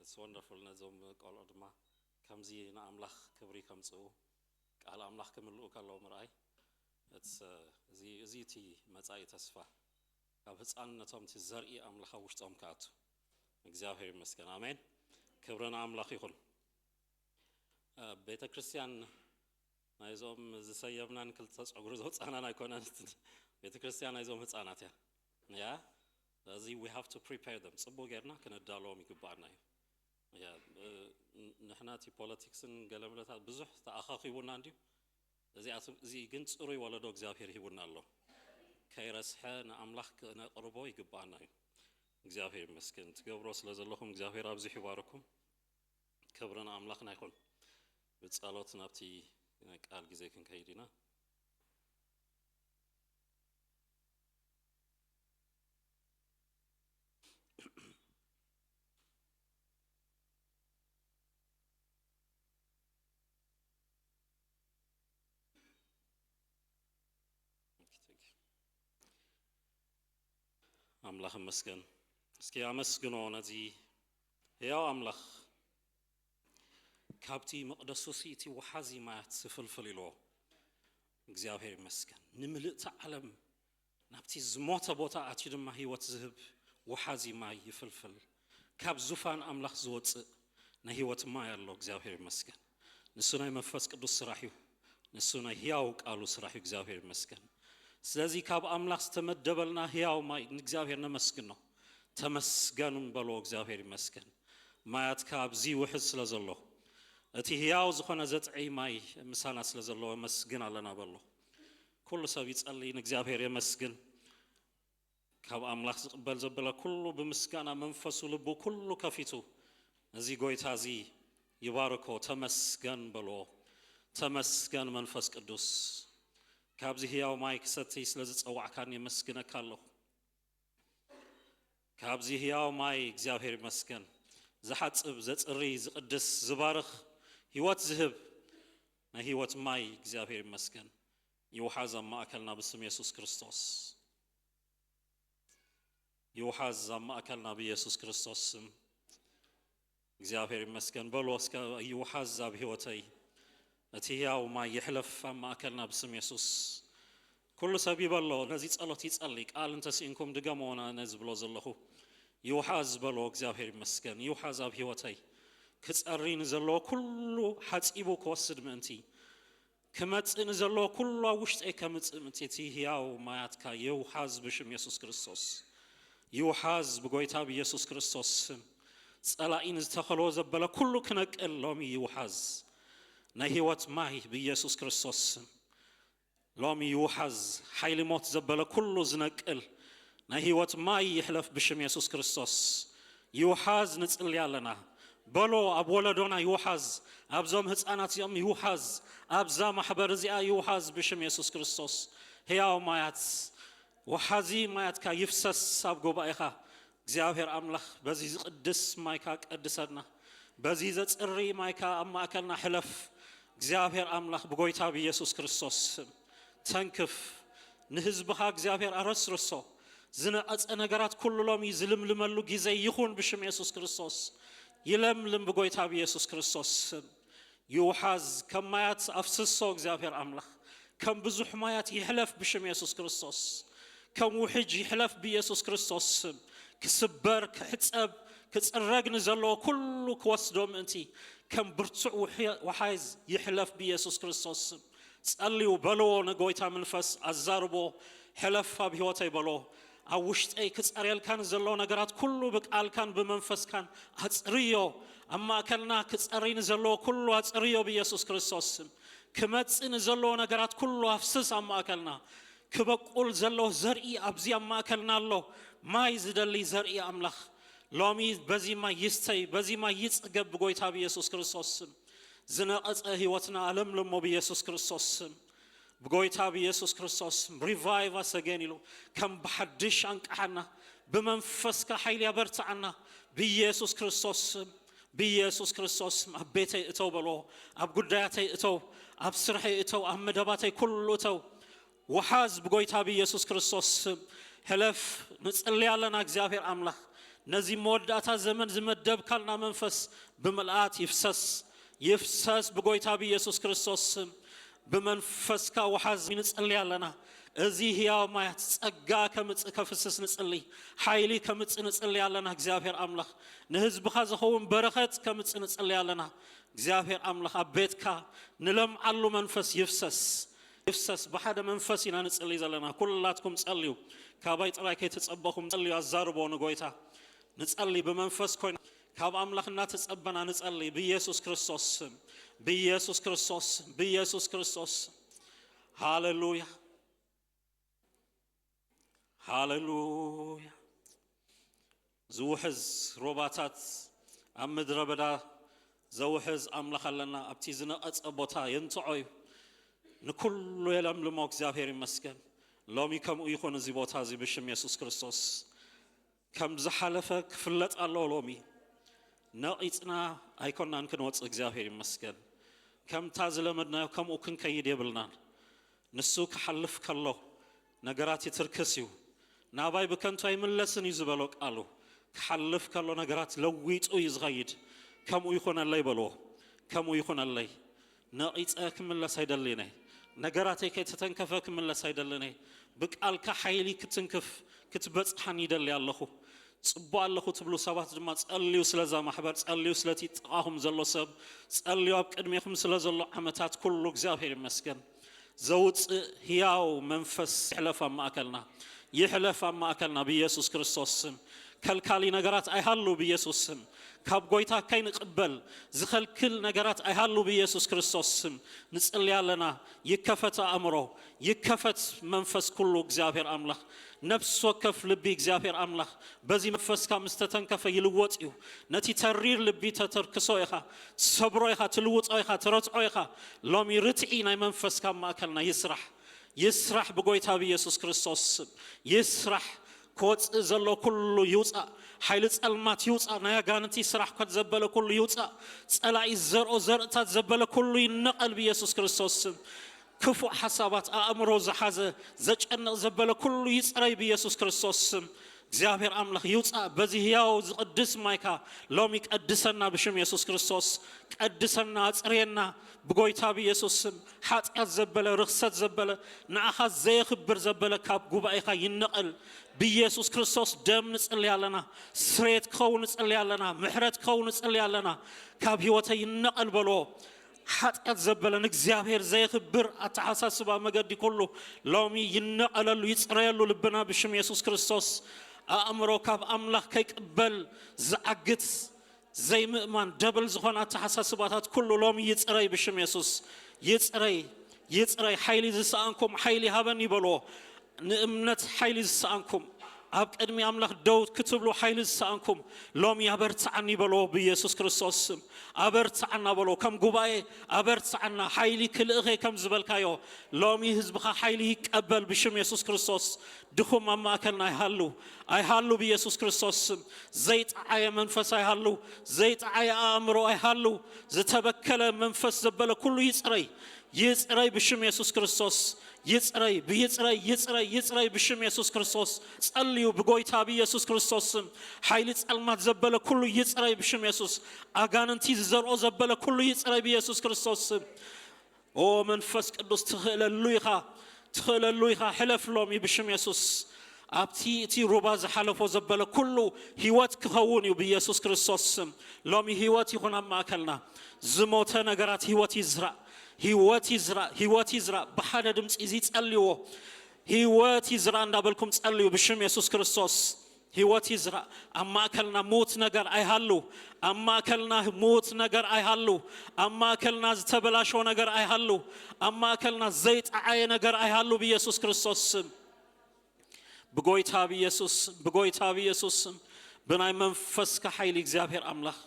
It's wonderful። ነዞም ቆልዑ ድማ ከምዚ ንኣምላኽ ክብሪ ከምጽኡ፣ ቃል ኣምላኽ ክምልኡ ከለዉ ምርኣይ፣ it's፣ እዚ፣ እዚ እቲ መጻኢ ተስፋ። ካብ ህጻንነቶም እቲ ዘርኢ ኣምላኽ ኣብ ውሽጦም ክኣቱ። እግዚኣብሔር ይመስገን። ኣሜን። ክብሪ ንኣምላኽ ይኹን። እ፣ ቤተ ክርስቲያን ናይዞም ዝሰየምናን ክልተ ጸጉሪ ዘውጻናን ኣይኮነን። ቤተ ክርስቲያን ናይዞም ህጻናት እያ። እያ። ስለዚ we have to prepare them። ጽቡቕ ጌርና ክነዳለዎም ይግባኣና እዩ። እያ፣ እ፣ ን-፣ ንሕና እቲ ፖለቲክስን ገለመለታት ብዙሕ ተኣኻኺቡና እንድዩ። እዚኣቱ-፣ እዚ ግን ጽሩይ ወለዶ እግዚኣብሔር ሂቡና ኣሎ። ከይረስሐ ንኣምላኽ ክነቕርቦ ይግባኣና እዩ። እግዚኣብሔር ይመስገን። ትገብሮ ስለ ዘለኹም እግዚኣብሔር ኣብዚሑ ይባርኩም። ክብሪ ንኣምላኽና ይኹን። ብጸሎት ናብቲ ቃል ግዜ ክንከይድ ኢና። ኣምላኽ ይመስገን። እስኪ ኣመስግኖ ነዚ ሕያው ኣምላኽ። ካብቲ መቕደሱ እቲ ወሓዚ ማያት ዝፍልፍል ኢልዎ። እግዚኣብሔር ይመስገን። ንምልእቲ ዓለም ናብቲ ዝሞተ ቦታ ኣትዩ ድማ ህይወት ዝህብ ወሓዚ ማይ ይፍልፍል። ካብ ዙፋን ኣምላኽ ዝወጽእ ናይ ህይወት ማይ ኣሎ። እግዚኣብሔር ይመስገን። ንሱ ናይ መንፈስ ቅዱስ ስራሕ እዩ። ንሱ ናይ ህያው ቃሉ ስራሕ እዩ። እግዚኣብሔር ይመስገን። ስለዚ ካብ ኣምላኽ ዝተመደበልና ህያው ማይ ንእግዚኣብሔር ነመስግኖ። ተመስገን በሎ። እግዚኣብሔር ይመስገን። ማያትካ ኣብዚ ይውሕዝ ስለ ዘሎ፣ እቲ ህያው ዝኾነ ዘጥዕይ ማይ ምሳና ስለ ዘሎ፣ መስግን ኣለና በሎ። ኩሉ ሰብ ይጸልይ፣ ንእግዚኣብሔር የመስግን። ካብ ኣምላኽ ዝቕበል ዘበለ ኩሉ ብምስጋና መንፈሱ ልቡ ኩሉ ከፊቱ እዚ ጎይታ እዚ ይባርኮ። ተመስገን በሎ። ተመስገን መንፈስ ቅዱስ። ካብዚ ህያው ማይ ክሰትይ ስለ ዝጸዋዕካኒ የመስግነካ ኣለኹ። ካብዚ ህያው ማይ እግዚኣብሔር ይመስገን። ዝሓጽብ፣ ዘጽሪ፣ ዝቕድስ፣ ዝባርኽ፣ ህይወት ዝህብ ናይ ህይወት ማይ እግዚኣብሔር ይመስገን። ይውሓዝ ኣብ ማእከልና ብስም የሱስ ክርስቶስ። ይውሓዝ ኣብ ማእከልና ብየሱስ ክርስቶስ ስም። እግዚኣብሔር ይመስገን። በሉ እስከ፣ ይውሓዝ ኣብ ህይወተይ እቲ ህያው ማይ ይሕለፍ ኣብ ማእከልና ብስም የሱስ። ኩሉ ሰብ ይበሎ፣ ነዚ ጸሎት ይጸሊ፣ ቃል እንተስኢንኩም ድገምዎ፣ ኣነ ዝብሎ ዘለኹ። ይውሓዝ በሎ፣ እግዚኣብሔር ይመስገን። ይውሓዝ ኣብ ህይወተይ። ክጸሪ ንዘለዎ ኩሉ ሓጺቡ ክወስድ ምእንቲ። ክመጽእ ንዘለዎ ኩሉ ኣብ ውሽጠይ ከምጽእ ምእንቲ እቲ ህያው ማያትካ ይውሓዝ ብሽም የሱስ ክርስቶስ። ይውሓዝ ብጎይታ ብየሱስ ክርስቶስ ስም። ጸላኢ ንዝተኸልዎ ዘበለ ኩሉ ክነቅል ሎሚ ይውሓዝ። ናይ ህይወት ማይ ብየሱስ ክርስቶስ ስም። ሎሚ ይውሓዝ። ሓይሊ ሞት ዘበለ ኩሉ ዝነቅል ናይ ህይወት ማይ ይሕለፍ ብሽም የሱስ ክርስቶስ። ይውሓዝ ንጽሊ ኣለና። በሎ ኣብ ወለዶና ይውሓዝ። ኣብዞም ህፃናት እዚኦም ይውሓዝ። ኣብዛ ማሕበር እዚኣ ይውሓዝ ብሽም የሱስ ክርስቶስ። ህያው ማያት፣ ወሓዚ ማያትካ ይፍሰስ ኣብ ጉባኤኻ። እግዚኣብሔር ኣምላኽ በዚ ዝቕድስ ማይካ ቀድሰና። በዚ ዘጽሪ ማይካ ኣብ ማእከልና ሕለፍ። እግዚኣብሔር ኣምላኽ ብጎይታ ብኢየሱስ ክርስቶስ ስም ተንክፍ። ንህዝብኻ እግዚኣብሔር ኣረስርሶ። ዝነቐጸ ነገራት ኩሉ ሎሚ ዝልምልመሉ ግዜ ይኹን ብሽም የሱስ ክርስቶስ። ይለምልም ብጎይታ ብኢየሱስ ክርስቶስ ስም። ይውሓዝ፣ ከም ማያት ኣፍስሶ እግዚኣብሔር ኣምላኽ። ከም ብዙሕ ማያት ይሕለፍ ብሽም የሱስ ክርስቶስ። ከም ውሕጅ ይሕለፍ ብኢየሱስ ክርስቶስ ስም። ክስበር፣ ክሕጸብ፣ ክጽረግ ንዘለዎ ኩሉ ክወስዶ ምእንቲ ከም ብርቱዕ ውሕ-፣ ወሓይዝ ይሕለፍ ብኢየሱስ ክርስቶስ ስም። ጸልዩ በልዎ፣ ንጎይታ መንፈስ ኣዛርቦ፣ ሕለፍ ኣብ ህይወተይ በሎ። ኣብ ውሽጠይ ክጸርየልካ ንዘለዎ ነገራት ኩሉ ብቃልካን ብመንፈስካን ኣጽርዮ። ኣብ ማእከልና ክጸሪ ንዘለዎ ኩሉ ኣጽርዮ ብኢየሱስ ክርስቶስ ስም። ክመጽእ ንዘለዎ ነገራት ኩሉ ኣፍስስ ኣብ ማእከልና። ክበቁል ዘሎ ዘርኢ ኣብዚ ኣብ ማእከልና ኣሎ። ማይ ዝደሊ ዘርኢ ኣምላኽ ሎሚ በዚ ማይ ይስተይ፣ በዚ ማይ ይጽገብ ብጎይታ ብኢየሱስ ክርስቶስ ስም። ዝነቐጸ ህይወትና ኣለምልሞ ብኢየሱስ ክርስቶስ ስም። ብጎይታ ብኢየሱስ ክርስቶስ ስም። Revive us again ኢሉ ከም ብሓድሽ ኣንቅሓና፣ ብመንፈስካ ሓይሊ ኣበርትዓና ብኢየሱስ ክርስቶስ ስም። ብኢየሱስ ክርስቶስ ስም ኣብ ቤተይ እተው በሎ፣ ኣብ ጉዳያተይ እተው፣ ኣብ ስርሐይ እተው፣ ኣብ መደባተይ ኩሉ እተው። ወሓዝ ብጎይታ ብኢየሱስ ክርስቶስ ስም ሕለፍ። ንጽሊ ኣለና እግዚኣብሔር ኣምላኽ። ነዚ መወዳእታ ዘመን ዝመደብካልና መንፈስ ብምልኣት ይፍሰስ፣ ይፍሰስ ብጎይታ ብኢየሱስ ክርስቶስ ስም። ብመንፈስካ ወሓዝ ንጽሊ ኣለና። እዚ ህያው ማያት ጸጋ ከምጽእ ከፍስስ ንጽሊ፣ ሓይሊ ከምጽእ ንጽሊ ኣለና። እግዚኣብሔር ኣምላኽ ንህዝብኻ ዝኸውን በረኸት ከምጽእ ንጽሊ ኣለና። እግዚኣብሔር ኣምላኽ ኣብ ቤትካ ንለምዓሉ መንፈስ ይፍሰስ፣ ይፍሰስ። ብሓደ መንፈስ ኢና ንጽሊ ዘለና። ኩላትኩም ጸልዩ፣ ካባይ ጥራይ ከይተጸበኹም ጸልዩ፣ ኣዛርቦ ንጎይታ። ንጸሊ ብመንፈስ ኮይና ካብ ኣምላኽ እናተጸበና ንጸሊ ብኢየሱስ ክርስቶስ ስም፣ ብኢየሱስ ክርስቶስ ስም፣ ብኢየሱስ ክርስቶስ ስም። ሃሌሉያ፣ ሃሌሉያ። ዝውሕዝ ሮባታት ኣብ ምድረ በዳ ዘውሕዝ ኣምላኽ ኣለና። ኣብቲ ዝነቐጸ ቦታ የንትዖ እዩ፣ ንኩሉ የለምልሞ። እግዚኣብሔር ይመስገን። ሎሚ ከምኡ ይኹን እዚ ቦታ እዚ ብሽም የሱስ ክርስቶስ። ከም ዝሓለፈ ክፍለጥ ኣለዎ። ሎሚ ነቒጽና ኣይኮናን ክንወጽእ፣ እግዚኣብሔር ይመስገን። ከምታ ዝለመድናዮ ከምኡ ክንከይድ የብልናን። ንሱ ክሓልፍ ከሎ ነገራት ይትርክስ እዩ። ናባይ ብከንቱ ኣይምለስን እዩ ዝበሎ ቃሉ። ክሓልፍ ከሎ ነገራት ለዊጡ እዩ ዝኸይድ። ከምኡ ይኹነለይ በልዎ። ከምኡ ይኹነለይ። ነቒጸ ክምለስ ኣይደልን እየ። ነገራተይ ከይተተንከፈ ክምለስ ኣይደልን እየ። ብቃልካ ሓይሊ ክትንክፍ ክትበጽሓኒ ይደሊ ኣለኹ። ጽቡቕ ኣለኹ ትብሉ ሰባት ድማ ጸልዩ ስለዛ ማሕበር፣ ጸልዩ ስለቲ ጥቓኹም ዘሎ ሰብ፣ ጸልዩ ኣብ ቅድሜኹም ስለ ዘሎ ዓመታት ኩሉ እግዚኣብሔር ይመስገን። ዘውጽእ ህያው መንፈስ ይሕለፍ ኣብ ማእከልና፣ ይሕለፍ ኣብ ማእከልና ብኢየሱስ ክርስቶስ ስም። ከልካሊ ነገራት ኣይሃሉ ብኢየሱስ ስም። ካብ ጎይታ ከይንቕበል ዝኸልክል ነገራት ኣይሃሉ ብኢየሱስ ክርስቶስ ስም። ንጽሊ ኣለና። ይከፈት ኣእምሮ፣ ይከፈት መንፈስ ኩሉ እግዚኣብሔር ኣምላኽ። ነፍሲ ወከፍ ልቢ እግዚኣብሔር ኣምላኽ በዚ መንፈስካ ምስ ተተንከፈ ይልወጥ እዩ። ነቲ ተሪር ልቢ ተተርክሶ ኢኻ፣ ትሰብሮ ኢኻ፣ ትልውጦ ኢኻ፣ ትረትዖ ኢኻ። ሎሚ ርትዒ ናይ መንፈስካ ኣብ ማእከልና ይስራሕ፣ ይስራሕ ብጎይታ ብኢየሱስ ክርስቶስ ስም ይስራሕ። ክወጽእ ዘሎ ኩሉ ይውጻእ፣ ሓይሊ ጸልማት ይውጻእ፣ ናይ ኣጋንንቲ ስራሕ ኮት ዘበለ ኩሉ ይውጻእ። ጸላኢ ዘርኦ ዘርእታት ዘበለ ኩሉ ይነቐል ብኢየሱስ ክርስቶስ ስም። ክፉእ ሓሳባት ኣእምሮ ዝሓዘ ዘጨንቕ ዘበለ ኩሉ ይጽረይ ብኢየሱስ ክርስቶስ ስም። እግዚኣብሔር ኣምላኽ ይውጻእ። በዚ ህያው ዝቕድስ ማይካ ሎሚ ቀድሰና ብሽም የሱስ ክርስቶስ። ቀድሰና፣ ኣጽርየና ብጎይታ ብኢየሱስ ስም። ሓጢኣት ዘበለ፣ ርኽሰት ዘበለ፣ ንኣኻ ዘየኽብር ዘበለ ካብ ጉባኤኻ ይነቐል። ብኢየሱስ ክርስቶስ ደም ንጽሊ ኣለና። ስርየት ክኸውን ንጽሊ ኣለና። ምሕረት ክኸውን ንጽሊ ኣለና። ካብ ህይወተይ ይነቐል በልዎ። ሓጢኣት ዘበለ ንእግዚኣብሔር ዘየኽብር ኣተሓሳስባ መገዲ ኩሉ ሎሚ ይነቐለሉ፣ ይጽረየሉ ልብና ብሽም የሱስ ክርስቶስ። ኣእምሮ ካብ ኣምላኽ ከይቅበል ዝዓግት ዘይምእማን ደብል ዝኾነ ኣተሓሳስባታት ኩሉ ሎሚ ይጽረይ ብሽም የሱስ። ይጽረይ፣ ይጽረይ። ሓይሊ ዝሰኣንኩም ሓይሊ ሃበኒ በልዎ። ንእምነት ሓይሊ ዝሰኣንኩም፣ ኣብ ቅድሚ ኣምላኽ ደው ክትብሉ ሓይሊ ዝሰኣንኩም፣ ሎሚ ኣበርትዓኒ በሎ ብኢየሱስ ክርስቶስ ስም። ኣበርትዓና በሎ። ከም ጉባኤ ኣበርትዓና፣ ሓይሊ ክልእኸ ከም ዝበልካዮ፣ ሎሚ ህዝብኻ ሓይሊ ይቀበል ብሽም የሱስ ክርስቶስ። ድኹም ኣብ ማእከልና ኣይሃሉ፣ ኣይሃሉ ብኢየሱስ ክርስቶስ ስም። ዘይጠዓየ መንፈስ ኣይሃሉ፣ ዘይጠዓየ ኣእምሮ ኣይሃሉ። ዝተበከለ መንፈስ ዘበለ ኩሉ ይጽረይ፣ ይጽረይ ብሽም የሱስ ክርስቶስ። ይጽረይ፣ ብይጽረይ፣ ይጽረይ፣ ይጽረይ ብሽም የሱስ ክርስቶስ። ጸልዩ ብጎይታ ብኢየሱስ ክርስቶስ ስም። ሓይሊ ጸልማት ዘበለ ኩሉ ይጽረይ ብሽም የሱስ። ኣጋንንቲ ዝዘርኦ ዘበለ ኩሉ ይጽረይ ብኢየሱስ ክርስቶስ ስም። ኦ መንፈስ ቅዱስ ትኽእለሉ ኢኻ፣ ትኽእለሉ ኢኻ። ሕለፍ ሎሚ ብሽም የሱስ። ኣብቲ እቲ ሩባ ዝሓለፎ ዘበለ ኩሉ ህይወት ክኸውን እዩ ብኢየሱስ ክርስቶስ ስም። ሎሚ ህይወት ይኹን ኣብ ማእከልና። ዝሞተ ነገራት ህይወት ይዝራእ፣ ህይወት ይዝራእ፣ ህይወት ይዝራእ። ብሓደ ድምፂ እዚ ጸልይዎ። ህይወት ይዝራእ እንዳበልኩም ጸልዩ ብሽም የሱስ ክርስቶስ። ህይወት ይዝራእ። ኣብ ማእከልና ሙት ነገር ኣይሃሉ። ኣብ ማእከልና ሙት ነገር ኣይሃሉ። ኣብ ማእከልና ዝተበላሸወ ነገር ኣይሃሉ። ኣብ ማእከልና ዘይጠዓየ ነገር ኣይሃሉ ብኢየሱስ ክርስቶስ ስም። ብጎይታ ብኢየሱስ ስም፣ ብጎይታ ብኢየሱስ ስም፣ ብናይ መንፈስካ ሓይሊ እግዚኣብሔር ኣምላኽ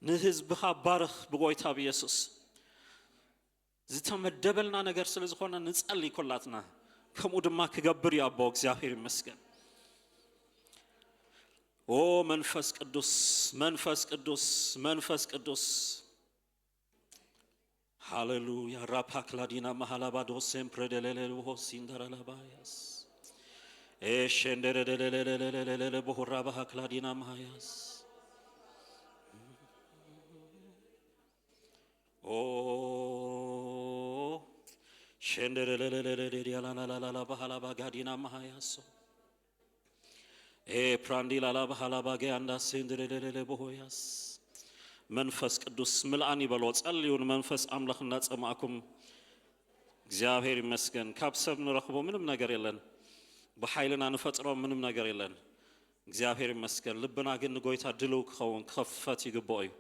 ንህዝብኻ ባርኽ ብጎይታ ብኢየሱስ። ዝተመደበልና ነገር ስለ ዝኾነ ንጸሊ ኩላትና። ከምኡ ድማ ክገብር እዩ ኣቦ። እግዚኣብሔር ይመስገን። ኦ መንፈስ ቅዱስ፣ መንፈስ ቅዱስ፣ መንፈስ ቅዱስ። ሃሌሉያ። ራፓክላዲና ማሃላባዶ ሴምፕሬ ደሌሌልዎ ሲንደረለባያስ። ኤሸንደረደለለለለለለ ቦሆራ ባሃ ክላዲና ማሃያስ። ኦ ሸንደረለለለለለ ዲያላላላላ ባሃላ ባጋዲና ማሃያሶ። ኤ ፕራንዲ ላላ ባሃላ ባገ አንዳ ሴንደረለለለ ቦሆያስ። መንፈስ ቅዱስ ምልኣኒ በሎ። ጸልዩ ንመንፈስ ኣምላኽ እናጸማእኩም። እግዚኣብሔር ይመስገን። ካብ ሰብ ንረኽቦ ምንም ነገር የለን። ብሓይልና ንፈጥሮ ምንም ነገር የለን። እግዚኣብሔር ይመስገን። ልብና ግን ንጎይታ ድልው ክኸውን ክኸፈት ይግብኦ እዩ።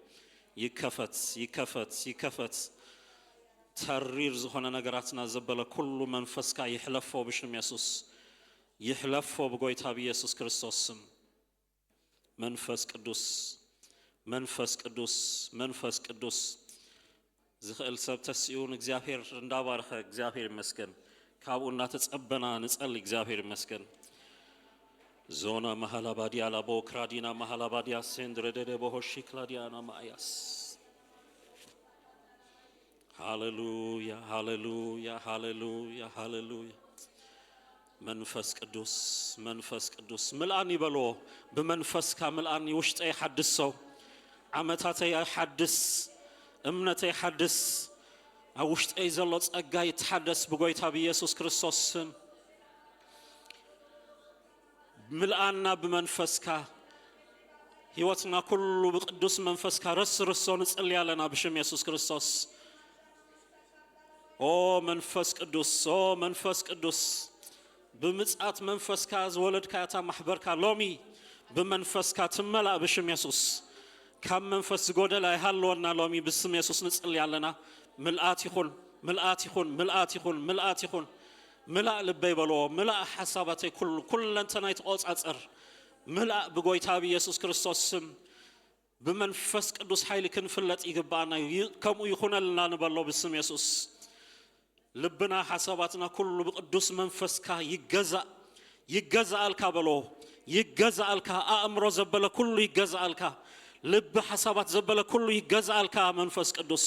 ይከፈት፣ ይከፈት፣ ይከፈት። ተሪር ዝኾነ ነገራትና ዘበለ ኩሉ መንፈስካ ይሕለፎ ብሽም የሱስ። ይሕለፎ ብጎይታ ብኢየሱስ ክርስቶስ ስም። መንፈስ ቅዱስ፣ መንፈስ ቅዱስ፣ መንፈስ ቅዱስ። ዝኽእል ሰብ ተሲኡ ንእግዚኣብሔር እንዳባረኸ እግዚኣብሔር ይመስገን። ካብኡ እናተጸበና ንጸሊ እግዚኣብሔር ይመስገን። ዞና መሃላባዲያ ላቦ ክራዲና መሃላባዲያ ሴንድረደደ ቦሆሺ ክላዲያና ማእያስ። ሃሌሉያ፣ ሃሌሉያ፣ ሃሌሉያ፣ ሃሌሉያ። መንፈስ ቅዱስ፣ መንፈስ ቅዱስ፣ ምልኣኒ በልዎ። ብመንፈስካ ምልኣኒ፣ ውሽጠይ ሓድሶ፣ ዓመታተይ ሓድስ፣ እምነተይ ሓድስ፣ ኣብ ውሽጠይ ዘሎ ጸጋ ይተሓደስ ብጎይታ ብኢየሱስ ክርስቶስ ስም። ምልኣና ብመንፈስካ፣ ህይወትና ኩሉ ብቅዱስ መንፈስካ ረስርሶ ንጽሊ ኣለና ብሽም የሱስ ክርስቶስ። ኦ መንፈስ ቅዱስ፣ ኦ መንፈስ ቅዱስ፣ ብምጽኣት መንፈስካ ዝወለድካ እታ ማሕበርካ ሎሚ ብመንፈስካ ትመላእ ብሽም የሱስ። ካብ መንፈስ ዝጎደለ ኣይሃልወና ሎሚ ብስም የሱስ ንጽሊ ኣለና። ምልኣት ይኹን፣ ምልኣት ይኹን፣ ምልኣት ይኹን፣ ምልኣት ይኹን። ምላእ ልበይ በልዎ፣ ምላእ ሓሳባተይ ኩሉ፣ ኩለንተናይ ተቆጻጸር። ምላእ ብጎይታ ብኢየሱስ ክርስቶስ ስም። ብመንፈስ ቅዱስ ሓይሊ ክንፍለጥ ይግባኣና እዩ። ይ-፣ ከምኡ ይኹነልና ንበሎ ብስም የሱስ። ልብና ሓሳባትና ኩሉ ብቅዱስ መንፈስካ ይገዛእ፣ ይገዛኣልካ በሎ። ይገዛኣልካ፣ ኣእምሮ ዘበለ ኩሉ ይገዛኣልካ። ልቢ ሓሳባት ዘበለ ኩሉ ይገዛኣልካ መንፈስ ቅዱስ።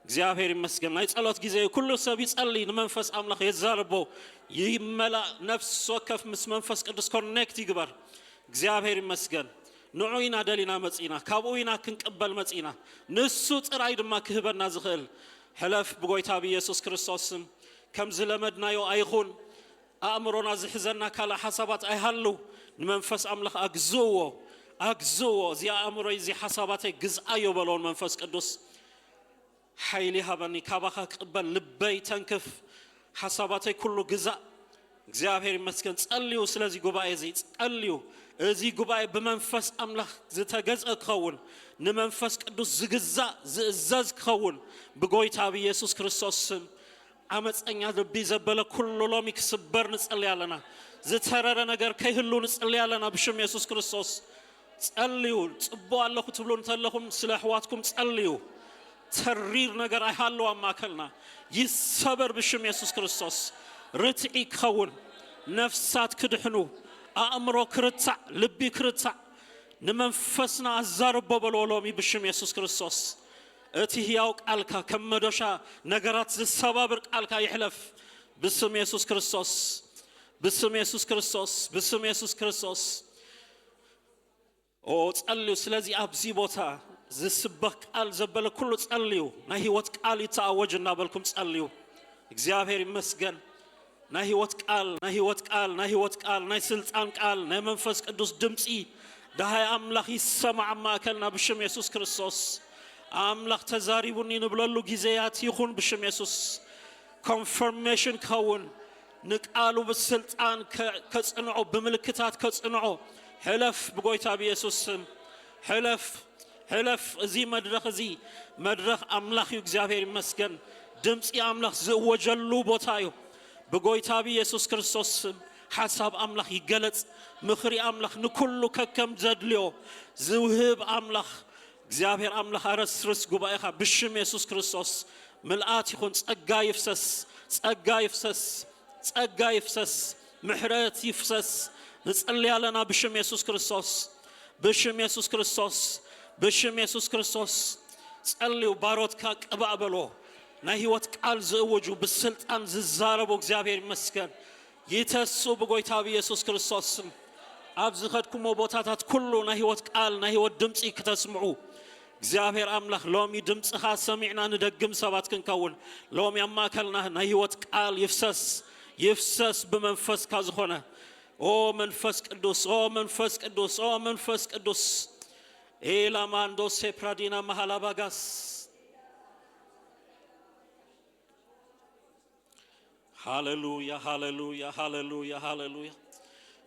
እግዚኣብሔር ይመስገን። ናይ ጸሎት ግዜ እዩ። ኩሉ ሰብ ይጸሊ፣ ንመንፈስ ኣምላኽ የዛርቦ። ይመላእ፣ ነፍሲ ወከፍ ምስ መንፈስ ቅዱስ ኮኔክት ይግበር። እግዚኣብሔር ይመስገን። ንዑ ኢና ደሊና መጺና፣ ካብኡ ኢና ክንቅበል መጺና። ንሱ ጥራይ ድማ ክህበና ዝኽእል። ሕለፍ ብጎይታ ብኢየሱስ ክርስቶስ ስም። ከም ዝለመድናዮ ኣይኹን። ኣእምሮና ዝሕዘና ካልእ ሓሳባት ኣይሃሉ። ንመንፈስ ኣምላኽ ኣግዝእዎ፣ ኣግዝእዎ። እዚ ኣእምሮይ፣ እዚ ሓሳባተይ ግዝኣዮ በሎ ንመንፈስ ቅዱስ። ሓይሊ ሃበኒ፣ ካባኻ ክቕበል ልበይ ተንክፍ፣ ሓሳባተይ ኩሉ ግዛእ። እግዚኣብሔር ይመስገን። ጸልዩ፣ ስለዚ ጉባኤ እዚ ጸልዩ። እዚ ጉባኤ ብመንፈስ ኣምላኽ ዝተገዝአ ክኸውን፣ ንመንፈስ ቅዱስ ዝግዛእ ዝእዘዝ ክኸውን ብጎይታ ብኢየሱስ ክርስቶስ ስም። ዓመፀኛ ልቢ ዘበለ ኩሉ ሎሚ ክስበር ንጽሊ ኣለና። ዝተረረ ነገር ከይህሉ ንጽሊ ኣለና ብሽም የሱስ ክርስቶስ። ጸልዩ፣ ጽቡቕ ኣለኹ ትብሉ እንተለኹም ስለ ኣሕዋትኩም ጸልዩ። ተሪር ነገር ኣይሃሉ ኣብ ማእከልና። ይሰበር ብሽም የሱስ ክርስቶስ። ርትዒ ክኸውን፣ ነፍሳት ክድሕኑ፣ ኣእምሮ ክርታዕ፣ ልቢ ክርታዕ፣ ንመንፈስና ኣዛርቦ በልዎ ሎሚ ብሽም የሱስ ክርስቶስ። እቲ ህያው ቃልካ ከም መዶሻ ነገራት ዝሰባብር ቃልካ ይሕለፍ ብስም የሱስ ክርስቶስ። ብስም የሱስ ክርስቶስ። ብስም የሱስ ክርስቶስ። ኦ ጸልዩ። ስለዚ ኣብዚ ቦታ ዝስበኽ ቃል ዘበለ ኩሉ ጸልዩ። ናይ ህይወት ቃል ይተኣወጅ እናበልኩም ጸልዩ። እግዚኣብሔር ይመስገን። ናይ ህይወት ቃል፣ ናይ ህይወት ቃል፣ ናይ ህይወት ቃል፣ ናይ ስልጣን ቃል፣ ናይ መንፈስ ቅዱስ ድምጺ ደሃይ ኣምላኽ ይሰማዕ ኣብ ማእከልና ብሽም የሱስ ክርስቶስ። ኣምላኽ ተዛሪቡኒ ንብለሉ ግዜያት ይኹን ብሽም የሱስ። ኮንፈርሜሽን ክኸውን፣ ንቃሉ ብስልጣን ከ-፣ ከጽንዖ፣ ብምልክታት ከጽንዖ። ሕለፍ ብጎይታ ብየሱስ ስም። ሕለፍ፣ ሕለፍ። እዚ መድረኽ እዚ መድረኽ ኣምላኽ እዩ። እግዚኣብሔር ይመስገን። ድምፂ ኣምላኽ ዝእወጀሉ ቦታ እዩ። ብጎይታ ብየሱስ ክርስቶስ ስም ሓሳብ ኣምላኽ ይገለጽ። ምኽሪ ኣምላኽ ንኩሉ ከከም ዘድልዮ ዝውህብ ኣምላኽ እግዚኣብሔር ኣምላኽ ኣረስርስ ጉባኤኻ ብሽም የሱስ ክርስቶስ። ምልኣት ይኹን፣ ጸጋ ይፍሰስ፣ ጸጋ ይፍሰስ፣ ጸጋ ይፍሰስ፣ ምሕረት ይፍሰስ። ንጸሊ ኣለና ብሽም የሱስ ክርስቶስ፣ ብሽም የሱስ ክርስቶስ፣ ብሽም የሱስ ክርስቶስ። ጸልዩ፣ ባሮትካ ቅባእ በሎ። ናይ ህይወት ቃል ዝእውጁ፣ ብስልጣን ዝዛረቡ እግዚኣብሔር ይመስገን። ይተስኡ ብጎይታ ብኢየሱስ ክርስቶስ ስም። ኣብ ዝኸድኩሞ ቦታታት ኩሉ ናይ ህይወት ቃል፣ ናይ ህይወት ድምፂ ክተስምዑ እግዚኣብሔር ኣምላኽ ሎሚ ድምፅኻ ሰሚዕና ንደግም ሰባት ክንከውን ሎሚ ኣብ ማእከልና ናይ ህይወት ቃል ይፍሰስ፣ ይፍሰስ ብመንፈስካ ዝኾነ። ኦ መንፈስ ቅዱስ፣ ኦ መንፈስ ቅዱስ፣ ኦ መንፈስ ቅዱስ። ኤላማንዶ ሴፕራዲና መሃላባጋስ። ሃሌሉያ፣ ሃሌሉያ፣ ሃሌሉያ፣ ሃሌሉያ።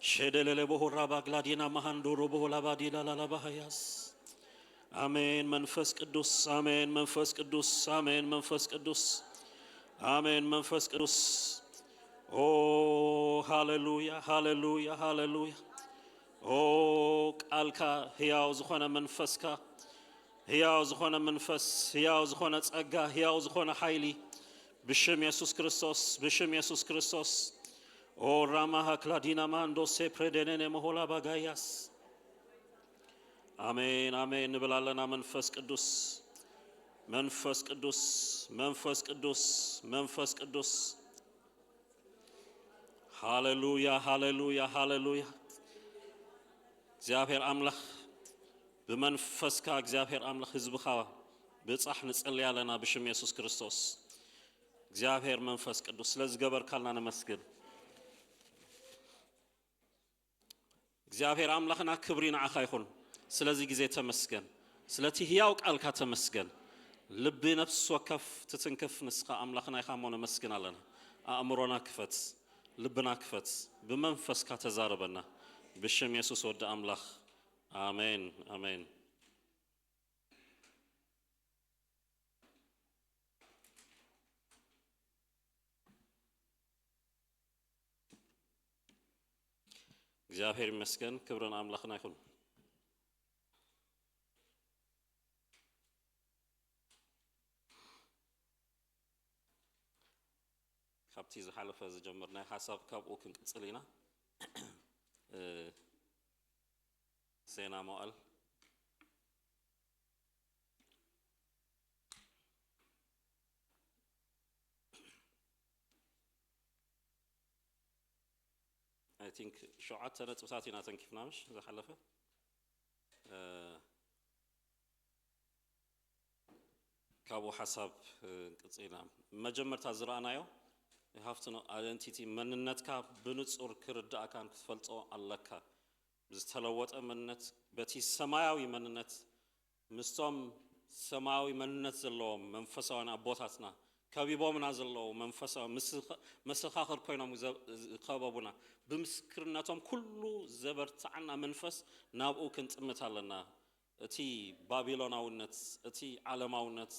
ሸደለለ ቦሆራ ባግላዲና መሃንዶሮ ቦሆላ ባዲላ ላላ ባሃያስ። ኣሜን መንፈስ ቅዱስ፣ ኣሜን መንፈስ ቅዱስ፣ ኣሜን መንፈስ ቅዱስ፣ ኣሜን መንፈስ ቅዱስ። ኦ ሃሌሉያ፣ ሃሌሉያ፣ ሃሌሉያ። ኦ ቃልካ ህያው ዝኾነ መንፈስካ፣ ህያው ዝኾነ መንፈስ፣ ህያው ዝኾነ ጸጋ፣ ህያው ዝኾነ ሓይሊ ብሽም የሱስ ክርስቶስ፣ ብሽም የሱስ ክርስቶስ። ኦ ራማ ሃክላዲና ማንዶ ሴፕሬደኔኔ መሆላ ባጋያስ። ኣሜን ኣሜን ንብል ኣለና። መንፈስ ቅዱስ፣ መንፈስ ቅዱስ፣ መንፈስ ቅዱስ፣ መንፈስ ቅዱስ። ሃሌሉያ፣ ሃሌሉያ፣ ሃሌሉያ። እግዚኣብሔር ኣምላኽ ብመንፈስካ እግዚኣብሔር ኣምላኽ ህዝብኻ ብጻሕ ንጽሊ ኣለና ብሽም የሱስ ክርስቶስ። እግዚኣብሔር መንፈስ ቅዱስ ስለ ዝገበርካልና ነመስግን። እግዚኣብሔር ኣምላኽና ክብሪ ንዓኻ ይኹን። ስለዚ ግዜ ተመስገን። ስለቲ ህያው ቃልካ ተመስገን። ልቢ ነፍሲ ወከፍ ትትንክፍ ንስኻ ኣምላኽና ኢኻ እሞ ነመስግን ኣለና። ኣእምሮና ክፈት፣ ልብና ክፈት፣ ብመንፈስካ ተዛረበና። ብሽም የሱስ ወዲ ኣምላኽ። ኣሜን፣ ኣሜን። እግዚኣብሔር ይመስገን፣ ክብሪ ንኣምላኽና ይኹን። ካብቲ ዝሓለፈ ዝጀመርናዮ ሓሳብ ካብኡ ክንቅጽል ኢና። እ፣ ዜና መዋዕል። I think ሸውዓተ ነጥብታት ኢና ተንኪፍና፣ ምሽ ዝሓለፈ፣ እ፣ ካብኡ ሓሳብ፣ እ፣ ቅጽልና። መጀመርታ ዝረኣናዮ፣ you have to know identity፣ መንነትካ ብንጹር ክርዳእካን ክትፈልጦ ኣለካ። ዝተለወጠ መንነት፣ በቲ ሰማያዊ መንነት፣ ምስቶም ሰማያዊ መንነት ዘለዎም መንፈሳውያን ኣቦታትና፣ ከቢቦምና ዘለዉ መንፈሳዊ ምስኸ-፣ መሰኻኽር ኮይኖም ዘ-፣ ዝኸበቡና፣ ብምስክርነቶም ኩሉ ዘበርትዓና መንፈስ ናብኡ ክንጥምት ኣለና። እቲ ባቢሎናውነት፣ እቲ ዓለማውነት፣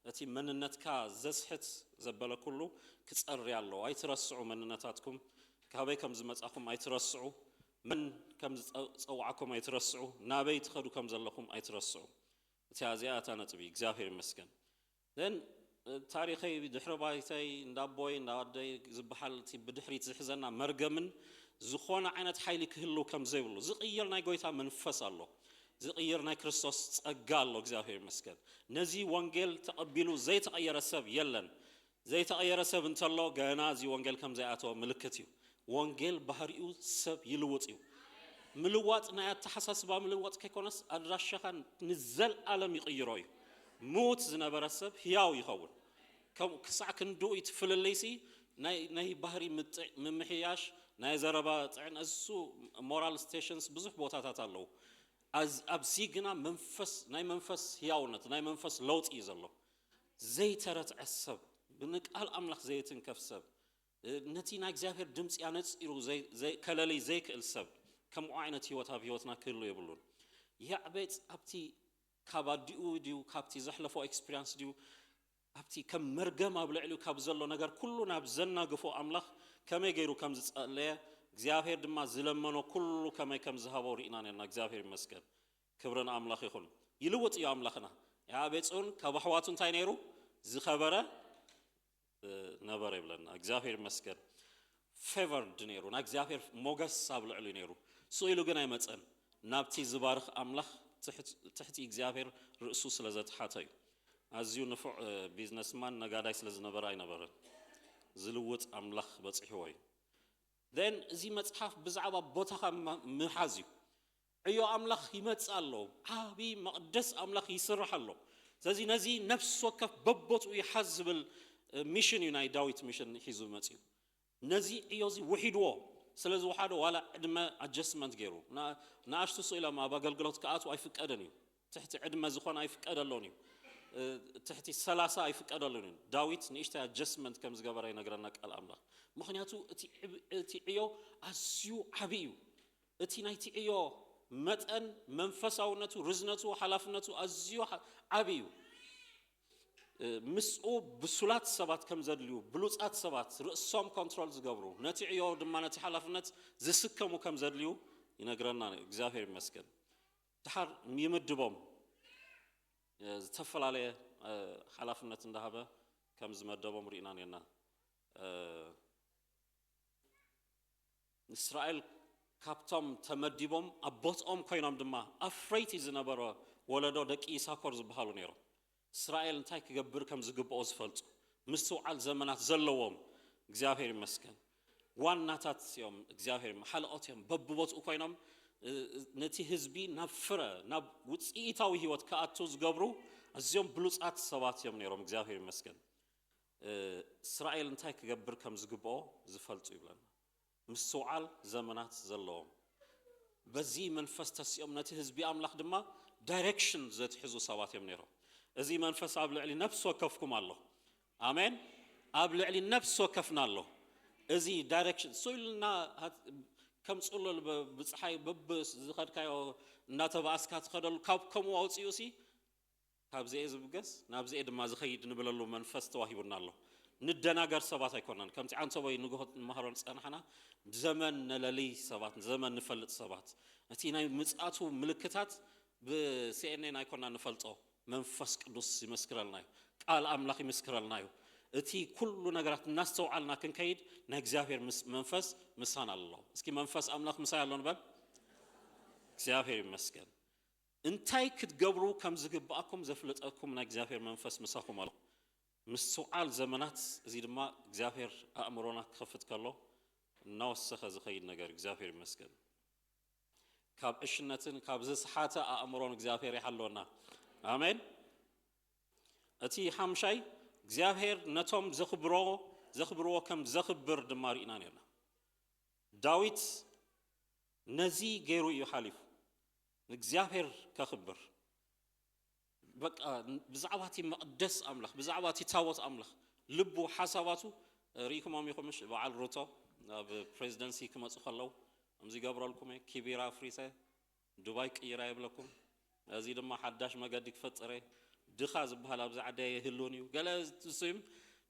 እቲ መንነትካ ዘስሕት ዘበለ ኩሉ ክጸሪ ኣለዎ። ኣይትረስዑ መንነታትኩም፣ ካበይ ከም ዝመጻኹም ኣይትረስዑ፣ መን ከም ዝጸ-፣ ዝጸውዓኩም ኣይትረስዑ፣ ናበይ ትኸዱ ከም ዘለኹም ኣይትረስዑ። እቲኣ እዚኣ እታ ነጥቢ፣ እግዚኣብሔር ይመስገን። Then፣ እ፣ ታሪኸይ፣ ድሕሪ ባይተይ፣ እንዳ ኣቦይ፣ እንዳ ኣደይ ዝበሃል እቲ ብድሕሪት ዝሕዘና መርገምን ዝኾነ ዓይነት ሓይሊ ክህልው ከም ዘይብሉ ዝቕይር ናይ ጎይታ መንፈስ ኣሎ። ዝቕይር ናይ ክርስቶስ ጸጋ ኣሎ። እግዚኣብሔር ይመስገን። ነዚ ወንጌል ተቐቢሉ ዘይተቐየረ ሰብ የለን። ዘይተቐየረ ሰብ እንተሎ ገና እዚ ወንጌል ከም ዘይኣተወ ምልክት እዩ። ወንጌል ባህሪኡ ሰብ ይልውጥ እዩ። ምልዋጥ ናይ ኣተሓሳስባ ምልዋጥ ከይኮነስ ኣድራሻኻ ንዘልኣለም ይቕይሮ እዩ። ምዉት ዝነበረ ሰብ ህያው ይኸውን። ከምኡ ክሳዕ ክንድኡ እቲ ፍልልይሲ ናይ፣ ናይ ባህሪ ምጥዕ-፣ ምምሕያሽ፣ ናይ ዘረባ ጥዕና፣ እሱ ሞራል ስቴሽንስ ብዙሕ ቦታታት ኣለዉ። ኣዝ-፣ ኣብዚ ግና መንፈስ፣ ናይ መንፈስ ህያውነት፣ ናይ መንፈስ ለውጢ እዩ ዘሎ። ዘይተረትዐ ሰብ፣ ብንቃል ኣምላኽ ዘይትንከፍ ሰብ፣ ነቲ ናይ እግዚኣብሔር ድምፂ ኣነፂሩ ዘይ-፣ ዘይ-፣ ከለልይ ዘይክእል ሰብ፣ ከምኡ ዓይነት ህይወት ኣብ ህይወትና ክህሉ የብሉን። ያዕቤጽ ኣብቲ ካብ ኣዲኡ ድዩ፣ ካብቲ ዘሕለፎ ኤክስፒሪያንስ ድዩ፣ ኣብቲ ከም መርገም ኣብ ልዕሊኡ ካብ ዘሎ ነገር ኩሉ ናብ ዘናግፎ ኣምላኽ ከመይ ገይሩ ከም ዝጸለየ፣ እግዚኣብሔር ድማ ዝለመኖ ኩሉ ከመይ ከም ዝሃቦ ርኢና ነርና። እግዚኣብሔር ይመስገን። ክብሪ ንኣምላኽ ይኹን። ይልውጥ እዩ ኣምላኽና። ያዕቤጽ እውን ካብ ኣሕዋቱ እንታይ ነይሩ? ዝኸበረ፣ እ፣ ነበረ ይብለና። እግዚኣብሔር ይመስገን። ፌቨርድ ነይሩ። ናይ እግዚኣብሔር ሞገስ ኣብ ልዕሊኡ ነይሩ። ስቕ ኢሉ ግን ኣይመጸን። ናብቲ ዝባርኽ ኣምላኽ ትሕት-፣ ትሕቲ እግዚኣብሔር ርእሱ ስለ ዘትሓተ እዩ። ኣዝዩ ንፉዕ፣ እ፣ ቢዝነስማን ነጋዳይ ስለ ዝነበረ ኣይነበረን። ዝልውጥ ኣምላኽ በጺሕዎ እዩ። then እዚ መጽሓፍ ብዛዕባ ቦታኻ ምሓዝ እዩ። ዕዮ ኣምላኽ ይመጽእ ኣሎ። ዓብዪ መቕደስ ኣምላኽ ይስራሕ ኣሎ። ስለዚ ነዚ ነፍሲ ወከፍ በቦትኡ ይሓዝ ዝብል ሚሽን እዩ ናይ ዳዊት ሚሽን ሒዙ መጽኡ። ነዚ ዕዮ እዚ ውሒድዎ ስለ ዝወሓዶ ዋላ ዕድመ ኣጀስትመንት ገይሩ ንኣሽቱ ስኢሎም ኣብ ኣገልግሎት ክኣትዉ ኣይፍቀድን እዩ። ትሕቲ ዕድመ ዝኾነ ኣይፍቀደሎን እዩ። ትሕቲ ሰላሳ ኣይፍቀደሎን እዩ። ዳዊት ንእሽተይ ኣጀስትመንት ከም ዝገበረ ይነግረና ቃል ኣምላኽ። ምኽንያቱ እቲ ዕዮ ኣዝዩ ዓብዪ እዩ። እቲ ናይቲ ዕዮ መጠን መንፈሳውነቱ፣ ርዝነቱ፣ ሓላፍነቱ ኣዝዩ ዓብዪ እዩ። ምስኡ ብሱላት ሰባት ከም ዘድልዩ፣ ብሉጻት ሰባት ርእሶም ኮንትሮል ዝገብሩ፣ ነቲ ዕዮ ድማ ነቲ ሓላፍነት ዝስከሙ ከም ዘድልዩ ይነግረና። እግዚኣብሔር ይመስገን። ድሓር ይምድቦም፣ ዝተፈላለየ ሓላፍነት እንዳሃበ ከም ዝመደቦም ርኢና ኔርና። እስራኤል ካብቶም ተመዲቦም ኣብ ቦትኦም ኮይኖም ድማ ኣፍረይቲ ዝነበረ ወለዶ ደቂ ይሳኮር ዝበሃሉ ነይሮም። እስራኤል እንታይ ክገብር ከም ዝግብኦ ዝፈልጡ፣ ምስትውዓል ዘመናት ዘለዎም፣ እግዚኣብሔር ይመስገን፣ ዋናታት እዮም። እግዚኣብሔር ሓለቆት እዮም። በብቦትኡ ኮይኖም ነቲ ህዝቢ ናብ ፍረ፣ ናብ ውፅኢታዊ ህይወት ክኣቱ ዝገብሩ ኣዝዮም ብሉፃት ሰባት እዮም ነይሮም። እግዚኣብሔር ይመስገን። እስራኤል እንታይ ክገብር ከም ዝግብኦ ዝፈልጡ ይብለና። ምስትውዓል ዘመናት ዘለዎም፣ በዚ መንፈስ ተሲኦም ነቲ ህዝቢ ኣምላኽ ድማ ዳይሬክሽን ዘትሕዙ ሰባት እዮም ነይሮም። እዚ መንፈስ ኣብ ልዕሊ ነፍሲ ወከፍኩም ኣሎ። ኣሜን። ኣብ ልዕሊ ነፍሲ ወከፍና ኣሎ። እዚ ዳይሬክሽን ስኢልና ከም ጽሉል ብፀሓይ በብ ዝኸድካዮ እናተባእስካ ትኸደሉ ካብ ከምኡ ኣውፅኡ ሲ ካብዚኤ ዝብገስ ናብዚኤ ድማ ዝኸይድ ንብለሉ መንፈስ ተዋሂቡና ኣሎ። ንደናገር ሰባት ኣይኮናን። ከምቲ ዓንተቦይ ንግሆ ንመሃሮ ዝጸናሕና ዘመን ነለሊ ሰባት፣ ዘመን ንፈልጥ ሰባት፣ እቲ ናይ ምጽኣቱ ምልክታት ብሲኤንኤን ኣይኮና ንፈልጦ። መንፈስ ቅዱስ ይመስክረልና እዩ። ቃል ኣምላኽ ይምስክረልና እዩ። እቲ ኩሉ ነገራት እናስተውዓልና ክንከይድ ናይ እግዚኣብሔር መንፈስ ምሳና ኣሎ። እስኪ መንፈስ ኣምላኽ ምሳይ ኣሎ ንበል። እግዚኣብሔር ይመስገን። እንታይ ክትገብሩ ከም ዝግብኣኩም ዘፍልጠኩም ናይ እግዚኣብሔር መንፈስ ምሳኹም ኣሎ። ምስትውዓል ዘመናት፣ እዚ ድማ እግዚኣብሔር ኣእምሮና ክኸፍት ከሎ እናወሰኸ ዝኸይድ ነገር። እግዚኣብሔር ይመስገን። ካብ ዕሽነትን ካብ ዝስሓተ ኣእምሮን እግዚኣብሔር ይሓልወና። ኣሜን። እቲ ሓምሻይ፣ እግዚኣብሔር ነቶም ዘኽብሮ ዘኽብርዎ ከም ዘኽብር ድማ ርኢና ነርና። ዳዊት ነዚ ገይሩ እዩ ሓሊፉ። እግዚኣብሔር ከኽብር። በቃ ብዛዕባ እቲ መቕደስ ኣምላኽ፣ ብዛዕባ እቲ ታቦት ኣምላኽ ልቡ፣ ሓሳባቱ ርኢኹሞም ኢኹም ምሽ? በዓል ሩቶ ኣብ ፕሬዚደንሲ ክመፁ ከለዉ ከምዚ ይገብረልኩም እየ፣ ኪቢራ ኣፍሪሰ ዱባይ ቅይራ ይብለኩም። እዚ ድማ ሓዳሽ መገዲ ክፈጥር እየ። ድኻ ዝበሃል ኣብዚ ዓዲ ኣይህሉን እዩ። ገለ እሱም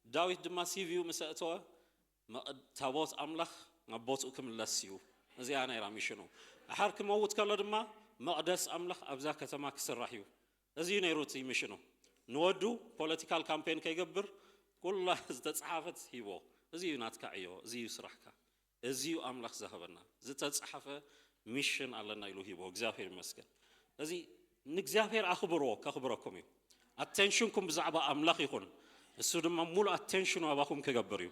ዳዊት ድማ ሲቪዩ ምስ ኣእተወ መቕ-፣ ታቦት ኣምላኽ ናብ ቦትኡ ክምለስ እዩ። እዚኣ ነይራ ሚሽኑ። ድሓር ክመውት ከሎ ድማ መቕደስ ኣምላኽ ኣብዛ ከተማ ክስራሕ እዩ። እዚ እዩ ነይሩ እቲ ሚሽኑ። ንወዱ ፖለቲካል ካምፔን ከይገብር ኩላ ዝተፅሓፈት ሂቦ። እዚ እዩ ናትካ ዕዮ፣ እዚ እዩ ስራሕካ፣ እዚ እዩ ኣምላኽ ዝሃበና፣ ዝተፅሓፈ ሚሽን ኣለና ኢሉ ሂቦ። እግዚኣብሔር ይመስገን። እዚ ንእግዚኣብሔር ኣኽብርዎ፣ ከኽብረኩም እዩ። ኣቴንሽንኩም ብዛዕባ ኣምላኽ ይኹን። እሱ ድማ ሙሉእ ኣቴንሽኑ ኣባኹም ክገብር እዩ።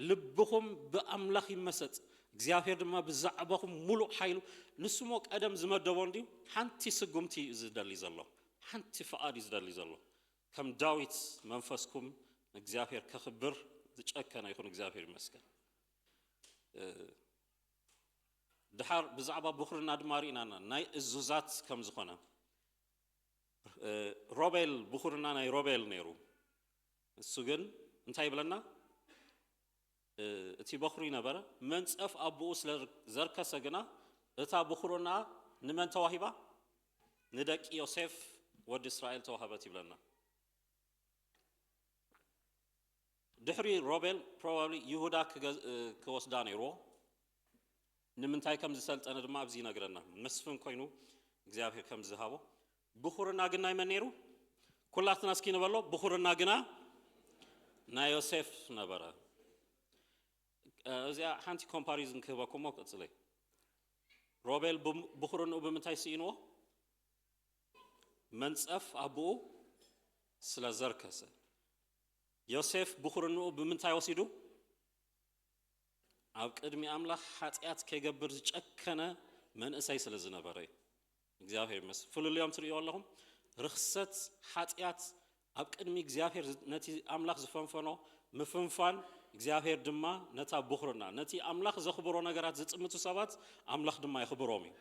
ልብኹም ብኣምላኽ ይመሰጥ፣ እግዚኣብሔር ድማ ብዛዕባኹም ሙሉእ ሓይሉ። ንሱ እሞ ቀደም ዝመደቦ እንድዩ። ሓንቲ ስጉምቲ እዩ ዝደሊ ዘሎ፣ ሓንቲ ፍቓድ እዩ ዝደሊ ዘሎ። ከም ዳዊት መንፈስኩም እግዚኣብሔር ከኽብር ዝጨከነ ይኹን። እግዚኣብሔር ይመስገን። ድሓር ብዛዕባ ብኹርና ድማ ርኢና ኢና፣ ናይ እዙዛት ከም ዝኾነ። ሮቤል፣ ብኹርና ናይ ሮቤል ነይሩ። እሱ ግን እንታይ ይብለና? እቲ በኹሪ ነበረ። መንጸፍ ኣቦኡ ስለ ዘርከሰ ግና እታ ብኹርና ንመን ተዋሂባ? ንደቂ ዮሴፍ ወዲ እስራኤል ተዋህበት ይብለና። ድሕሪ ሮቤል ፕሮባብሊ ይሁዳ ክገዝ-፣ ክወስዳ ነይርዎ። ንምንታይ ከም ዝሰልጠነ ድማ ኣብዚ ይነግረና። መስፍን ኮይኑ እግዚኣብሔር ከም ዝሃቦ። ብኹርና ግን ናይ መን ነይሩ? ኩላትና እስኪ ንበሎ፣ ብኹርና ግና ናይ ዮሴፍ ነበረ። እዚኣ ሓንቲ ኮምፓሪዝን ክህበኩሞ ቀጽለይ። ሮቤል ብም-፣ ብኹርንኡ ብምንታይ ስኢንዎ? መንጸፍ ኣቦኡ ስለ ዘርከሰ። ዮሴፍ ብኹርንኡ ብምንታይ ወሲዱ? ኣብ ቅድሚ ኣምላኽ ሓጢኣት ከይገብር ዝጨከነ መንእሰይ ስለ ዝነበረ እዩ። እግዚኣብሔር ይመስገን። ፍልልዮም ትርእዩ ኣለኹም። ርኽሰት፣ ሓጢኣት ኣብ ቅድሚ እግዚኣብሔር ዝ-፣ ነቲ ኣምላኽ ዝፈንፈኖ ምፍንፋን፣ እግዚኣብሔር ድማ ነታ ብኹርና፣ ነቲ ኣምላኽ ዘኽብሮ ነገራት ዝጥምቱ ሰባት ኣምላኽ ድማ የኽብሮም እዩ።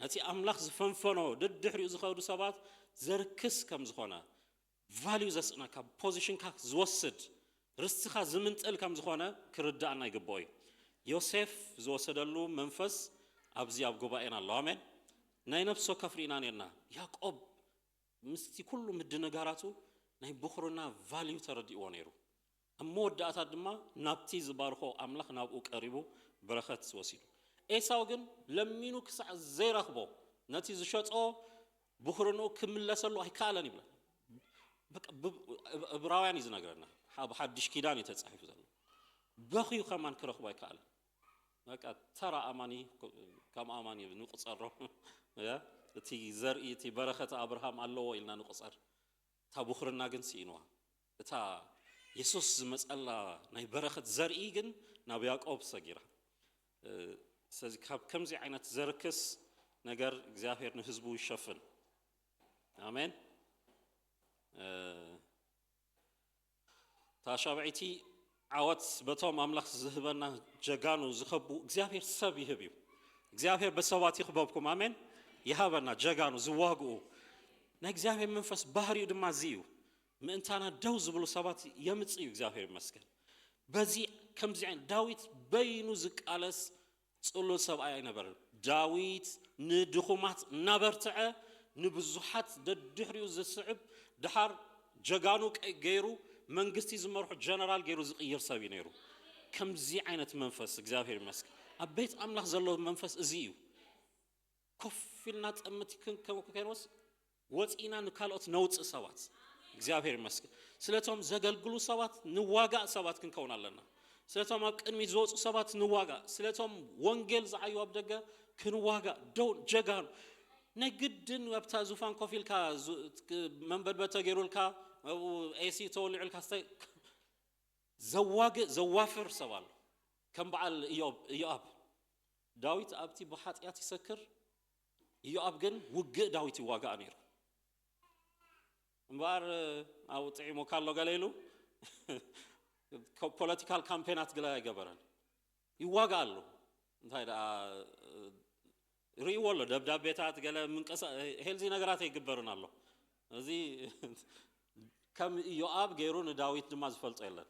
ነቲ ኣምላኽ ዝፈንፈኖ ደድሕሪኡ ዝኸዱ ሰባት ዘርክስ ከም ዝኾነ፣ ቫልዩ ዘስእነካ፣ ፖዚሽንካ ዝወስድ፣ ርስትኻ ዝምንጥል ከም ዝኾነ ክርዳእና ይግብኦ እዩ። ዮሴፍ ዝወሰደሉ መንፈስ ኣብዚ ኣብ ጉባኤና ኣሎ። ኣሜን። ናይ ነፍሲ ወከፍ ርኢና ነርና። ያዕቆብ ምስቲ ኩሉ ምድንጋራቱ ናይ ብኹርና ቫልዩ ተረዲእዎ ነይሩ። ኣብ መወዳእታ ድማ ናብቲ ዝባርኾ ኣምላኽ ናብኡ ቀሪቡ በረኸት ወሲዱ። ኤሳው ግን ለሚኑ ክሳዕ ዘይረኽቦ ነቲ ዝሸጦ ብኹርንኡ ክምለሰሉ ኣይከኣለን ይብለና። በቃ ብ-፣ እብ-፣ እብራውያን እዩ ዝነግረና። ኣብ ሓድሽ ኪዳን እዩ ተጻሒፉ ዘሎ። በኽዩ ከማን ክረኽቦ ኣይከኣለን። በቃ ተራ ኣማኒ ከም ኣማኒ ንቁጸሮ። ያ፣ እቲ ዘርኢ፣ እቲ በረኸት ኣብርሃም ኣለዎ ኢልና ንቁጸር። እታ ብኹርና ግን ስኢንዋ። እታ የሱስ ዝመጸላ ናይ በረኸት ዘርኢ ግን ናብ ያዕቆብ ሰጊራ። እ፣ ስለዚ ካብ ከምዚ ዓይነት ዘርክስ ነገር እግዚኣብሔር ንህዝቡ ይሸፍን። ኣሜን። እ፣ እታ ሻብዐይቲ ዓወት በቶም ኣምላኽ ዝህበና ጀጋኑ ዝኸቡ እግዚኣብሔር ሰብ ይህብ እዩ። እግዚኣብሔር በሰባት ይኽበብኩም። ኣሜን። ይሃበና ጀጋኑ ዝዋግኡ። ናይ እግዚኣብሔር መንፈስ ባህሪኡ ድማ እዚ እዩ። ምእንታና ደው ዝብሉ ሰባት የምጽእ እዩ። እግዚኣብሔር ይመስገን። በዚ ከምዚ ዓይነት ዳዊት በይኑ ዝቃለስ ጽሉል ሰብኣይ ኣይነበረን። ዳዊት ንድኹማት እናበርትዐ ንብዙሓት ደድሕሪኡ ዝስዕብ፣ ድሓር ጀጋኑ ቀ-፣ ገይሩ መንግስቲ ዝመርሑ ጀነራል ገይሩ ዝቕይር ሰብ እዩ ነይሩ። ከምዚ ዓይነት መንፈስ እግዚኣብሔር ይመስገን። ኣብ ቤት ኣምላኽ ዘሎ መንፈስ እዚ እዩ። ኮፍ ኢልና ጠምቲ ክን-፣ ከም-፣ ከይንወስ ወፂና ንካልኦት ነውፅእ ሰባት። እግዚኣብሔር ይመስገን። ስለቶም ዘገልግሉ ሰባት ንዋጋእ ሰባት ክንከውን ኣለና። ስለቶም ኣብ ቅድሚት ዝወፁ ሰባት ንዋጋእ። ስለቶም ወንጌል ዝዓዩ ኣብ ደገ ክንዋጋእ። ደው ጀጋኑ። ናይ ግድን ኣብታ ዙፋን ኮፍ ኢልካ ዙ-፣ ክ-፣ መንበድበድ ተገይሩልካ፣ ኣብኡ ኤሲ ተወሊዑልካ ስታይ-፣ ዘዋግእ፣ ዘዋፍር ሰብ ኣሎ። ከም በዓል ኢዮብ፣ ኢዮኣብ። ዳዊት ኣብቲ ብሓጢኣት ይሰክር፣ ኢዮኣብ ግን ውግእ ዳዊት ይዋጋእ ነይሩ። እምበኣር ኣብኡ ጥዒሙካ ኣሎ ገለ ኢሉ፣ ኮ-፣ ፖለቲካል ካምፔናት ገለ ኣይገበረን። ይዋጋእ ኣሎ። እንታይ ደኣ፣ ርእይዎ ኣሎ፣ ደብዳቤታት ገለ ምንቀሳ-፣ ሄልዚ ነገራት ኣይግበርን ኣሎ። እዚ ከም ኢዮኣብ ገይሩ ንዳዊት ድማ ዝፈልጦ የለን።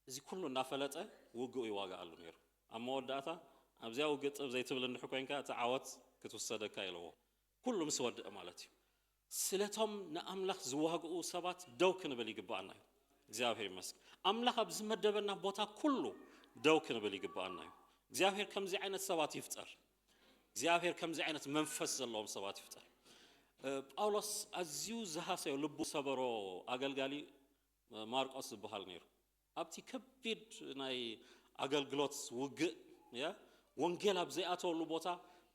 እዚ ኩሉ እናፈለጠ ውግኡ ይዋጋኣሉ ነይሩ። ኣብ መወዳእታ ኣብዚኣ ውግእ ጥብ ዘይትብል እንድሕር ኮይንካ እቲ ዓወት ክትውሰደካ ኢለዎ። ኩሉ ምስ ወድአ ማለት እዩ። ስለቶም ንኣምላኽ ዝዋግኡ ሰባት ደው ክንብል ይግብኣና እዩ። እግዚኣብሔር ይመስገን። ኣምላኽ ኣብ ዝመደበና ቦታ ኩሉ ደው ክንብል ይግብኣና እዩ። እግዚኣብሔር ከምዚ ዓይነት ሰባት ይፍጠር። እግዚኣብሔር ከምዚ ዓይነት መንፈስ ዘለዎም ሰባት ይፍጠር። እ፣ ጳውሎስ ኣዝዩ ዝሃሰዮ ልቡ ሰበሮ ኣገልጋሊ፣ እ፣ ማርቆስ ዝበሃል ነይሩ። ኣብቲ ከቢድ ናይ ኣገልግሎት ውግእ፣ ያ፣ ወንጌል ኣብ ዘይኣተወሉ ቦታ፣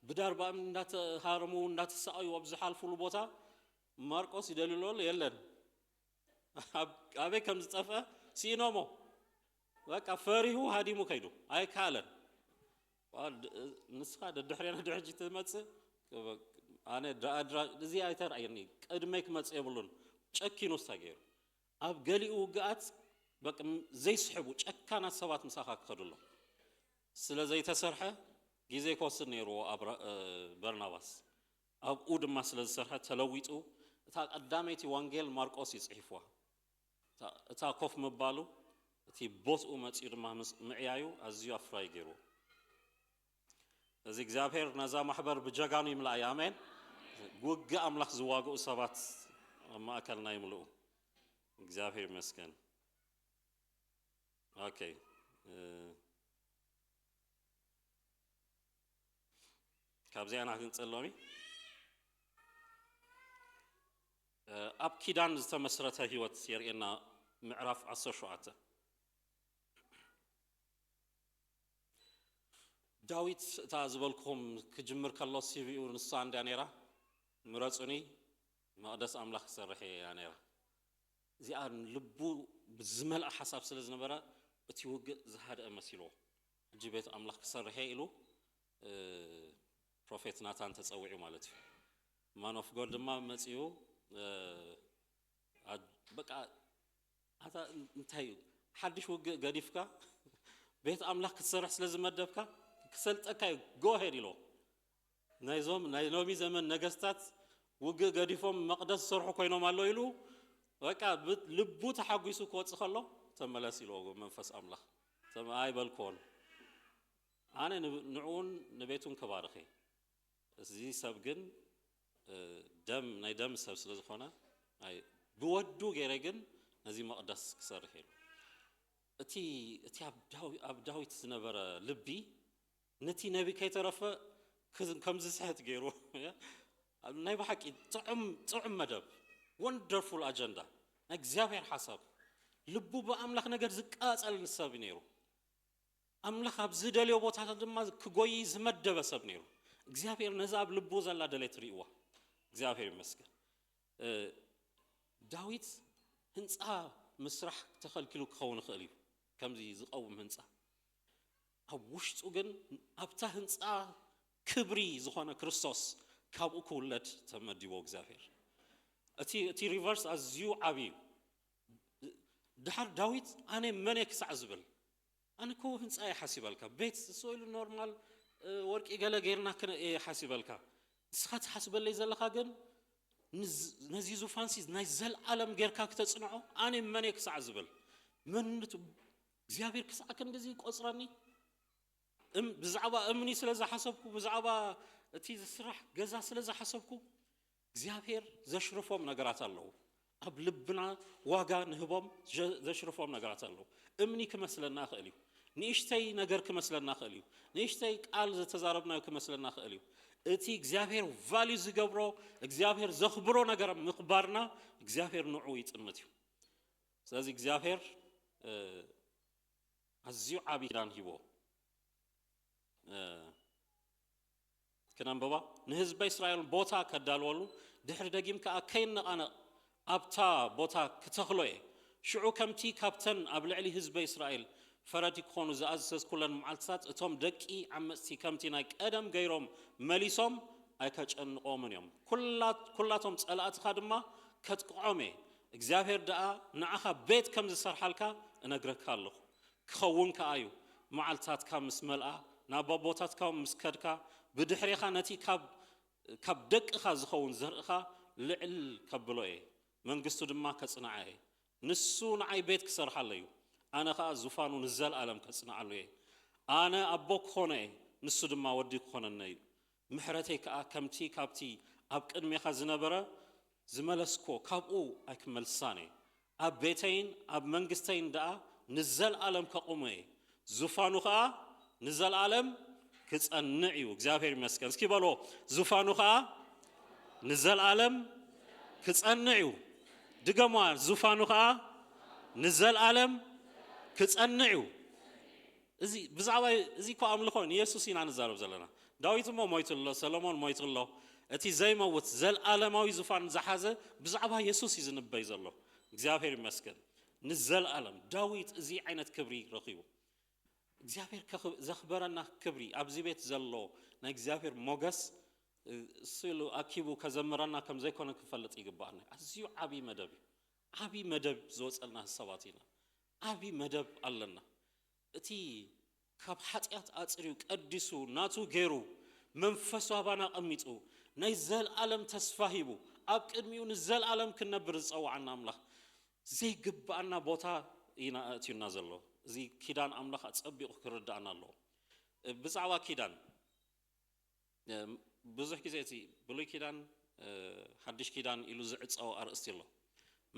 ብዳርባ እምኒ እንዳተሃረሙ እንዳተሳቐዩ ኣብ ዝሓልፉሉ ቦታ ማርቆስ ይደልዩሉ ኣሎ፣ የለን። ኣብ-፣ ኣበይ ከም ዝጠፍአ ስኢኖሞ። በቃ ፈሪሁ ሃዲሙ ከይዱ፣ ኣይከኣለን። ዋ፣ ድ-፣ ንስኻ ደድሕሬና ድሕጂ ትመጽእ፣ ኣነ ድኣ ድራ-፣ እዚ ኣይተርኣየኒ፣ ቅድመይ ክመጽእ የብሉን። ጨኪኑ ስታ ገይሩ። ኣብ ገሊኡ ውግኣት በቃ ም-፣ ዘይስሕቡ ጨካናት ሰባት ምሳኻ ክኸዱ ኣለዉ። ስለ ዘይተሰርሐ ግዜ ክወስድ ነይርዎ ኣብራ-፣ እ፣ በርናባስ። ኣብኡ ድማ ስለ ዝሰርሐ ተለዊጡ፣ እታ ቀዳመይቲ ወንጌል ማርቆስ እዩ ጽሒፍዋ። እታ፣ እታ ኮፍ ምባሉ፣ እቲ ቦትኡ መጺኡ ድማ ምስ ምዕያዩ ኣዝዩ ኣፍራይ ገይርዎ። እዚ እግዚኣብሔር ነዛ ማሕበር ብጀጋኑ ይምልኣ እዩ። ኣሜን። ውግእ ኣምላኽ ዝዋግኡ ሰባት ኣብ ማእከልና ይምልኡ። እግዚኣብሔር ይመስገን። ኦኬ። እ፣ ካብዚኣ ኢና ክንጽል ሎሚ። እ፣ ኣብ ኪዳን ዝተመስረተ ህይወት የርእየና ምዕራፍ ዓሰርተ ሸውዓተ። ዳዊት እታ ዝበልኩኹም ክጅምር ከሎ ሲቪኡ ንሳ እንድያ ነይራ፣ "ምረጹኒ፣ መቕደስ ኣምላኽ ክሰርሕ እየ" እያ ነይራ። እዚኣ ልቡ ብዝመልኣ ሓሳብ ስለ ዝነበረ እቲ ውግእ ዝሃደአ መሲልዎ። ሕጂ ቤት ኣምላኽ ክሰርሕ እየ ኢሉ እ፣ ፕሮፌት ናታን ተጸዊዑ ማለት እዩ። ማን ኦፍ ጎድ ድማ መጺኡ እ፣ ኣ- በቃ ኣታ እንታይ እዩ ሓድሽ ውግእ ገዲፍካ ቤት ኣምላኽ ክትሰርሕ ስለ ዝመደብካ ክሰልጠካ እዩ ጎሄድ ኢሎ ናይዞም ናይ ሎሚ ዘመን ነገስታት ውግእ ገዲፎም መቕደስ ዝሰርሑ ኮይኖም ኣሎ ኢሉ በቃ ብ- ልቡ ተሓጒሱ ክወፅእ ከሎ ተመለስ ኢልዎ መንፈስ ኣምላኽ ተመ- ኣይበልክዎን ኣነ ንብ- ንዕኡን ንቤቱን ክባርኽ እየ እዚ ሰብ ግን እ፣ ደም ናይ ደም ሰብ ስለ ዝኾነ ኣይ ብወዱ ገይረ ግን ነዚ መቕደስ ክሰርሕ ኢሉ እቲ እቲ ኣብ ዳዊ- ኣብ ዳዊት ዝነበረ ልቢ ነቲ ነቢ ከይተረፈ ክዝ- ከም ዝስሕት ገይሩ ናይ ብሓቂ ጥዑም ጥዑም መደብ ወንደርፉል ኣጀንዳ ናይ እግዚኣብሔር ሓሳብ ልቡ ብኣምላኽ ነገር ዝቃጸል ሰብ ነይሩ ኣምላኽ ኣብ ዝደልዮ ቦታታት ድማ ክጎይ ዝመደበ ሰብ ነይሩ እግዚኣብሔር ነዛ ኣብ ልቡ ዘላ ደሌት ርእዋ እግዚኣብሔር ይመስገን እ፣ ዳዊት ህንፃ ምስራሕ ተኸልኪሉ ክኸውን ይኽእል እዩ ከምዚ ዝቐውም ህንፃ ኣብ ውሽጡ ግን ኣብታ ህንፃ ክብሪ ዝኾነ ክርስቶስ ካብኡ ክውለድ ተመዲቦ እግዚኣብሔር እቲ እቲ ሪቨርስ ኣዝዩ ዓብዪ እዩ ድሓር ዳዊት ኣነ መን ክሳዕ ዝብል ኣነ ኮ ህንፃ እየ ሓሲበልካ ቤት ስኢሉ ኖርማል ወርቂ ገለ ጌርና ክነ እየ ሓሲበልካ ንስኻ ትሓስበለይ ዘለኻ ግን ነዚ ዙፋንሲ ናይ ዘልዓለም ጌርካ ክተፅንዖ ኣነ መን ክሳዕ ዝብል መንነቱ እግዚኣብሔር ክሳዕ ክንድዚ ይቆፅረኒ ብዛዕባ እምኒ ስለ ዝሓሰብኩ ብዛዕባ እቲ ዝስራሕ ገዛ ስለ ዝሓሰብኩ እግዚኣብሔር ዘሽርፎም ነገራት ኣለዉ ኣብ ልብና ዋጋ ንህቦም ዘሽርፎም ነገራት ኣለዉ እምኒ ክመስለና ይኽእል እዩ ንእሽተይ ነገር ክመስለና ይኽእል እዩ ንእሽተይ ቃል ዝተዛረብናዮ ክመስለና ይኽእል እዩ እቲ እግዚኣብሔር ቫልዩ ዝገብሮ እግዚኣብሔር ዘኽብሮ ነገር ምኽባርና እግዚኣብሔር ንዑ ይጥምት እዩ ስለዚ እግዚኣብሔር ኣዝዩ ዓብዪ ኪዳን ሂቦ ክነንብባ ንህዝበ እስራኤል ቦታ ከዳልወሉ ድሕሪ ደጊም ከኣ ከይነቓነቕ ኣብታ ቦታ ክተኽሎ እየ ሽዑ ከምቲ ካብተን ኣብ ልዕሊ ህዝበ እስራኤል ፈረዲ ክኾኑ ዝኣዘዝኩለን መዓልትታት እቶም ደቂ ዓመፅቲ ከምቲ ናይ ቀደም ገይሮም መሊሶም ኣይከጨንቖምን እዮም ኩላቶም ፀላእትኻ ድማ ከጥቅዖም እየ እግዚኣብሔር ደኣ ንዓኻ ቤት ከም ዝሰርሓልካ እነግረካ ኣለኹ ክኸውን ከኣ እዩ መዓልትታትካ ምስ መልኣ ናብ ኣቦታትካ ምስ ከድካ ብድሕሬኻ ነቲ ካብ ደቅኻ ዝኸውን ዘርእኻ ልዕል ከብሎ እየ መንግስቱ ድማ ከጽንዓ እየ ንሱ ንዓይ ቤት ክሰርሓለ እዩ ኣነ ኸኣ ዙፋኑ ንዘልኣለም ከጽንዓሉ እየ ኣነ ኣቦ ክኾኖ እየ ንሱ ድማ ወዲ ክኾነነ እዩ ምሕረተይ ከኣ ከምቲ ካብቲ ኣብ ቅድሜኻ ዝነበረ ዝመለስኮ ካብኡ ኣይክመልሳን እየ ኣብ ቤተይን ኣብ መንግስተይን ደኣ ንዘልኣለም ከቑሞ እየ ዙፋኑ ኸኣ ንዘልኣለም ክጸንዕ እዩ እግዚኣብሔር ይመስገን እስኪ በሎ ዙፋኑ ኸኣ ንዘልኣለም ክጸንዕ እዩ ድገማ ዙፋኑ ኸኣ ንዘልኣለም ክጸንዕ እዩ እዚ ብዛዕባ እዚ እኮ ኣምልኾ ንየሱስ ኢና ንዛረብ ዘለና ዳዊት እሞ ሞይቱ ኣሎ ሰሎሞን ሞይቱ ኣሎ እቲ ዘይመውት ዘልኣለማዊ ዙፋን ዝሓዘ ብዛዕባ የሱስ እዩ ዝንበይ ዘሎ እግዚኣብሔር ይመስገን ንዘልኣለም ዳዊት እዚ ዓይነት ክብሪ ረኺቡ እግዚኣብሔር ዘኽበረና ክብሪ ኣብዚ ቤት ዘሎ ናይ እግዚኣብሔር ሞገስ ስሉ ኣኪቡ ከዘምረና ከም ዘይኮነ ክንፈልጥ ይግባኣና ኣዝዩ ዓብዪ መደብ እዩ ዓብዪ መደብ ዝወፀልና ሰባት ኢና ዓብዪ መደብ ኣለና እቲ ካብ ሓጢኣት ኣፅርዩ ቀዲሱ ናቱ ገይሩ መንፈሱ ኣባና ኣቐሚጡ ናይ ዘለኣለም ተስፋ ሂቡ ኣብ ቅድሚኡ ንዘለኣለም ክንነብር ዝፀዋዓና ኣምላኽ ዘይግብኣና ቦታ ኢና ኣእትዩና ዘሎ እዚ ኪዳን ኣምላኽ ኣፀቢቑ ክርዳእና ኣለዎ ብዛዕባ ኪዳን ብዙሕ ግዜ እቲ ብሉይ ኪዳን ሓድሽ ኪዳን ኢሉ ዝዕፀው ኣርእስቲ ኣሎ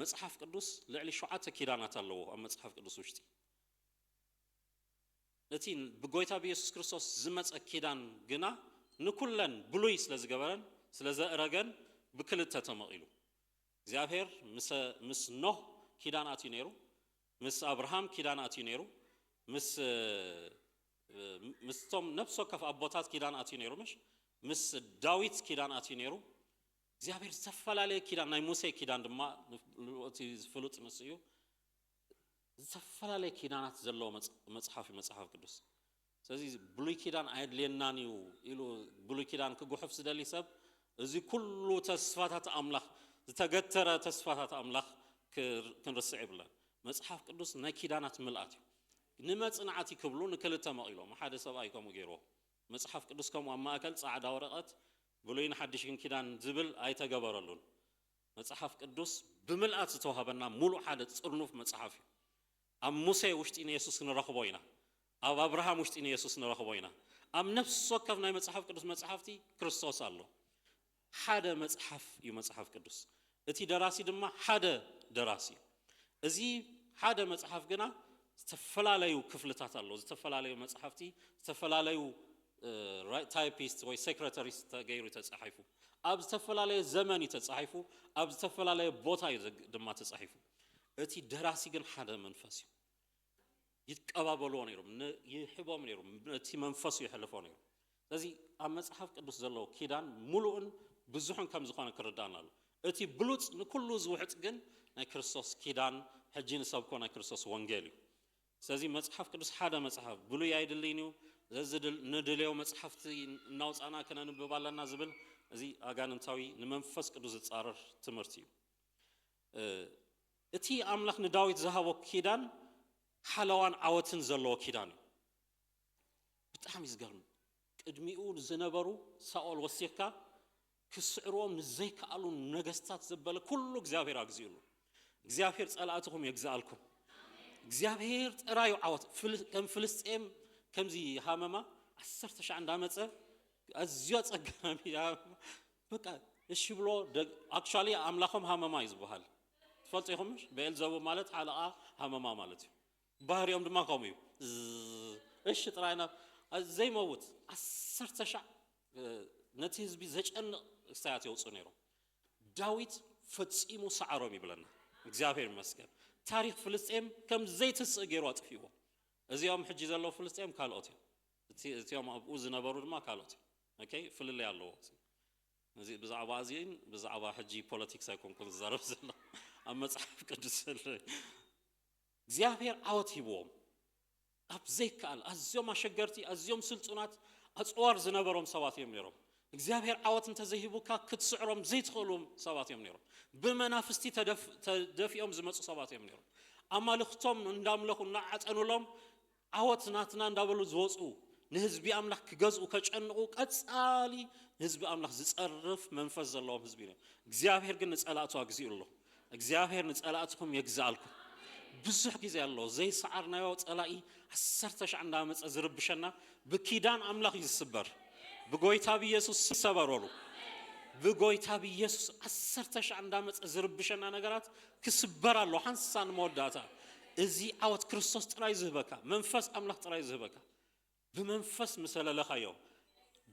መፅሓፍ ቅዱስ ልዕሊ ሸዓተ ኪዳናት ኣለዎ ኣብ መፅሓፍ ቅዱስ ውሽጢ እቲ ብጎይታ ብየሱስ ክርስቶስ ዝመፀ ኪዳን ግና ንኩለን ብሉይ ስለ ዝገበረን ስለ ዘእረገን ብክልተ ተመቒሉ እግዚኣብሔር ምስ ኖህ ኪዳን ኣትዩ ነይሩ ምስ ኣብርሃም ኪዳን ኣትዩ ነይሩ ምስ ምስቶም ነፍሲ ወከፍ ኣቦታት ኪዳን ኣትዩ ነይሩ ምሽ ምስ ዳዊት ኪዳን ኣትዩ ነይሩ እግዚኣብሔር ዝተፈላለየ ኪዳን ናይ ሙሴ ኪዳን ድማ እቲ ዝፍሉጥ ንሱ እዩ ዝተፈላለየ ኪዳናት ዘለዎ መጽ- መጽሓፍ እዩ መጽሓፍ ቅዱስ ስለዚ ብሉይ ኪዳን ኣየድልየናን እዩ ኢሉ ብሉይ ኪዳን ክጉሕፍ ዝደሊ ሰብ፣ እዚ ኩሉ ተስፋታት ኣምላኽ፣ ዝተገተረ ተስፋታት ኣምላኽ ክር- ክንርስዕ የብልናን። መጽሓፍ ቅዱስ ናይ ኪዳናት ምልኣት እዩ። ንመጽናዕቲ ክብሉ ንክልተ መቒሎም፣ ሓደ ሰብኣይ ከምኡ ገይርዎ። መጽሓፍ ቅዱስ ከምኡ ኣብ ማእከል ጻዕዳ ወረቐት ብሉይን ሓድሽን ኪዳን ዝብል ኣይተገበረሉን። መጽሓፍ ቅዱስ ብምልኣት ዝተዋህበና ሙሉእ ሓደ ጽርኑፍ መጽሓፍ እዩ። ኣብ ሙሴ ውሽጢ ንየሱስ ንረኽቦ ኢና። ኣብ ኣብርሃም ውሽጢ ንየሱስ ንረኽቦ ኢና። ኣብ ነፍሲ ወከፍ ናይ መጽሓፍ ቅዱስ መጽሓፍቲ ክርስቶስ ኣሎ። ሓደ መጽሓፍ እዩ መጽሓፍ ቅዱስ። እቲ ደራሲ ድማ ሓደ ደራሲ እዩ። እዚ ሓደ መጽሓፍ ግና ዝተፈላለዩ ክፍልታት ኣለዎ። ዝተፈላለዩ መጽሓፍቲ፣ ዝተፈላለዩ ታይፒስት ወይ ሴክሬተሪስ ተገይሩ ተጻሒፉ፣ ኣብ ዝተፈላለየ ዘመን እዩ ተጻሒፉ፣ ኣብ ዝተፈላለየ ቦታ እዩ ዘግ- ድማ ተጻሒፉ። እቲ ደራሲ ግን ሓደ መንፈስ እዩ። ይቀባበልዎ ነይሮም፣ ን- ይሕቦም ነይሮም፣ ነቲ መንፈሱ ይሕልፎ ነይሩ። ስለዚ ኣብ መጽሓፍ ቅዱስ ዘለዎ ኪዳን ሙሉእን ብዙሕን ከም ዝኾነ ክርዳእና ኣሎ። እቲ ብሉጽ ንኩሉ ዝውሕጥ ግን ናይ ክርስቶስ ኪዳን፣ ሕጂ ንሰብኮ ናይ ክርስቶስ ወንጌል እዩ። ስለዚ መጽሓፍ ቅዱስ ሓደ መጽሓፍ ብሉይ ኣይድልይን እዩ። ዘዚ ድል- ንድልዮ መጽሓፍቲ እናውጻና ክነንብብ ኣለና ዝብል፣ እዚ ኣጋንንታዊ፣ ንመንፈስ ቅዱስ ዝጻረር ትምህርቲ እዩ። እ፣ እቲ ኣምላኽ ንዳዊት ዝሃቦ ኪዳን ሓለዋን ዓወትን ዘለዎ ኪዳን እዩ። ብጣዕሚ ዝገርም። ቅድሚኡ ዝነበሩ፣ ሳኦል ወሲኽካ፣ ክስዕርዎም ንዘይከኣሉ ነገስታት ዘበለ ኩሉ እግዚኣብሔር ኣግዚኡሉ። እግዚኣብሔር ጸላእትኹም የግዝኣልኩም። እግዚኣብሔር ጥራዩ ዓወት። ፍል- ከም ፍልስጤም ከምዚ ሃመማ ዓሰርተ ሻዕ እንዳመጸ፣ ኣዝዩ ኣጸጋሚ ሃመማ። በቃ እሺ ብሎ። ኣክቹዋሊ ኣምላኾም ሃመማ እዩ ዝበሃል። ትፈልጡ ኢኹም ምሽ? ብኤልዘቡብ ማለት ሓለቓ ሃመማ ማለት እዩ። ባህሪኦም ድማ ከምኡ እዩ። ዝዝ- እሺ ጥራይ ናብ ዘይመውት ዓሰርተ ሻዕ፣ እ፣ ነቲ ህዝቢ ዘጨንቕ ክስታያት የውፅኡ ነይሮም። ዳዊት ፈጺሙ ሰዓሮም ይብለና። እግዚኣብሔር ይመስገን። ታሪኽ ፍልስጤም ከም ዘይትስእ ገይሩ ኣጥፊዎ። እዚኦም ሕጂ ዘለዉ ፍልስጤም ካልኦት እዮም። እቲ- እቲኦም ኣብኡ ዝነበሩ ድማ ካልኦት እዮም። ኦኬ፣ ፍልልይ ኣለዎ። እዚ ብዛዕባ እዚን ብዛዕባ ሕጂ ፖለቲክስ ኣይኮንኩን ዝዛረብ ዘሎ፣ ኣብ መጽሓፍ ቅዱስ ዘሎ። እግዚኣብሔር ዓወት ሂብዎም። ኣብ ዘይከኣል ኣዝዮም ኣሸገርቲ፣ ኣዝዮም ስልጡናት፣ ኣጽዋር ዝነበሮም ሰባት እዮም ነይሮም። እግዚኣብሔር ዓወት እንተዘይሂቡካ ክትስዕሮም ዘይትኽእሉ ሰባት እዮም ነይሮም። ብመናፍስቲ ተደፍ- ተደፊኦም ዝመጹ ሰባት እዮም ነይሮም። ኣማልኽቶም እንዳምለኹ እናዓጠኑሎም ዓወት ናትና እንዳበሉ ዝወፁ፣ ንህዝቢ ኣምላኽ ክገዝኡ ከጨንቑ፣ ቀጻሊ ንህዝቢ ኣምላኽ ዝጸርፍ መንፈስ ዘለዎም ህዝቢ እዮም። እግዚኣብሔር ግን ንጸላእቱ ኣግዚኡ ኣሎ። እግዚኣብሔር ንጸላእትኹም የግዝኣልኩም። ብዙሕ ግዜ ኣሎ ዘይሰዓርናዮ ጸላኢ ዓሰርተ ሻዕ እንዳመጸ ዝርብሸና፣ ብኪዳን ኣምላኽ እዩ ዝስበር። ብጎይታ ብኢየሱስ ይሰበር በሉ። ብጎይታ ብኢየሱስ ዓሰርተ ሻዕ እንዳመጸ ዝርብሸና ነገራት ክስበር ኣሎ። ሓንሳን መወዳእታ። እዚ ዓወት ክርስቶስ ጥራይ ዝህበካ፣ መንፈስ ኣምላኽ ጥራይ ዝህበካ። ብመንፈስ ምሰለለኻዮ፣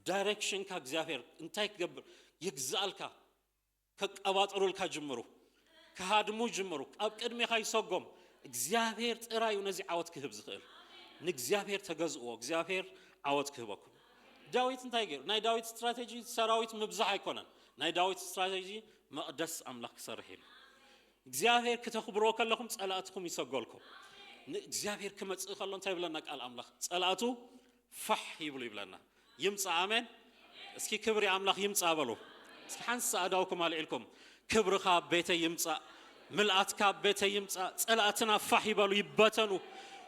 ዳይሬክሽንካ እግዚኣብሔር እንታይ ክገብር የግዝኣልካ። ከቀባጥሩልካ ጅምሩ፣ ክሃድሙ ጅምሩ፣ ኣብ ቅድሜኻ ይሰጎም። እግዚኣብሔር ጥራይ እዩ ነዚ ዓወት ክህብ ዝኽእል። ንእግዚኣብሔር ተገዝእዎ፣ እግዚኣብሔር ዓወት ክህበኩም። ዳዊት እንታይ ገይሩ? ናይ ዳዊት ስትራቴጂ ሰራዊት ምብዛሕ ኣይኮነን። ናይ ዳዊት ስትራቴጂ መቕደስ ኣምላኽ ክሰርሕ ኢሉ። እግዚኣብሔር ክተኽብርዎ ከለኹም ጸላእትኹም ይሰጎልኩም። ንእግዚኣብሔር ክመጽእ ከሎ እንታይ ይብለና ቃል ኣምላኽ? ጸላእቱ ፋሕ ይብሉ ይብለና። ይምጻእ። ኣሜን። እስኪ ክብሪ ኣምላኽ ይምጻእ በሉ። እስኪ ሓንሳ ኣእዳውኩም ኣልዒልኩም፣ ክብርኻ ኣብ ቤተይ ይምጻእ፣ ምልኣትካ ኣብ ቤተይ ይምጻእ። ጸላእትና ፋሕ ይበሉ፣ ይበተኑ።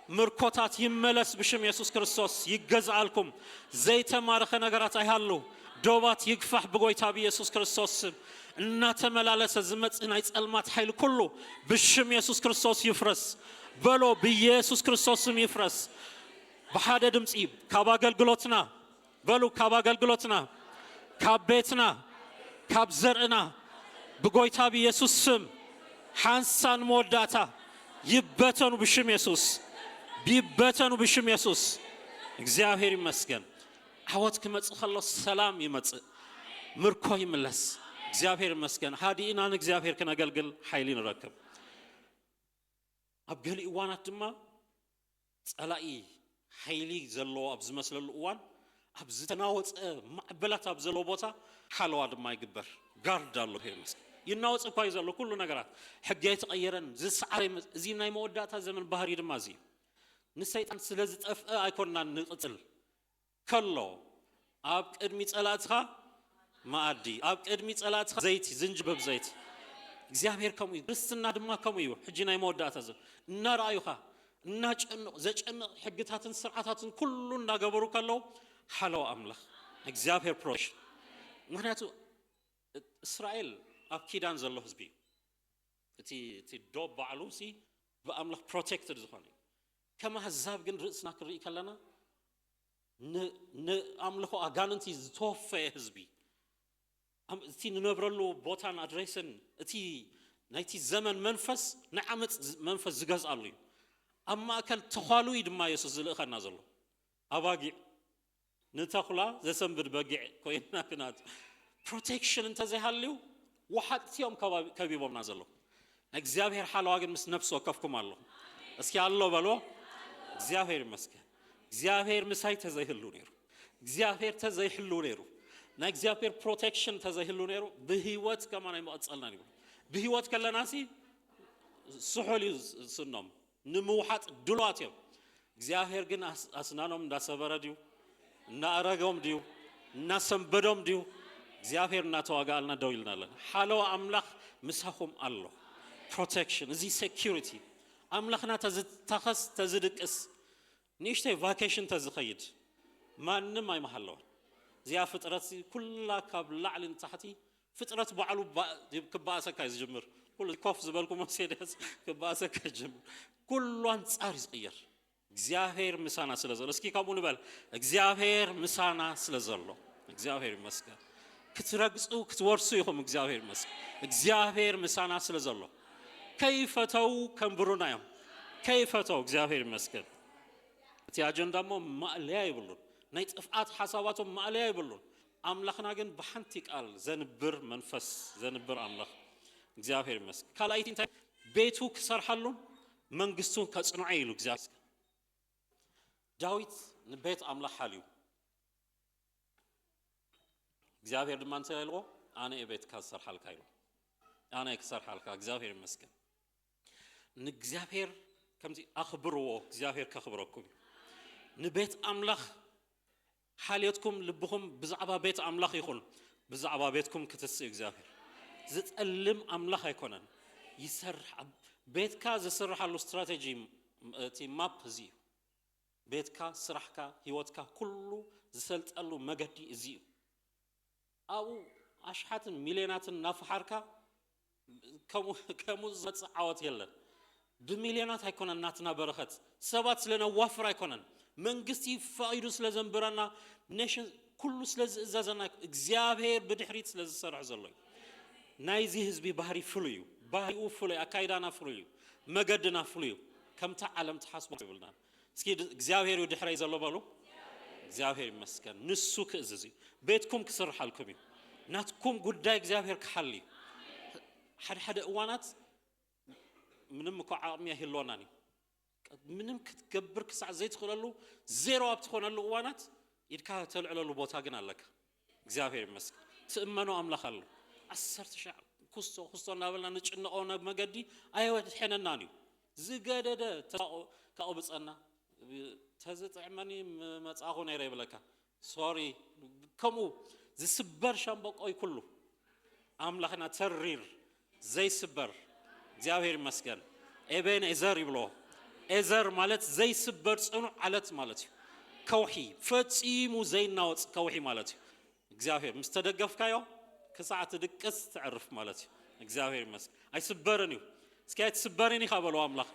ምርኮታት ይመለስ ብሽም የሱስ ክርስቶስ። ይገዝኣልኩም። ዘይተማረኸ ነገራት ኣይሃሉ። ዶባት ይግፋሕ ብጎይታ ብየሱስ ክርስቶስ ስም። እናተመላለሰ ዝመጽእ ናይ ጸልማት ሓይሊ ኩሉ ብሽም የሱስ ክርስቶስ ይፍረስ። በሎ፣ ብየሱስ ክርስቶስ ስም ይፍረስ። ብሓደ ድምጺ ካብ ኣገልግሎትና በሉ፣ ካብ ኣገልግሎትና፣ ካብ ቤትና፣ ካብ ዘርእና ብጎይታ ብየሱስ ስም ሓንሳን መወዳእታ ይበተኑ ብሽም የሱስ። ይበተኑ ብሽም የሱስ። እግዚኣብሔር ይመስገን። ዓወት ክመጽእ ከሎ ሰላም ይመጽእ፣ ምርኮ ይምለስ። እግዚኣብሔር ይመስገን። ሃዲእና ንእግዚኣብሔር ክነገልግል ሓይሊ ንረክብ። ኣብ ገሊ እዋናት ድማ ጸላኢ ሓይሊ ዘለዎ ኣብ ዝመስለሉ እዋን፣ ኣብ ዝተናወጸ ማዕበላት ኣብ ዘለዎ ቦታ ሓለዋ ድማ ይግበር። ጋርድ ኣሎ። ይመስል ይናወጽ እኳ እዩ ዘሎ ኩሉ ነገራት። ሕጊ ኣይተቐየረን፣ ዝሰዓረ ይመ-፣ እዚ ናይ መወዳእታ ዘመን ባህሪ ድማ እዚ እዩ። ንሰይጣን ስለ ዝጠፍአ ኣይኮንናን ንቕጽል። ከሎ ኣብ ቅድሚ ጸላእትኻ መኣዲ፣ ኣብ ቅድሚ ጸላእትኻ ዘይቲ፣ ዝንጅብል ዘይቲ። እግዚኣብሔር ከምኡ እዩ። ክርስትና ድማ ከምኡ እዩ። ሕጂ ናይ መወዳእታ ዘሎ እናረኣዩኻ፣ እናጨንቕ፣ ዘጨንቕ ሕግታትን ስርዓታትን ኩሉ እናገበሩ ከለዉ ሓለዋ ኣምላኽ እግዚኣብሔር ፕሮሽ። ምክንያቱ እስራኤል ኣብ ኪዳን ዘሎ ህዝቢ እዩ። እቲ እቲ ዶብ ባዕሉ ሲ ብኣምላኽ ፕሮቴክትድ ዝኾነ እዩ። ከም ኣህዛብ ግን ርእስና ክንርኢ ከለና ን- ንኣምልኾ ኣጋንንቲ ዝተወፈየ ህዝቢ፣ ኣም- እቲ ንነብረሉ ቦታን ኣድሬስን እቲ ናይቲ ዘመን መንፈስ ንዓመፅ ዝ- መንፈስ ዝገዝኣሉ እዩ። ኣብ ማእከል ተዃሉ እዩ ድማ የሱስ ዝልእኸና ዘሎ። ኣባጊዕ ንተኹላ ዘሰንብድ በጊዕ ኮይና ግና ፕሮቴክሽን እንተዘይሃልዩ ወሓጥቲ እዮም ከባቢ- ከቢቦምና ዘለዉ። እግዚኣብሔር ሓለዋ ግን ምስ ነፍሲ ወከፍኩም ኣሎ። እስኪ ኣሎ በሎ። እግዚኣብሔር ይመስገን። እግዚኣብሔር ምሳይ ተዘይህሉ ነይሩ፣ እግዚኣብሔር ተዘይህሉ ነይሩ፣ ናይ እግዚኣብሔር ፕሮቴክሽን ተዘይህሉ ነይሩ፣ ብህይወት ከማን ኣይመቐጸልናን ይብሉ። ብህይወት ከለና ሲ ስሑል እዩ ስኖም፣ ንምውሓጥ ድሉዋት እዮም። እግዚኣብሔር ግን ኣስ- ኣስናኖም እንዳሰበረ ድዩ፣ እናኣረጎም ድዩ፣ እናሰንበዶም ድዩ? እግዚኣብሔር እናተዋጋኣልና ደው ኢልና ኣለና። ሓለዋ ኣምላኽ ምሳኹም ኣሎ። ፕሮቴክሽን፣ እዚ ሴኪሪቲ፣ ኣምላኽና ተዝታኸስ ተዝድቅስ፣ ንእሽተይ ቫኬሽን ተዝኸይድ ማንም ኣይምሃለወን። እዚኣ ፍጥረት ኩላ ካብ ላዕሊ ንታሕቲ ፍጥረት ባዕሉ ባ- ክበኣሰካ እዩ ዝጅምር። ኩሉ ኮፍ ዝበልኩ መሴድያስ ክበኣሰካ ይጅምር። ኩሉ ኣንጻር እዩ ዝቕየር። እግዚኣብሔር ምሳና ስለ ዘሎ፣ እስኪ ከምኡ ንበል። እግዚኣብሔር ምሳና ስለ ዘሎ፣ እግዚኣብሔር ይመስገን። ክትረግጹ ክትወርሱ ኢኹም። እግዚኣብሔር ይመስገን። እግዚኣብሔር ምሳና ስለ ዘሎ፣ ከይፈተው ከንብሩና እዮም። ከይፈተው፣ እግዚኣብሔር ይመስገን። እቲ ኣጀንዳ እሞ ማእለያ የብሉን። ናይ ጥፍኣት ሓሳባቶም ማእለያ የብሉን። ኣምላኽና ግን ብሓንቲ ቃል ዘንብር መንፈስ፣ ዘንብር ኣምላኽ እግዚኣብሔር ይመስገን። ካልኣይቲ እንታይ? ቤቱ ክሰርሓሉን መንግስቱ ከጽንዖ ኢሉ እግዚኣብሔር። ዳዊት ንቤት ኣምላኽ ሓልዩ፣ እግዚኣብሔር ድማ እንታይ ኢልዎ? ኣነ እየ ቤትካ ዝሰርሓልካ ኢሉ። ኣነ እየ ክሰርሓልካ። እግዚኣብሔር ይመስገን። ንእግዚኣብሔር ከምዚ ኣኽብርዎ፣ እግዚኣብሔር ከኽብረኩም እዩ። ንቤት ኣምላኽ ሓልዮትኩም ልብኹም ብዛዕባ ቤት ኣምላኽ ይኹን፣ ብዛዕባ ቤትኩም ክትስእ እግዚኣብሔር። ዝጠልም ኣምላኽ ኣይኮነን። ይሰርሕ ኣብ ቤትካ ዝስርሓሉ ስትራቴጂ፣ እቲ ማፕ እዚ እዩ። ቤትካ፣ ስራሕካ፣ ህይወትካ ኩሉ ዝሰልጠሉ መገዲ እዚ እዩ። ኣብኡ ኣሽሓትን ሚልዮናትን እናፈሓርካ ከምኡ ከምኡ ዝመፅእ ዓወት የለን። ብሚልዮናት ኣይኮነን ናትና በረኸት፣ ሰባት ስለ ነዋፍር ኣይኮነን፣ መንግስቲ ፈቒዱ ስለ ዘንብረና፣ ኔሽን ኩሉ ስለ ዝእዘዘና ኣይኮ- እግዚኣብሔር ብድሕሪት ስለ ዝሰርሕ ዘሎ እዩ። ናይዚ ህዝቢ ባህሪ ፍሉይ እዩ። ባህሪኡ ፍሉይ፣ ኣካይዳና ፍሉይ እዩ፣ መገድና ፍሉይ እዩ። ከምታ ዓለም ትሓስቦ ይብልና። እስኪ ድ- እግዚኣብሔር እዩ ድሕረይ ዘሎ በሉ። እግዚኣብሔር ይመስገን። ንሱ ክእዝዝ እዩ። ቤትኩም ክስርሓልኩም እዩ። ናትኩም ጉዳይ እግዚኣብሔር ክሓሊ እዩ። ሓደ ሓደ እዋናት ምንም እኮ ዓቕሚ ኣይህልወናን እዩ። ምንም ክትገብር ክሳዕ ዘይትኽእለሉ፣ ዜሮ ኣብ ትኾነሉ እዋናት ኢድካ ተልዕለሉ ቦታ ግን ኣለካ። እግዚኣብሔር ይመስገን። ትእመኖ ኣምላኽ ኣሎ። ዓሰርተ ሻዕ ኩስቶ ኩስቶ እናበልና ንጭነቆ ናብ መገዲ ኣየድሕነናን እዩ። ዝገደደ ተስፋ ከቕብፀና፣ ተዝጥዕመኒ መጻኹ ነይረ ይብለካ። ሶሪ። ከምኡ ዝስበር ሻምበቆ እዩ ኩሉ። ኣምላኽና ተሪር ዘይስበር እግዚኣብሔር ይመስገን። ኤቤን ኤዘር ይብሎ። ኤዘር ማለት ዘይስበር ጽኑዕ ዓለት ማለት እዩ። ከውሒ፣ ፈጺሙ ዘይናወጽ ከውሒ ማለት እዩ። እግዚኣብሔር ምስ ተደገፍካዮ ክሳዕ ትድቅስ ትዕርፍ ማለት እዩ። እግዚኣብሔር ይመስገን። ኣይስበርን እዩ። እስኪ ኣይትስበርን ኢኻ በሎ ኣምላኽ።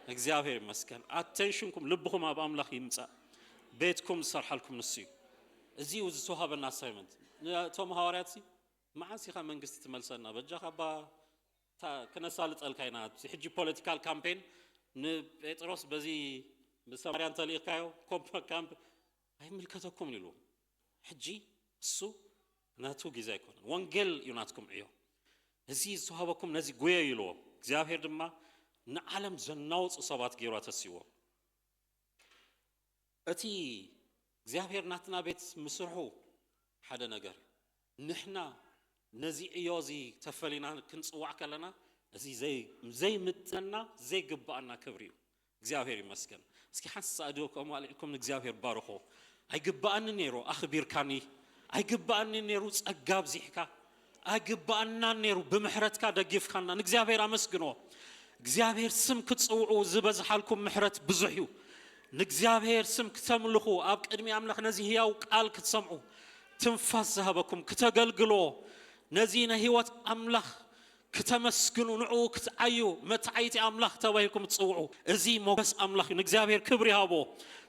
እግዚኣብሔር ይመስገን። ኣቴንሽንኩም ልብኹም ኣብ ኣምላኽ ይምጻእ። ቤትኩም ዝሰርሓልኩም ንሱ እዩ። እዚ እዩ ዝተዋሃበና ኣሳይመንት። ነቶም ሃዋርያት ሲ መዓስ ኢኻ መንግስቲ ትመልሰና? በጃኻ እባ እታ ክነሳልጠልካ ኢና። ኣብዚ ሕጂ ፖለቲካል ካምፔን ንጴጥሮስ በዚ ብሰማርያ እንተልኢኽካዮ ኮምፕ ካምፕ ኣይምልከተኩምን ኢሉ። ሕጂ እሱ ናቱ ግዜ ኣይኮነን። ወንጌል እዩ ናትኩም ዕዮ። እዚ ዝተዋህበኩም ነዚ ጉየ ኢልዎ። እግዚኣብሔር ድማ ንዓለም ዘናውፁ ሰባት ገይሩ ኣተሲዎ። እቲ እግዚኣብሔር ናትና ቤት ምስርሑ ሓደ ነገር እዩ። ንሕና ነዚ ዕዮ እዚ ተፈሊና ክንጽዋዕ ከለና እዚ ዘይ- ዘይምጥነና ዘይግብኣና ክብሪ እዩ። እግዚኣብሔር ይመስገን። እስኪ ሓንሳእ እድወኩም ኣልዒልኩም ንእግዚኣብሔር ባርኾ። ኣይግባኣኒ ነይሩ ኣኽቢርካኒ፣ ኣይግባኣኒ ነይሩ ጸጋ ኣብዚሕካ፣ ኣይግባኣና ነይሩ ብምሕረትካ ደጊፍካና። ንእግዚኣብሔር ኣመስግኖ። እግዚኣብሔር ስም ክትጽውዑ ዝበዝሓልኩም ምሕረት ብዙሕ እዩ። ንእግዚኣብሔር ስም ክተምልኹ፣ ኣብ ቅድሚ ኣምላኽ ነዚ ህያው ቃል ክትሰምዑ፣ ትንፋስ ዝሃበኩም፣ ክተገልግሎ፣ ነዚ ናይ ህይወት ኣምላኽ ክተመስግኑ፣ ንዕኡ ክትዓዩ፣ መተዓይቲ ኣምላኽ ተባሂልኩም ትጽውዑ። እዚ ሞገስ ኣምላኽ እዩ። ንእግዚኣብሔር ክብሪ ይሃቦ።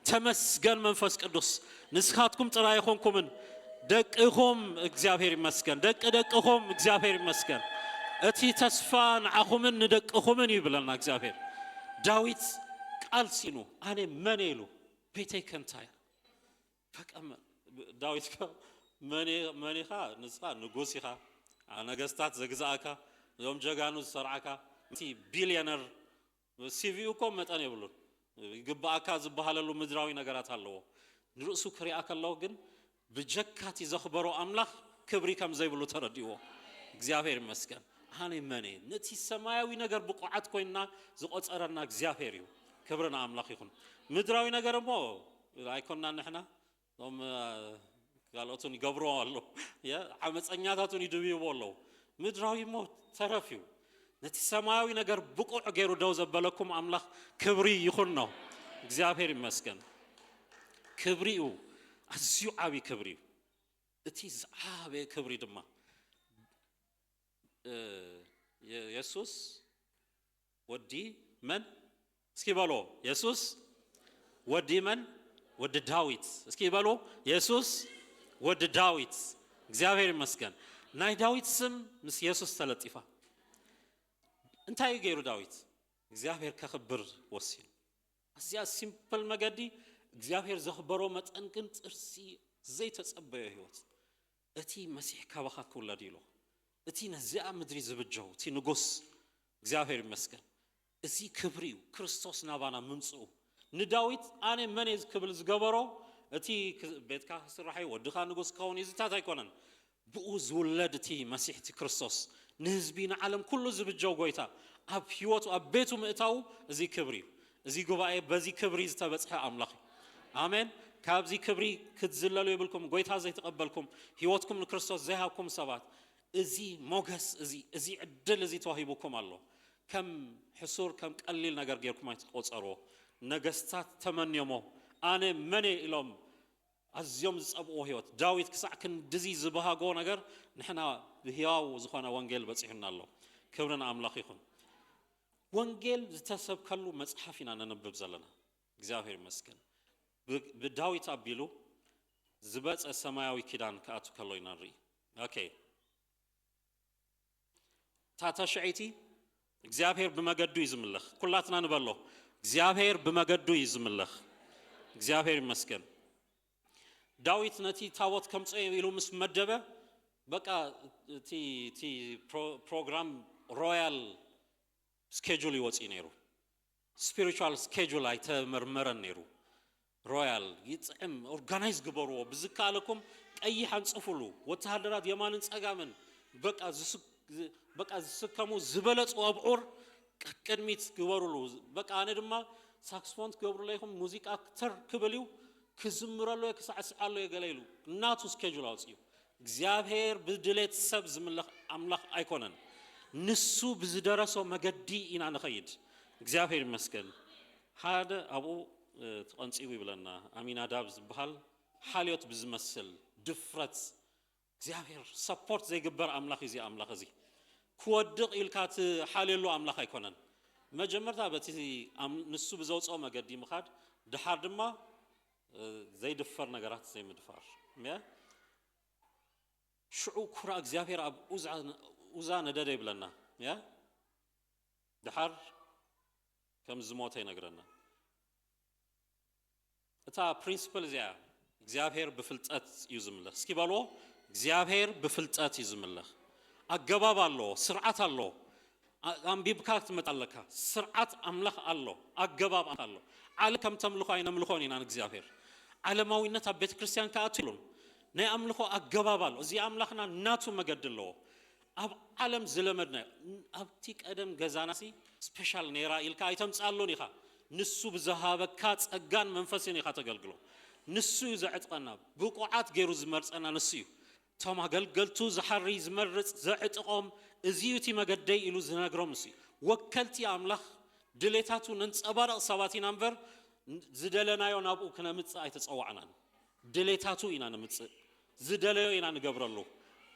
ተመስገን መንፈስ ቅዱስ። ንስኻትኩም ጥራይ ኣይኾንኩምን፣ ደቅኹም እግዚኣብሔር ይመስገን። ደቂ ደቅኹም እግዚኣብሔር ይመስገን። እቲ ተስፋ ንዓኹምን ንደቅኹምን እዩ ይብለና እግዚኣብሔር። ዳዊት ቃል ሲኑ፣ ኣነ መን ኢሉ፣ ቤተይ ከንታይ በቃ መ-፣ ዳዊት ከ መን፣ መን ኢኻ? ንስኻ ንጉስ ኢኻ፣ ኣ፣ ነገስታት ዘግዛእካ፣ እዞም ጀጋኑ ዝሰርዓካ፣ እቲ ቢልዮነር፣ ሲቪኡ እኮ መጠን የብሉን። ይግባኣካ ዝበሃለሉ ምድራዊ ነገራት ኣለዎ። ንርእሱ ክሪኣ ከለዎ ግን ብጀካ እቲ ዘኽበሮ ኣምላኽ ክብሪ ከም ዘይብሉ ተረዲእዎ። እግዚኣብሔር ይመስገን። ኣነ መን እየ? ነቲ ሰማያዊ ነገር ብቑዓት ኮይንና ዝቖጸረና እግዚኣብሔር እዩ። ክብሪ ንኣምላኽ ይኹን። ምድራዊ ነገር እሞ ኣይኮንና ንሕና፣ እቶም፣ እ፣ ካልኦትን ይገብርዎ ኣለዉ። የ-፣ ዓመፀኛታትን ይድብይዎ ኣለዉ። ምድራዊ እሞ ተረፍ እዩ። ነቲ ሰማያዊ ነገር ብቑዕ ገይሩ ደው ዘበለኩም ኣምላኽ ክብሪ ይኹኖ። እግዚኣብሔር ይመስገን። ክብሪ እዩ። ኣዝዩ ዓብዪ ክብሪ እዩ። እቲ ዝዓበየ ክብሪ ድማ፣ እ፣ የ-፣ የሱስ ወዲ መን? እስኪ በሎ። የሱስ ወዲ መን? ወዲ ዳዊት። እስኪ በሎ። የሱስ ወዲ ዳዊት። እግዚኣብሔር ይመስገን። ናይ ዳዊት ስም ምስ የሱስ ተለጢፋ። እንታይ እዩ ገይሩ ዳዊት? እግዚኣብሔር ከኽብር ወሲኑ። ኣዝያ ሲምፕል መገዲ፣ እግዚኣብሔር ዘኽበሮ መጠን ግን ጥርሲ ዘይተጸበዮ ህይወት። እቲ መሲሕ ካባኻ ክውለድ ኢሉ፣ እቲ ነዚኣ ምድሪ ዝብጀው፣ እቲ ንጉስ፣ እግዚኣብሔር ይመስገን። እዚ ክብሪ እዩ፣ ክርስቶስ ናባና ምምጽኡ። ንዳዊት ኣነ መን እየ ክብል ዝገበሮ፣ እቲ ክ-፣ ቤትካ ክስራሕ እዩ፣ ወድኻ ንጉስ ክኸውን እዩ፣ እዚታት ኣይኮነን። ብኡ ዝውለድ እቲ መሲሕ፣ እቲ ክርስቶስ፣ ንህዝቢ፣ ንዓለም ኩሉ ዝብጀው ጎይታ፣ ኣብ ህይወቱ፣ ኣብ ቤቱ ምእታዉ፣ እዚ ክብሪ እዩ። እዚ ጉባኤ በዚ ክብሪ ዝተበጽሐ ኣምላኽ እዩ። ኣሜን። ካብዚ ክብሪ ክትዝለሉ የብልኩም። ጎይታ ዘይተቐበልኩም፣ ህይወትኩም ንክርስቶስ ዘይሃብኩም ሰባት፣ እዚ ሞገስ እዚ፣ እዚ ዕድል እዚ ተዋሂቡኩም ኣሎ። ከም ሕሱር፣ ከም ቀሊል ነገር ጌርኩም ኣይትቆጸርዎ። ነገስታት ተመንዮሞ፣ ኣነ መን እየ ኢሎም ኣዝዮም ዝጸብእዎ ህይወት። ዳዊት ክሳዕ ክንድዚ ዝበሃጎ ነገር ንሕና ብህያው ዝኾነ ወንጌል በጺሑና ኣሎ። ክብሪ ንኣምላኽ ይኹን። ወንጌል ዝተሰብከሉ መጽሓፍ ኢና ነንብብ ዘለና። እግዚኣብሔር ይመስገን። ብ-፣ ብዳዊት ኣቢሉ ዝበጸ ሰማያዊ ኪዳን ክኣቱ ከሎ ኢና ንርኢ። ኦኬ። እታ ተሽዐይቲ እግዚኣብሔር ብመገዱ እዩ ዝምለኽ። ኩላትና ንበሎ፣ እግዚኣብሔር ብመገዱ እዩ ዝምለኽ። እግዚኣብሔር ይመስገን። ዳዊት ነቲ ታቦት ከምጽኦ ኢሉ ምስ መደበ፣ በቃ እቲ፣ እቲ ፕሮ-፣ ፕሮግራም ሮያል ስኬጁል ይወጽእ ነይሩ። ስፒሪቹዋል ስኬጁል ኣይተመርመረን ነይሩ። ሮያል ይጥዕም፣ ኦርጋናይዝ ግበርዎ፣ ብዝከኣለኩም ቀይሕ ኣንጽፉሉ፣ ወተሃደራት የማንን ጸጋምን በቃ ዝስ-፣ ዝ-፣ በቃ ዝስከሙ ዝበለጹ ኣብዑር ቅ-፣ ቅድሚት ግበሩሉ። በቃ ኣነ ድማ ሳክስፎን ትገብሩለይ ኢኹም፣ ሙዚቃ ክተር ክብል እዩ፣ ክዝምረሉ እየ፣ ክሳዕስዓሉ እየ ገለ ኢሉ ናቱ ስኬጁል ኣውጽኡ። እግዚኣብሔር ብድሌት ሰብ ዝምለኽ ኣምላኽ ኣይኮነን። ንሱ ብዝደረሶ መገዲ ኢና ንኸይድ። እግዚኣብሔር ይመስገን። ሓደ ኣብኡ፣ እ፣ ተቐንጺቡ ይብለና፣ ኣሚናዳብ ዝበሃል ሓልዮት ብዝመስል ድፍረት እግዚኣብሔር ሰፖርት ዘይግበር ኣምላኽ እዩ። እዚ ኣምላኽ እዚ ክወድቕ ኢልካ ትሓልየሉ ኣምላኽ ኣይኮነን። መጀመርታ በቲ ኣም-፣ ንሱ ብዘውፅኦ መገዲ ምኻድ፣ ድሓር ድማ፣ እ፣ ዘይድፈር ነገራት ዘይምድፋር። እምበ-፣ ሽዑ ኩራ እግዚኣብሔር ኣብ ኡዛ፣ ኡዛ ነደደ ይብለና። እምበ-፣ ድሓር ከም ዝሞተ ይነግረና። እታ ፕሪንስፕል እዚኣ፣ እግዚኣብሔር ብፍልጠት እዩ ዝምለኽ። እስኪ በልዎ፣ እግዚኣብሔር ብፍልጠት እዩ ዝምለኽ። ኣገባብ ኣለዎ፣ ስርዓት ኣለዎ። ኣ-፣ ኣንቢብካ ክትመጣ ኣለካ። ስርዓት ኣምላኽ ኣሎ፣ ኣገባብ ኣሎ። ዓለም ከም ተምልኾ ኣይነምልኾን ኢና ንእግዚኣብሔር። ዓለማዊነት ኣብ ቤተ ክርስቲያን ክኣቱ የብሉን። ናይ ኣምልኾ ኣገባብ ኣሎ። እዚ ኣምላኽና ናቱ መገዲ ኣለዎ። ኣብ ዓለም ዝለመድናዮ፣ ኣብቲ ቀደም ገዛናሲ ስፔሻል ነይራ ኢልካ ኣይተምጽኣሉን ኢኻ። ንሱ ብዝሃበካ ጸጋን መንፈስን ኢኻ ተገልግሎ። ንሱ እዩ ዘዕጥቀና። ብቑዓት ገይሩ ዝመርጸና ንሱ እዩ። እቶም ኣገልገልቱ ዝሓሪ፣ ዝመርጽ፣ ዘዕጥቖም፣ እዚ እዩ እቲ መገደይ ኢሉ ዝነግሮም ንሱ እዩ። ወከልቲ ኣምላኽ ድሌታቱ ነንጸባርቕ ሰባት ኢና እምበር፣ ዝደለናዮ ናብኡ ክነምጽእ ኣይተጸዋዕናን። ድሌታቱ ኢና ንምጽእ። ዝደለዮ ኢና ንገብረሉ።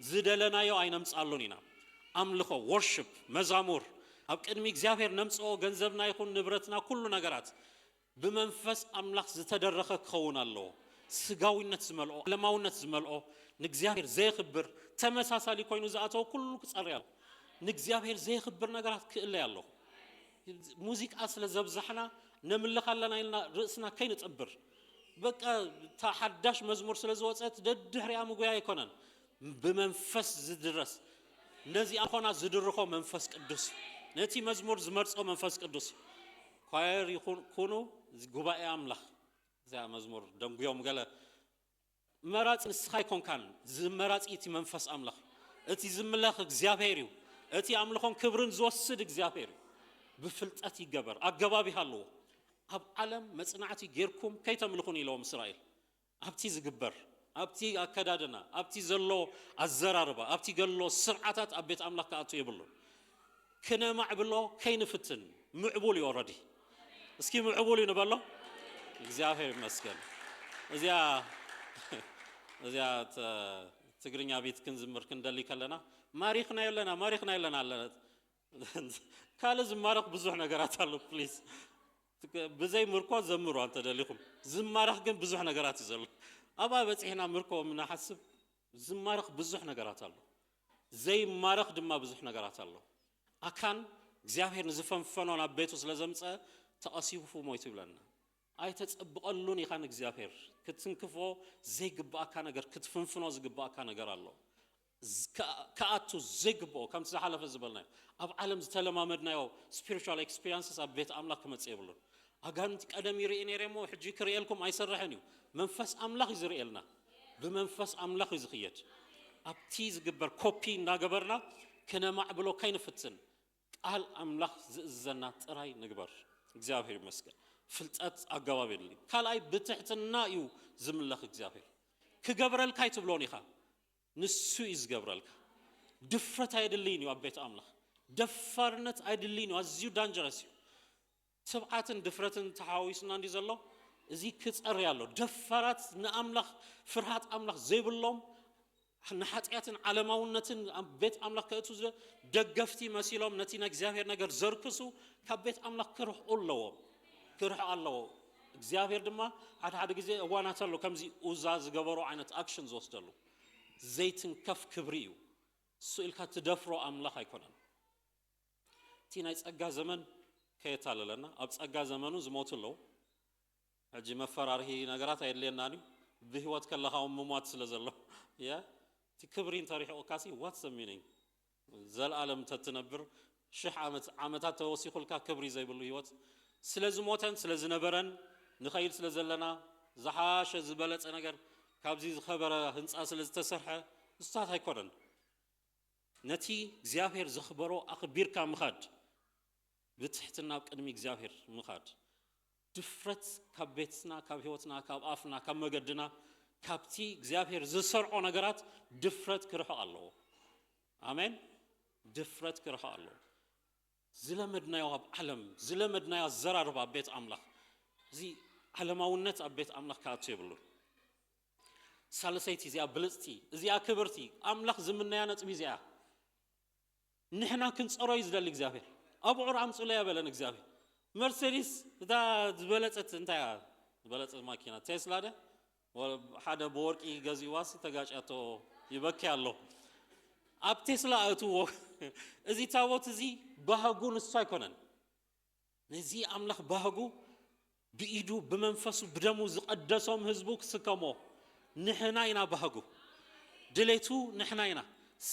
ዝደለናዮ ኣይነምጽኣሉን ኢና። ኣምልኾ፣ ወርሽፕ፣ መዛሙር፣ ኣብ ቅድሚ እግዚኣብሔር ነምጽኦ፣ ገንዘብና ይኹን ንብረትና፣ ኩሉ ነገራት ብመንፈስ ኣምላኽ ዝተደረኸ ክኸውን ኣለዎ። ስጋዊነት ዝመልኦ፣ ዓለማውነት ዝመልኦ፣ ንእግዚኣብሔር ዘየኽብር፣ ተመሳሳሊ ኮይኑ ዝኣተወ ኩሉ ክጸሪ ኣለዎ። ንእግዚኣብሔር ዘየኽብር ነገራት ክእለይ ኣለዎ። ሙዚቃ ስለ ዘብዛሕና፣ ነምልኽ ኣለና ኢልና ርእስና ከይንጥብር፣ በቃ፣ እታ ሓዳሽ መዝሙር ስለ ዝወጸት ደድሕሪኣ ምጉያ ኣይኮነን። ብመንፈስ ዝድረስ፣ ነዚ ኣኾና ዝድርኾ መንፈስ ቅዱስ እዩ። ነቲ መዝሙር ዝመርጾ መንፈስ ቅዱስ እዩ። ኳየር ይኹን፣ ኩኑ፣ እዚ ጉባኤ ኣምላኽ፣ እዚኣ መዝሙር ደንጉዮም ገለ፣ መራጺ ንስኻ ኣይኮንካን፣ ዝመራጺ እቲ መንፈስ ኣምላኽ እዩ። እቲ ዝምለኽ እግዚኣብሔር እዩ። እቲ ኣምልኾን ክብርን ዝወስድ እግዚኣብሔር እዩ። ብፍልጠት ይገበር፣ ኣገባብ ይሃልዎ። ኣብ ዓለም መጽናዕቲ ጌርኩም ከይተምልኹን ኢለዎም እስራኤል። ኣብቲ ዝግበር፣ ኣብቲ ኣከዳድና፣ ኣብቲ ዘሎ ኣዘራርባ፣ ኣብቲ ገሎ ስርዓታት ኣብ ቤት ኣምላኽ ክኣቱ የብሉን። ክነማዕብሎ ከይንፍትን፣ ምዕቡል እዩ ኦረዲ። እስኪ ምዕቡል እዩ ንበሎ። እግዚኣብሔር ይመስገን። እዚኣ፣ እዚኣ ተ-፣ ትግርኛ ቤት ክንዝምር ክንደሊ ከለና፣ ማሪኽና የለና፣ ማሪኽና የለና ኣለና። ካልእ ዝማረኽ ብዙሕ ነገራት ኣሎ፣ ፕሊዝ። ብዘይ ምርኮ ዘምሩ እንተ ደሊኹም። ዝማረኽ ግን ብዙሕ ነገራት እዩ ዘሎ። ኣብኣ በጺሕና ምርኮ ምናሓስብ፣ ዝማረኽ ብዙሕ ነገራት ኣሎ። ዘይማረኽ ድማ ብዙሕ ነገራት ኣሎ። ኣካን እግዚኣብሔር ንዝፈንፈኖ ናብ ቤቱ ስለ ዘምጸ ተቐሲፉ ሞይቱ ይብለና። ኣይተጸብቐሉን ኢኻ ንእግዚኣብሔር። ክትንክፎ ዘይግብኣካ ነገር፣ ክትፍንፍኖ ዝግብኣካ ነገር ኣሎ። ዝ-፣ ከ-፣ ክኣቱ ዘይግብኦ፣ ከምቲ ዝሓለፈ ዝበልናዮ፣ ኣብ ዓለም ዝተለማመድናዮ ስፒሪቹዋል ኤክስፒሪንስስ ኣብ ቤት ኣምላኽ ክመጽእ የብሉን። ኣጋንንቲ ቀደም ይርኢ ነይረ እሞ፣ ሕጂ ክርእየልኩም ኣይሰርሕን እዩ። መንፈስ ኣምላኽ እዩ ዝርእየልና። ብመንፈስ ኣምላኽ እዩ ዝኽየድ። ኣብቲ ዝግበር ኮፒ እናገበርና ክነማዕብሎ ከይንፍትን፣ ቃል ኣምላኽ ዝእዝዘና ጥራይ ንግበር። እግዚኣብሔር ይመስገን። ፍልጠት ኣገባብ የድሊ። ካልኣይ፣ ብትሕትና እዩ ዝምለኽ እግዚኣብሔር። ክገብረልካ ኣይትብሎን ኢኻ፣ ንሱ እዩ ዝገብረልካ። ድፍረት ኣየድልይን እዩ ኣብ ቤት ኣምላኽ። ደፋርነት ኣይድልይን እዩ፣ ኣዝዩ ዳንጀረስ እዩ። ትብዓትን ድፍረትን ተሓዋዊሱና እንዲ ዘሎ፣ እዚ ክጸሪ ኣሎ። ደፋራት፣ ንኣምላኽ፣ ፍርሃት ኣምላኽ ዘይብሎም፣ ንሓጢኣትን ዓለማውነትን ኣብ ቤት ኣምላኽ ከእቱ ዝ-፣ ደገፍቲ መሲሎም ነቲ ናይ እግዚኣብሔር ነገር ዘርክሱ፣ ካብ ቤት ኣምላኽ ክርሕቁ ኣለዎም፣ ክርሕቁ ኣለዎ። እግዚኣብሔር ድማ ሓደ ሓደ ግዜ እዋናት ኣሎ፣ ከምዚ ኡዛ ዝገበሮ ዓይነት ኣክሽን ዝወስደሉ። ዘይትንከፍ ክብሪ እዩ። እሱ ኢልካ ትደፍሮ ኣምላኽ ኣይኮነን። እቲ ናይ ጸጋ ዘመን ከየታለለና፣ ኣብ ጸጋ ዘመኑ ዝሞቱ ኣለዉ። ሕጂ መፈራርሂ ነገራት ኣየድልየናን እዩ። ብህይወት ከለኻ እውን ምሟት ስለ ዘሎ። የ-፣ እቲ ክብሪ እንተሪሕቑካሲ፣ what's the meaning? ዘልኣለም እንተትነብር፣ ሽሕ ዓመት፣ ዓመታት ተወሲኹልካ ክብሪ ዘይብሉ ህይወት። ስለ ዝሞተን ስለ ዝነበረን ንኸይድ ስለ ዘለና፣ ዝሓሸ ዝበለጸ ነገር ካብዚ ዝኸበረ ህንጻ ስለ ዝተሰርሐ፣ ንስታት ኣይኮነን። ነቲ እግዚኣብሔር ዘኽበሮ ኣኽቢርካ ምኻድ፣ ብትሕትና ኣብ ቅድሚ እግዚኣብሔር ምኻድ። ድፍረት ካብ ቤትና፣ ካብ ህይወትና፣ ካብ ኣፍና፣ ካብ መገድና፣ ካብቲ እግዚኣብሔር ዝሰርዖ ነገራት ድፍረት ክርሕቕ ኣለዎ። ኣሜን። ድፍረት ክርሕቕ ኣለዎ። ዝለመድናዮ ኣብ ዓለም፣ ዝለመድናዮ ኣዘራርባ ኣብ ቤት ኣምላኽ፣ እዚ ዓለማውነት ኣብ ቤት ኣምላኽ ክኣቱ የብሉን። ሳልሰይቲ እዚኣ ብልጽቲ፣ እዚኣ ክብርቲ፣ ኣምላኽ ዝምነያ ነጥቢ እዚኣ። ንሕና ክንጸሮ እዩ ዝደሊ እግዚኣብሔር። ኣብዑር ኣምጹለያ በለን እግዚኣብሔር። መርሴዲስ እታ ዝበለጸት፣ እንታይ እያ ዝበለጸት ማኪና? ቴስላ ደ? ወ-፣ ሓደ ብወርቂ ገዚእዋሲ ተጋጭያቶ ይበኪ ኣሎ። ኣብ ቴስላ ኣእትዎ። እዚ ታቦት እዚ ባህጉ ንሱ ኣይኮነን። ነዚ ኣምላኽ ባህጉ ብኢዱ፣ ብመንፈሱ፣ ብደሙ ዝቐደሶም ህዝቡ ክስከሞ ንሕና ኢና ባህጉ። ድሌቱ ንሕና ኢና።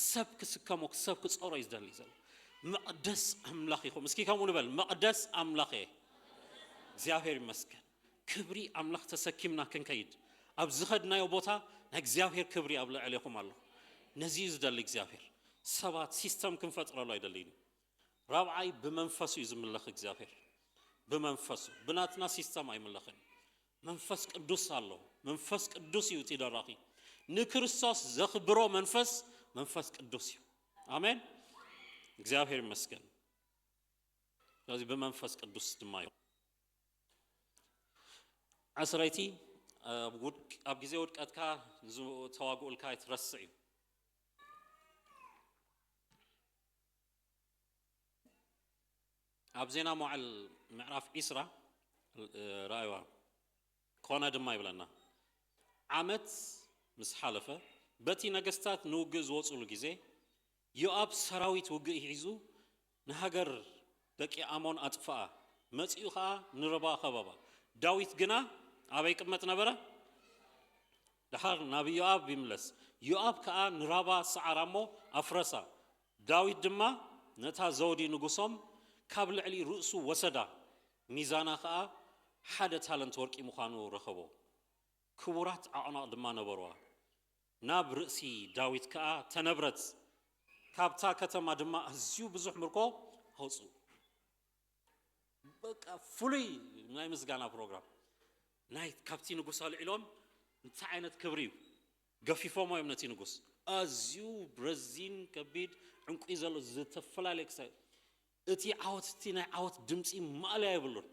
ሰብ ክስከሞ፣ ሰብ ክጸሮ እዩ ዝደሊ ዘሎ። መቕደስ ኣምላኽ ኢኹም። እስኪ ከምኡ ንበል፣ መቕደስ ኣምላኽ እየ። እግዚኣብሔር ይመስገን። ክብሪ ኣምላኽ ተሰኪምና ክንከይድ፣ ኣብ ዝኸድናዮ ቦታ ናይ እግዚኣብሔር ክብሪ ኣብ ልዕሌኹም ኣሎ። ነዚ እዩ ዝደሊ እግዚኣብሔር። ሰባት፣ ሲስተም ክንፈጥረሉ ኣይደልይን እዩ። ራብዓይ፣ ብመንፈሱ እዩ ዝምለኽ እግዚኣብሔር። ብመንፈሱ፣ ብናትና ሲስተም ኣይምለኽን። መንፈስ ቅዱስ ኣሎ። መንፈስ ቅዱስ እዩ እቲ ደራኺ። ንክርስቶስ ዘኽብሮ መንፈስ መንፈስ ቅዱስ እዩ። ኣሜን። እግዚኣብሔር ይመስገን። ስለዚ ብመንፈስ ቅዱስ ድማ እዩ። ዓስረይቲ፣ ኣብ ውድቅ-፣ ኣብ ግዜ ውድቀትካ ዝተዋግኡልካ ኣይትረስዕ እዩ። ኣብ ዜና መዋዕል ምዕራፍ ዒስራ፣ እ፣ ረኣይዋ። ኮነ ድማ ይብለና፣ ዓመት ምስ ሓለፈ፣ በቲ ነገስታት ንውግእ ዝወጹሉ ግዜ፣ ዮኣብ ሰራዊት ውግእ ሒዙ ንሃገር ደቂ ኣሞን ኣጥፍኣ፣ መጺኡ ኸኣ ንራባ ኸበባ። ዳዊት ግና ኣበይ ይቅመጥ ነበረ? ደሓር ናብ ዮኣብ ይምለስ። ዮኣብ ከኣ ንራባ ሰዓራ እሞ ኣፍረሳ። ዳዊት ድማ ነታ ዘውዲ ንጉሶም ካብ ልዕሊ ርእሱ ወሰዳ፣ ሚዛና ኸኣ ሓደ ታለንት ወርቂ ምዃኑ ረኸቦ። ክቡራት ዓቕናቕ ድማ ነበርዋ። ናብ ርእሲ ዳዊት ከኣ ተነብረት። ካብታ ከተማ ድማ ኣዝዩ ብዙሕ ምርኮ ኣውጽኡ። በቃ ፍሉይ ናይ ምስጋና ፕሮግራም። ናይ ካብቲ ንጉስ ኣልዒሎም እንታይ ዓይነት ክብሪ እዩ። ገፊፎም እዮም ነቲ ንጉስ። ኣዝዩ ረዚን ከቢድ ዕንቁ ዘሎ ዝተፈላለየ ክሳብ እቲ ዓወት፣ እቲ ናይ ዓወት ድምፂ ማእለያ የብሉን።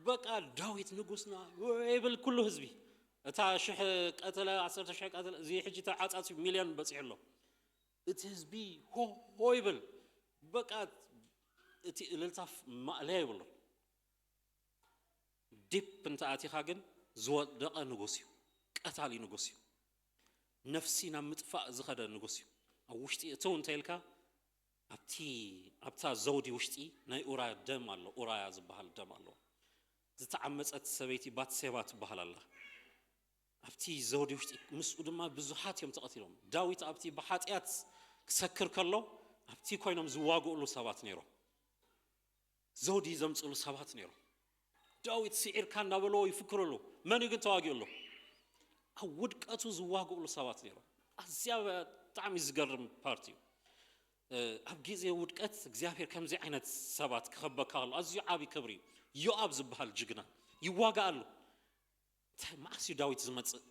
በቃ ዳዊት ንጉስና ይብል ኩሉ ህዝቢ። እታ ሽሕ ቀተለ፣ ዓሰርተ ሽሕ ቀተለ፣ እዚ ሕጂ ተዓጻጺ ሚልዮን በጺሑ ኣሎ። እቲ ህዝቢ ሆ ሆ ይብል። በቃ እቲ እልልታ ማእለያ ይብሉን። ዲፕ እንተ ኣቲኻ ግን ዝወደቐ ንጉስ እዩ። ቀታሊ ንጉስ እዩ። ነፍሲ ናብ ምጥፋእ ዝኸደ ንጉስ እዩ። ኣብ ውሽጢ እትው እንተ ኢልካ ኣብቲ፣ ኣብታ ዘውዲ ውሽጢ ናይ ኡራያ ደም ኣሎ። ኡራያ ዝበሃል ደም ኣሎ። ዝተዓመጸት ሰበይቲ ባትሴባ ትበሃል ኣላ። ኣብቲ ዘውዲ ውሽጢ ምስኡ ድማ ብዙሓት እዮም ተቐቲሎም። ዳዊት ኣብቲ ብሓጢኣት ክሰክር ከሎ ኣብቲ ኮይኖም ዝዋግኡሉ ሰባት ነይሮም። ዘውዲ ዘምጽሉ ሰባት ነይሮም። ዳዊት ስዒርካ እናበለዎ ይፍክርሉ። መን እዩ ግን ተዋጊኡሉ? ኣብ ውድቀቱ ዝዋግኡሉ ሰባት ነይሮም። ኣዝያ ብጣዕሚ ዝገርም ፓርቲ እዩ። እ፣ ኣብ ግዜ ውድቀት እግዚኣብሔር ከምዚ ዓይነት ሰባት ክኸበካ ከሎ ኣዝዩ ዓቢ ክብሪ እዩ። ዮኣብ ዝበሃል ጅግና ይዋጋኣሉ። እንታይ መዓስ እዩ ዳዊት ዝመጽእ?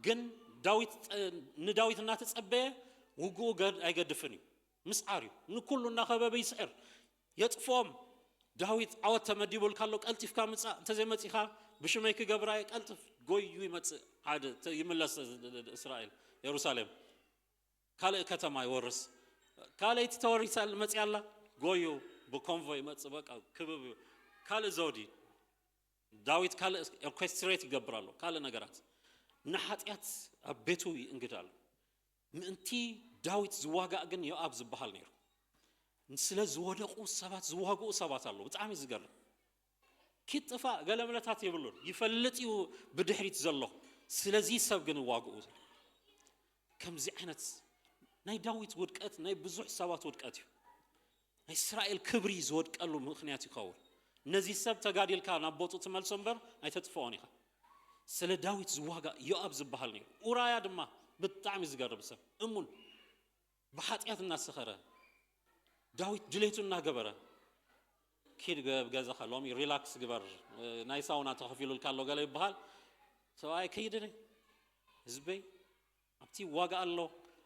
ግን ዳዊት ጸ-፣ ንዳዊት እናተጸበየ ውግኡ ገድ-፣ ኣይገድፍን እዩ። ምስዓር እዩ። ንኩሉ እናኸበበ ይስዕር። የጥፍኦም። ዳዊት ዓወት ተመዲቡልካ ኣሎ፣ ቀልጢፍካ ምጻእ፣ እንተዘይመጺኻ ብሽመይ ክገብራ እየ፣ ቀልጥፍ። ጎዩ ይመጽእ። ሓደ ተ-፣ ይምለስ እስራኤል፣ የሩሳሌም። ካልእ ከተማ ይወርስ። ካልኣይቲ ተወሪሳ መጽያ ኣላ፣ ጎዩ ብኮንቮይ ይመጽእ። በቃ ክብብ እዩ። ካልእ ዘውዲ። ዳዊት ካልእ ኦርኬስትሬት ይገብር ኣሎ፣ ካልእ ነገራት። ንሓጢኣት ኣብ ቤቱ ይእንግድ ኣሎ። ምእንቲ ዳዊት ዝዋጋእ ግን ዮኣብ ዝበሃል ነይሩ። ስለ ዝወደቑ ሰባት፣ ዝዋግኡ ሰባት ኣለዉ። ብጣዕሚ ዝገርም። ኪጥፋእ ገለ ምለታት የብሉን። ይፈልጥ እዩ ብድሕሪት ዘሎ። ስለዚ ሰብ ግን ይዋግኡ። ከምዚ ዓይነት ናይ ዳዊት ውድቀት ናይ ብዙሕ ሰባት ውድቀት እዩ። ናይ እስራኤል ክብሪ ዝወድቀሉ ምኽንያት ይኸውን። ነዚ ሰብ ተጋዲልካ ናብ ቦቱ ትመልሶ እምበር ኣይተጥፍኦን ኢኻ። ስለ ዳዊት ዝዋጋእ ዮኣብ ዝበሃል ነይሩ። ኡራያ ድማ ብጣዕሚ ዝገርም ሰብ፣ እሙን፣ ብሓጢኣት እናሰኸረ፣ ዳዊት ድሌቱ እናገበረ፣ "ኪድ ገ-፣ ገዛኻ ሎሚ ሪላክስ ግበር፣ እ፣ ናይ ሳውና ተኸፊሉልካ ኣሎ" ገለ ይበሃል። ሰብኣይ ከይድን ህዝበይ ኣብቲ ዋጋ ኣሎ፣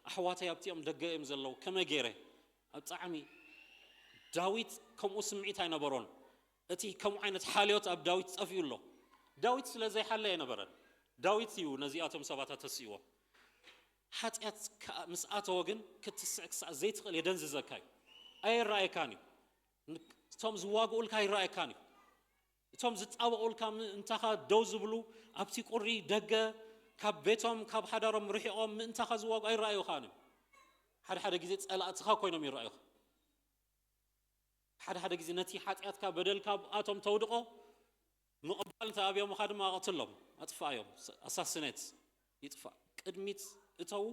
ኣሕዋተይ ኣብቲኦም ደገ እዮም ዘለዉ፣ ከመይ ገይረ? ኣብ ጣዕሚ ዳዊት ከምኡ ስምዒት ኣይነበሮን። እቲ ከምኡ ዓይነት ሓልዮት ኣብ ዳዊት ጠፊኡ ኣሎ። ዳዊት ስለ ዘይሓለ ኣይነበረን። ዳዊት እዩ ነዚኣቶም ሰባታት ተስእዎም። ሓጢኣት ከኣ ምስ ኣተወ ግን ክትስዕ ክሳዕ ዘይትኽእል የደንዝዘካ እዩ። ኣየረኣየካን እዩ። ን-፣ እቶም ዝዋግኡልካ ኣይረኣየካን እዩ። እቶም ዝጣበቑልካ ምእንታኻ ደው ዝብሉ፣ ኣብቲ ቁሪ ደገ ካብ ቤቶም ካብ ሓዳሮም ርሒቖም ምእንታኻ ዝዋግኡ ኣይረኣዩኻን እዮም። ሓደ ሓደ ግዜ ጸላእትኻ ኮይኖም ይረኣዩኻ። ሓደ ሓደ ግዜ ነቲ ሓጢኣትካ በደልካ ኣብኣቶም ተውድቖ፣ ምቕባል እንተ ኣብዮምኻ ድማ ኣቕትሎም፣ ኣጥፍኣዮም። ኣሳስኔት ይጥፋእ። ቅድሚት እተዉ፣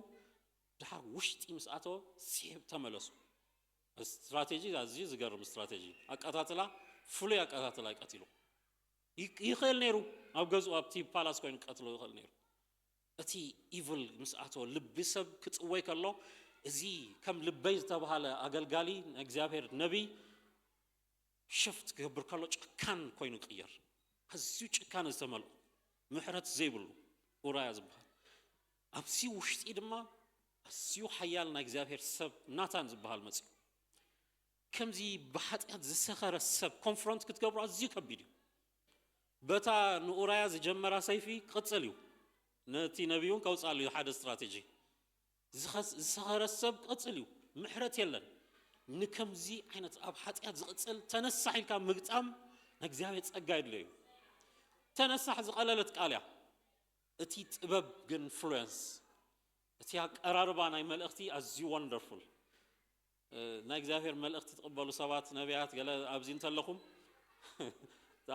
ድሓር ውሽጢ ምስ ኣተወ ስሒብ ተመለሱ። ስትራቴጂ ኣዝዩ ዝገርም ስትራቴጂ። ኣቀታትላ፣ ፍሉይ ኣቀታትላ ይቀትሉ። ይ-፣ ይኽእል ነይሩ፣ ኣብ ገዝኡ ኣብቲ ፓላስ ኮይኑ ክቀትሎ ይኽእል ነይሩ። እቲ ኢቭል ምስ ኣተወ፣ ልቢ ሰብ ክጽወይ ከሎ፣ እዚ ከም ልበይ ዝተባህለ ኣገልጋሊ ናይ እግዚኣብሔር ነቢይ ሽፍት ክገብር ከሎ ጨካን ኮይኑ ይቕየር። ኣዝዩ ጭካነ ዝተመልኦ። ምሕረት ዘይብሉ ኡራያ ዝበሃል። ኣብዚ ውሽጢ ድማ ኣዝዩ ሓያል ናይ እግዚኣብሔር ሰብ ናታን ዝበሃል መጺኡ። ከምዚ ብሓጢኣት ዝሰኸረ ሰብ ኮንፍሮንት ክትገብሮ ኣዝዩ ከቢድ እዩ። በታ ንኡራያ ዝጀመራ ሰይፊ ክቕጽል እዩ። ነቲ ነቢይ እውን ከውጽኣሉ እዩ ሓደ ስትራቴጂ። ዝኸስ-፣ ዝሰኸረ ሰብ ክቕጽል እዩ። ምሕረት የለን። ንከምዚ ዓይነት ኣብ ሓጢኣት ዝቕጽል ተነሳሕ ኢልካ ምግጣም ናይ እግዚኣብሔር ጸጋ የድልዮ እዩ። ተነሳሕ ዝቐለለት ቃል እያ። እቲ ጥበብ ግን ፍሉየንስ፣ እቲ ኣቀራርባ ናይ መልእኽቲ ኣዝዩ ወንደርፉል። እ፣ ናይ እግዚኣብሔር መልእኽቲ ትቕበሉ ሰባት፣ ነቢያት፣ ገለ ኣብዚ እንተለኹም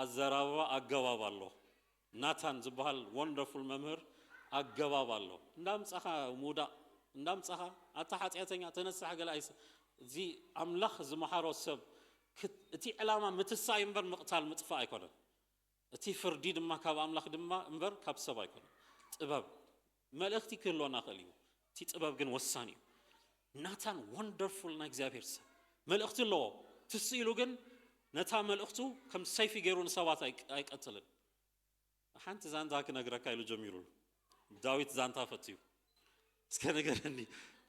ኣዘራርባ ኣገባብ ኣሎ። ናታን ዝበሃል ወንደርፉል መምህር ኣገባብ ኣሎ። እንዳምጻኻ ምውዳቕ፣ እንዳምጻኻ ኣታ ሓጢኣተኛ ተነሳሕ ገለ ኣይስ-፣ እዚ ኣምላኽ ዝመሓሮ ሰብ ክት-፣ እቲ ዕላማ ምትሳይ እምበር ምቕታል ምጥፋእ ኣይኮነን። እቲ ፍርዲ ድማ ካብ ኣምላኽ ድማ እምበር ካብ ሰብ ኣይኮነን። ጥበብ መልእኽቲ ክህልወና ክእል እዩ። እቲ ጥበብ ግን ወሳኒ እዩ። ናታን ወንደርፉል ናይ እግዚኣብሔር ሰብ መልእኽቲ ኣለዎ። ትስ ኢሉ ግን ነታ መልእኽቱ ከም ሰይፊ ገይሩ ንሰባት ኣይ-፣ ኣይቀትልን። ሓንቲ ዛንታ ክነግረካ ኢሉ ጀሚሩሉ። ዳዊት ዛንታ ፈትዩ። እስከ ንገረኒ።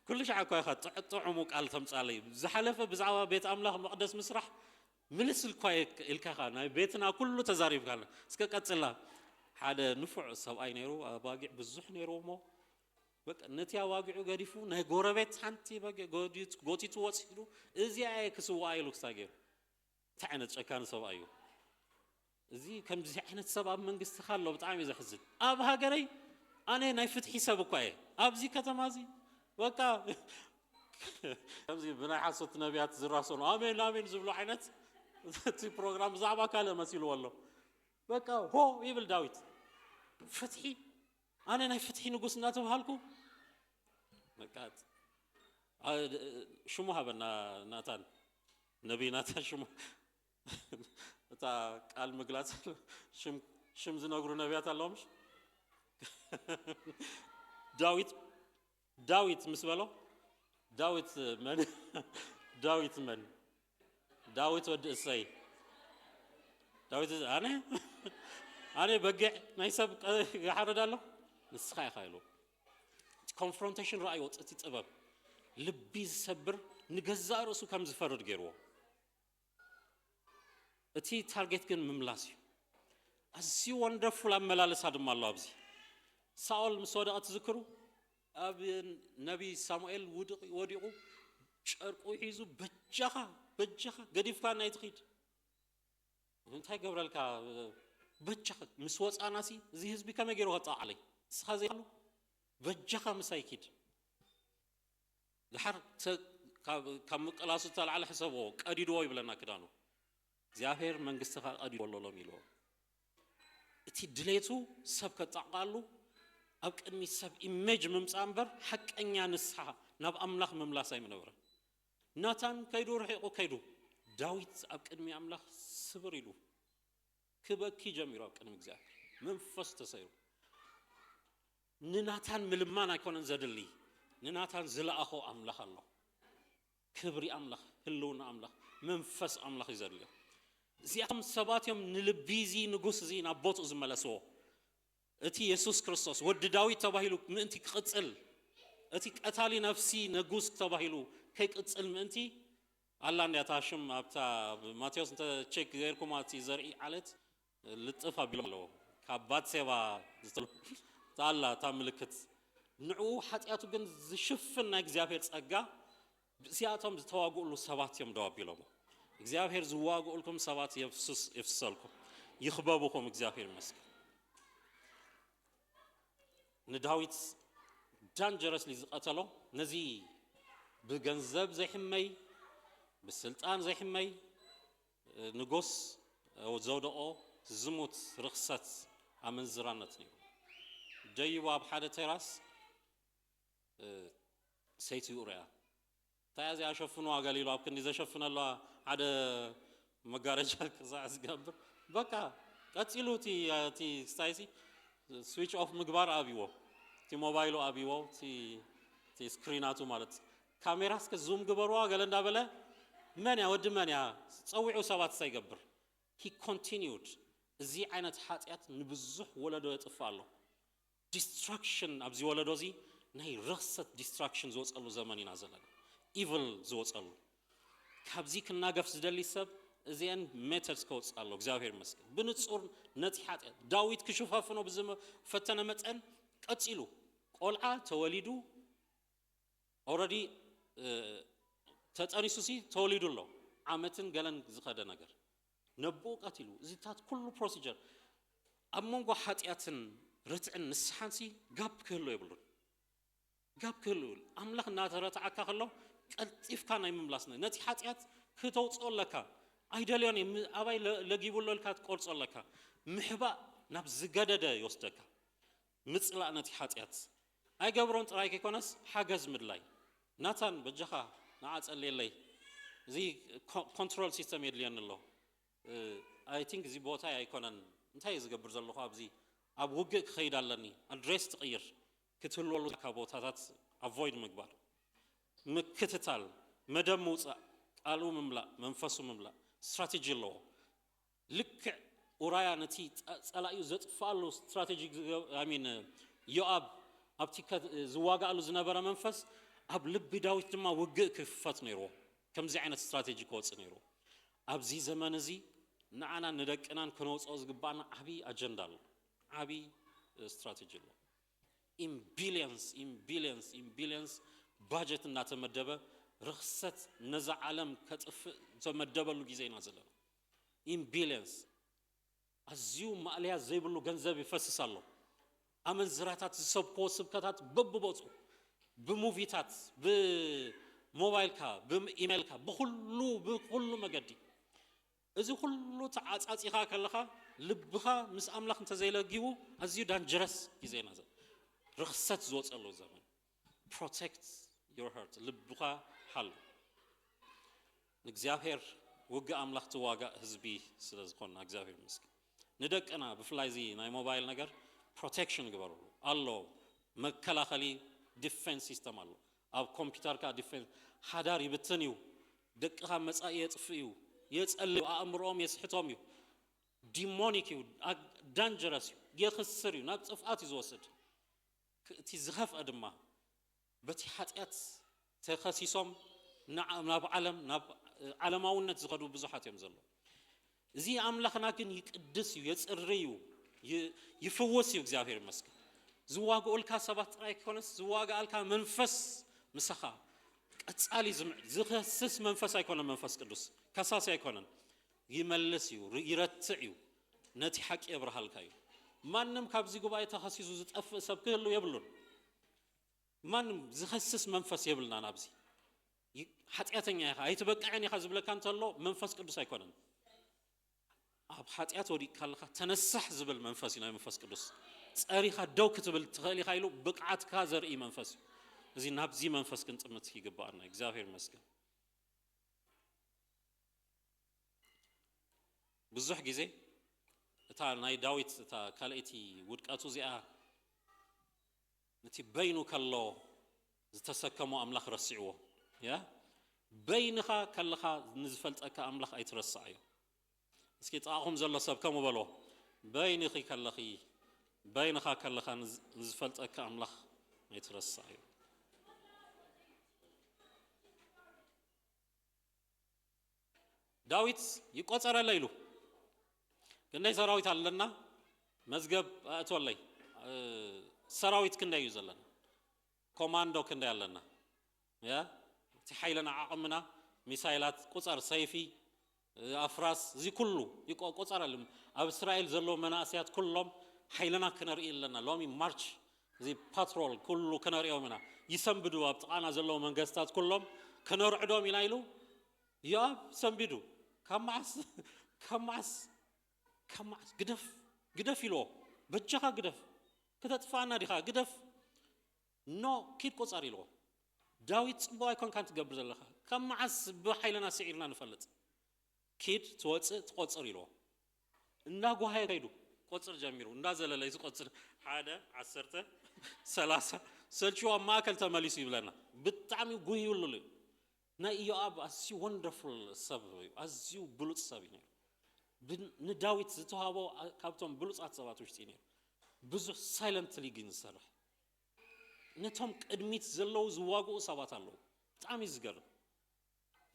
ኩሉ ሻዕ እኳ ኢኻ ጥዕ-፣ ጥዑሙ ቃል ተምጻለይ። ዝሓለፈ ብዛዕባ ቤት ኣምላኽ መቕደስ ምስራሕ ምልስ እኳ ኢልካ ኢኻ። ናይ ቤትና ኩሉ ተዛሪብካና። እስከ ቀጽላ። ሓደ ንፉዕ ሰብኣይ ነይሩ፣ ኣባጊዕ ብዙሕ ነይርዎ እሞ፣ በቃ ነቲ ኣባጊዑ ገዲፉ ናይ ጎረቤት ሓንቲ በጊዕ ጎዲት-፣ ጎቲቱ ወሲዱ፣ እዚኣ እየ ክስውኣ ኢሉ ክሳብ ገይሩ። እንታይ ዓይነት ጨካን ሰብኣይ እዩ። እዚ ከምዚ ዓይነት ሰብ ኣብ መንግስቲ ኣሎ ብጣዕሚ እዩ ዘሕዝን። ኣብ ሃገረይ ኣነ ናይ ፍትሒ ሰብ እኳ እየ። ኣብዚ ከተማ እዚ በቃ ከምዚ ብናይ ሓሶት ነቢያት ዝራሰኑ ኣሜን ኣሜን ዝብሉ ዓይነት እቲ ፕሮግራም ብዛዕባ ካልእ መሲልዎ ኣሎ። በቃ ሆ ይብል ዳዊት። ፍትሒ፣ ኣነ ናይ ፍትሒ ንጉስ እናተባሃልኩ በቃ አ-፣ ሽሙ ሃበና ናታን፣ ነቢይ ናታን ሽሙ እታ ቃል ምግላጽ ሽም፣ ሽም ዝነግሩ ነቢያት ኣለዎም። ዳዊት፣ ዳዊት ምስ በሎ፣ ዳዊት መን? ዳዊት መን? ዳዊት ወዲ እሰይ። ዳዊት፣ ኣነ፣ ኣነ በጊዕ ናይ ሰብ ቀ-፣ ይሓርድ ኣለኹ፣ ንስኻ ኢኻ ኢሉ። እቲ ኮንፍሮንቴሽን ረኣይዎ፣ እቲ ጥበብ ልቢ ዝሰብር፣ ንገዛእ ርእሱ ከም ዝፈርድ ገይርዎ። እቲ ታርጌት ግን ምምላስ እዩ። ኣዝዩ ወንደርፉል ኣመላለሳ ድማ ኣሎ ኣብዚ። ሳኦል ምስ ወደቐ ትዝክሩ? ኣብ ነቢይ ሳሙኤል ውድቕ ወዲቑ ጨርቁ ሒዙ፣ በጃኻ፣ በጃኻ፣ ገዲፍካ ናይ ትኺድ። እንታይ ገብረልካ? በጃኻ፣ ምስ ወጻናሲ እዚ ህዝቢ ከመይ ገይሩ ከጣቕዓለይ? ንስኻ ዘይብሉ በጃኻ ምሳይ ኪድ። ድሓር ተ-፣ ካብ፣ ካብ ምቅላሱ ተላዕለ ሕሰብዎ፣ ቀዲድዎ ይብለና ክዳኑ። እግዚኣብሔር መንግስትኻ ቀዲድዎ ኣሎ ሎም ኢልዎ። እቲ ድሌቱ ሰብ ከጣቕዓሉ፣ ኣብ ቅድሚ ሰብ ኢሜጅ ምምጻእ እምበር፣ ሓቀኛ ንስሓ ናብ ኣምላኽ ምምላስ ኣይምነበረን። ናታን ከይዱ፣ ርሒቑ ከይዱ፣ ዳዊት ኣብ ቅድሚ ኣምላኽ ስብር ኢሉ ክበኪ ጀሚሩ ኣብ ቅድሚ እግዚኣብሔር። መንፈስ ተሰይሩ። ንናታን ምልማን ኣይኮነን ዘድሊ፣ ንናታን ዝለኣኾ ኣምላኽ ኣሎ። ክብሪ ኣምላኽ፣ ህልውና ኣምላኽ፣ መንፈስ ኣምላኽ እዩ ዘድልዮ። እዚኣቶም ሰባት እዮም ንልቢ እዚ ንጉስ እዚ ናብ ቦትኡ ዝመለስዎ። እቲ የሱስ ክርስቶስ ወዲ ዳዊት ተባሂሉ ምእንቲ ክቕጽል፣ እቲ ቀታሊ ነፍሲ ንጉስ ተባሂሉ ከይቅጽል ምእንቲ፣ ኣላ እንድያ እታ ሽም ኣብታ ማቴዎስ እንተ ቼክ ገይርኩማ እቲ ዘርኢ ዓለት ልጥፍ ኣቢሎም ኣለዎ። ካብ ባትሴባ ዝተል-፣ እታ ኣላ እታ ምልክት። ንዕኡ ሓጢኣቱ ግን ዝሽፍን ናይ እግዚኣብሔር ጸጋ፣ እዚኣቶም ዝተዋግእሉ ሰባት እዮም ደው ኣቢሎሞ። እግዚኣብሔር ዝዋግኡልኩም ሰባት የፍስስ-፣ የፍስሰልኩም። ይኽበቡኹም። እግዚኣብሔር ይመስገን። ንዳዊት ዳንጀረስሊ ዝቐተሎ ነዚ ብገንዘብ ዘይሕመይ፣ ብስልጣን ዘይሕመይ ንጉስ ዘውደቖ ዝሙት፣ ርኽሰት፣ ኣመንዝራነት ነይሩ። ደይቡ ኣብ ሓደ ቴራስ፣ እ፣ ሰይቲ ኡርያ። እንታይ እያ እዚኣ ሸፍንዋ ገለ ኢሉ ኣብ ክንዲ ዘሸፍነላ ሓደ መጋረጃ ክሳዕ ዝገብር፣ በቃ ቀጺሉ እቲ፣ እቲ ስታይሲ ስዊች ኦፍ ምግባር ኣብይዎ፣ እቲ ሞባይሉ ኣብይዎ፣ እቲ፣ እቲ ስክሪናቱ ማለት። ካሜራ እስከ ዙም ግበርዋ ገለ እንዳበለ፣ መን እያ፣ ወዲ መን እያ፣ ጸዊዑ ሰባት እንታይ ይገብር? He continued። እዚ ዓይነት ሓጢኣት ንብዙሕ ወለዶ የጥፍእ ኣሎ። ዲስትራክሽን ኣብዚ ወለዶ እዚ ናይ ርኽሰት ዲስትራክሽን ዝወፀሉ ዘመን ኢና ዘለና። ኢቭል ዝወፀሉ ካብዚ ክናገፍ ዝደሊ ሰብ እዚአን ሜተድስ ከወፅእ ኣሎ። እግዚኣብሔር ይመስገን። ብንፁር ነቲ ሓጢኣት ዳዊት ክሽፋፍኖ ብዝፈተነ መጠን ቀፂሉ ቆልዓ ተወሊዱ ኦረዲ ተጠኒሱ ሲ ተወሊዱ ኣሎ። ዓመትን ገለን ዝኸደ ነገር ነብኡ ቀቲሉ እዚታት ኩሉ ፕሮሲጀር ኣብ መንጎ ሓጢኣትን ርትዕን ንስሓን ሲ ጋፕ ክህሉ የብሉን። ጋፕ ክህሉ ይብል ኣምላኽ እናተረትዓካ ከሎ ቀልጢፍካ ናይ ምምላስ ነ- ነቲ ሓጢኣት ክተውፅኦ ኣለካ። ኣይደልዮን እየ፣ ም- ኣባይ ለ- ለጊቡ ኣሎ ኢልካ ትቆርፆ ኣለካ። ምሕባእ ናብ ዝገደደ ይወስደካ። ምፅላእ ነቲ ሓጢኣት ኣይገብሮን ጥራይ ከይኮነስ ሓገዝ ምድላይ። ናታን በጃኻ ንዓ ጸልየለይ፣ እዚ ኮ- ኮንትሮል ሲስተም የድልየኒ ኣሎ። ኣይ ቲንክ እዚ ቦታይ ኣይኮነን። እንታይ እየ ዝገብር ዘለኹ ኣብዚ? ኣብ ውግእ ክኸይድ ኣለኒ። ኣድሬስ ትቕይር ክትህልወሉ ካብ ቦታታት ኣቮይድ ምግባር፣ ምክትታል፣ መደብ ምውፃእ፣ ቃሉ ምምላእ፣ መንፈሱ ምምላእ ስትራቴጂ ኣለዎ። ልክዕ ኡራያ ነቲ ፀ- ፀላኢኡ ዘጥፍኣሉ ስትራቴጂ ሚን ዮኣብ ኣብቲ ከ- ዝዋጋእሉ ዝነበረ መንፈስ ኣብ ልቢ ዳዊት ድማ ውግእ ክኽፈት ነይርዎ። ከምዚ ዓይነት ስትራቴጂ ክወፅእ ነይርዎ። ኣብዚ ዘመን እዚ ንዓናን ንደቅናን ክነውፅኦ ዝግባኣና ዓብዪ ኣጀንዳ ኣሎ። ዓብዪ ስትራቴጂ ኣሎ። ኢን ቢሊየንስ ኢን ቢሊየንስ ኢን ቢሊየንስ ባጀት እናተመደበ ርኽሰት ነዛ ዓለም ከጥፍእ ዝተመደበሉ ግዜ ኢና ዘለና። ኢን ቢሊየንስ ኣዝዩ ማእለያ ዘይብሉ ገንዘብ ይፈስስ ኣሎ። ኣመንዝራታት ዝሰብክዎ ስብከታት በብቦቱ ብሙቪታት ብሞባይልካ ብኢሜይልካ ብኩሉ ብኩሉ መገዲ እዚ ኩሉ ተዓፃፂኻ ከለኻ ልብኻ ምስ ኣምላኽ እንተዘይለጊቡ ኣዝዩ ዳንጀረስ ግዜ ኢና ዘ- ርኽሰት ዝወፀሉ ዘመን። Protect your heart ልብኻ ሓሉ። ንእግዚኣብሔር ውግእ ኣምላኽ ትዋጋእ ህዝቢ ስለ ዝኾንና እግዚኣብሔር ይመስገን። ንደቅና ብፍላይ እዚ ናይ ሞባይል ነገር ፕሮቴክሽን ግበርሉ ኣሎ። መከላኸሊ ዲፌንስ ሲስተም ኣሎ። ኣብ ኮምፒውተርካ ዲፌንስ ሓዳር ይብትን እዩ። ደቅኻ መጻኢ የጥፍእ እዩ። የጸልም እዩ። ኣእምሮኦም የስሕቶም እዩ። ዲሞኒክ እዩ። ዳንጀረስ እዩ። የኽስር እዩ። ናብ ጥፍኣት እዩ ዝወስድ። ክ- እቲ ዝኸፍአ ድማ በቲ ሓጢኣት ተኸሲሶም ንዓ- ናብ ዓለም ናብ ዓለማውነት ዝኸዱ ብዙሓት እዮም ዘለዉ። እዚ ኣምላኽና ግን ይቅድስ እዩ፣ የፅሪ እዩ፣ ይ- ይፍውስ እዩ። እግዚኣብሔር ይመስገን። ዝዋግኡልካ ሰባት ጥራይ ክኮነስ ዝዋግኣልካ መንፈስ ምሳኻ ቀጻሊ ዝምዕ ዝኸስስ መንፈስ ኣይኮነን። መንፈስ ቅዱስ ከሳሲ ኣይኮነን። ይመልስ እዩ፣ ር- ይረትዕ እዩ። ነቲ ሓቂ የብርሃልካ እዩ። ማንም ካብዚ ጉባኤ ተኸሲሱ ዝጠፍእ ሰብ ክህሉ የብሉን። ማንም ዝኸስስ መንፈስ የብልናን ኣብዚ። ይ- ሓጢኣተኛ ኢኻ ኣይትበቅዕን ኢኻ ዝብለካ እንተሎ መንፈስ ቅዱስ ኣይኮነን። ኣብ ሓጢኣት ወዲቕካ ኣለኻ ተነሳሕ ዝብል መንፈስ እዩ ናይ መንፈስ ቅዱስ። ጸሪኻ ደው ክትብል ትኽእል ኢኻ ኢሉ ብቕዓትካ ዘርኢ መንፈስ እዩ። እዚ ናብዚ መንፈስ ክንጥምት ይግብኣና። እግዚኣብሔር ይመስገን። ብዙሕ ግዜ እታ ናይ ዳዊት እታ ካልኣይቲ ውድቀቱ እዚኣ ነቲ በይኑ ከሎ ዝተሰከሞ ኣምላኽ ረሲዕዎ። ያ በይንኻ ከለኻ ንዝፈልጠካ ኣምላኽ ኣይትረስዓዮ። እስኪ ጥቓኹም ዘሎ ሰብ ከምኡ በሎ፣ በይንኺ ከለኺ በይንኻ ከለኻ ንዝ- ንዝፈልጠካ ኣምላኽ ኣይትረስዓዮ። ዳዊት ይቆጸረለ ኢሉ ክንደይ ሰራዊት ኣለና መዝገብ ኣእትወለይ። ሰራዊት ክንደይ እዩ ዘለና? ኮማንዶ ክንደይ ኣለና? ያ እቲ ሓይልና ዓቕምና ሚሳይላት ቁፀር ሰይፊ ኣፍራስ እዚ ኩሉ ይቆ- ቁፀረሉ። ኣብ እስራኤል ዘለዉ መናእሰያት ኩሎም ሓይልና ክነርኢ ኣለና። ሎሚ ማርች እዚ ፓትሮል ኩሉ ክነርእዮም ኢና። ይሰንብዱ ኣብ ጥቓና ዘለዉ መንገስታት ኩሎም ክነርዕዶም ኢና ኢሉ ዮኣብ ሰንቢዱ። ካብ መዓስ ካብ መዓስ ካብ መዓስ ግደፍ ግደፍ ኢልዎ። በጃኻ ግደፍ ክተጥፋና ዲኻ ግደፍ ኖ ኪድ ቁፀር ኢልዎ። ዳዊት ፅቡቅ ኣይኮንካን ትገብር ዘለኻ ካብ መዓስ ብሓይልና ስዒርና ንፈልጥ። ኪድ ትወፅእ ትቆፅር ኢልዎ። እንዳጓሃየ ከይዱ ቆፅር ጀሚሩ እንዳዘለለ እዩ ዝቆፅር ሓደ ዓሰርተ ሰላሳ ሰልችዎ ኣብ ማእከል ተመሊሱ ይብለና። ብጣዕሚ ጉህዩሉ እዩ። ናይ ኢዮኣብ ኣዝዩ ወንደርፉል ሰብ እዩ። ኣዝዩ ብሉፅ ሰብ እዩ ነይሩ። ብን- ንዳዊት ዝተዋህቦ ካብቶም ብሉጻት ሰባት ውሽጢ ነይሩ። ብዙሕ ሳይለንትሊ ግን ዝሰርሕ፣ ነቶም ቅድሚት ዘለዉ ዝዋግኡ ሰባት ኣለዉ። ብጣዕሚ እዩ ዝገርም።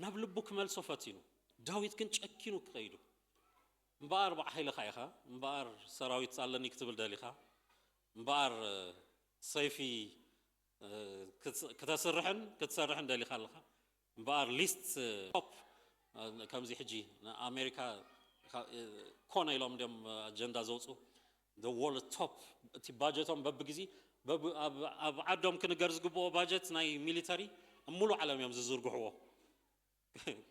ናብ ልቡ ክመልሶ ፈቲኑ፣ ዳዊት ግን ጨኪኑ ክኸይዱ። እምበኣር በዓል ሓይልኻ ኢኻ፣ እምበኣር ሰራዊት ኣለኒ ክትብል ደሊኻ፣ እምበኣር ሰይፊ ክተስርሕን ክትሰርሕን ደሊኻ ኣለኻ። እምበኣር ሊስት ቶፕ ከምዚ ሕጂ ንኣሜሪካ ኮነ ኢሎም ድም ኣጀንዳ ዘውፁ፣ ወርልድ ቶፕ። እቲ ባጀቶም በብግዜ ኣብ ዓዶም ክንገር ዝግብኦ ባጀት ናይ ሚሊተሪ ኣብ ሙሉእ ዓለም እዮም ዝዝርግሕዎ።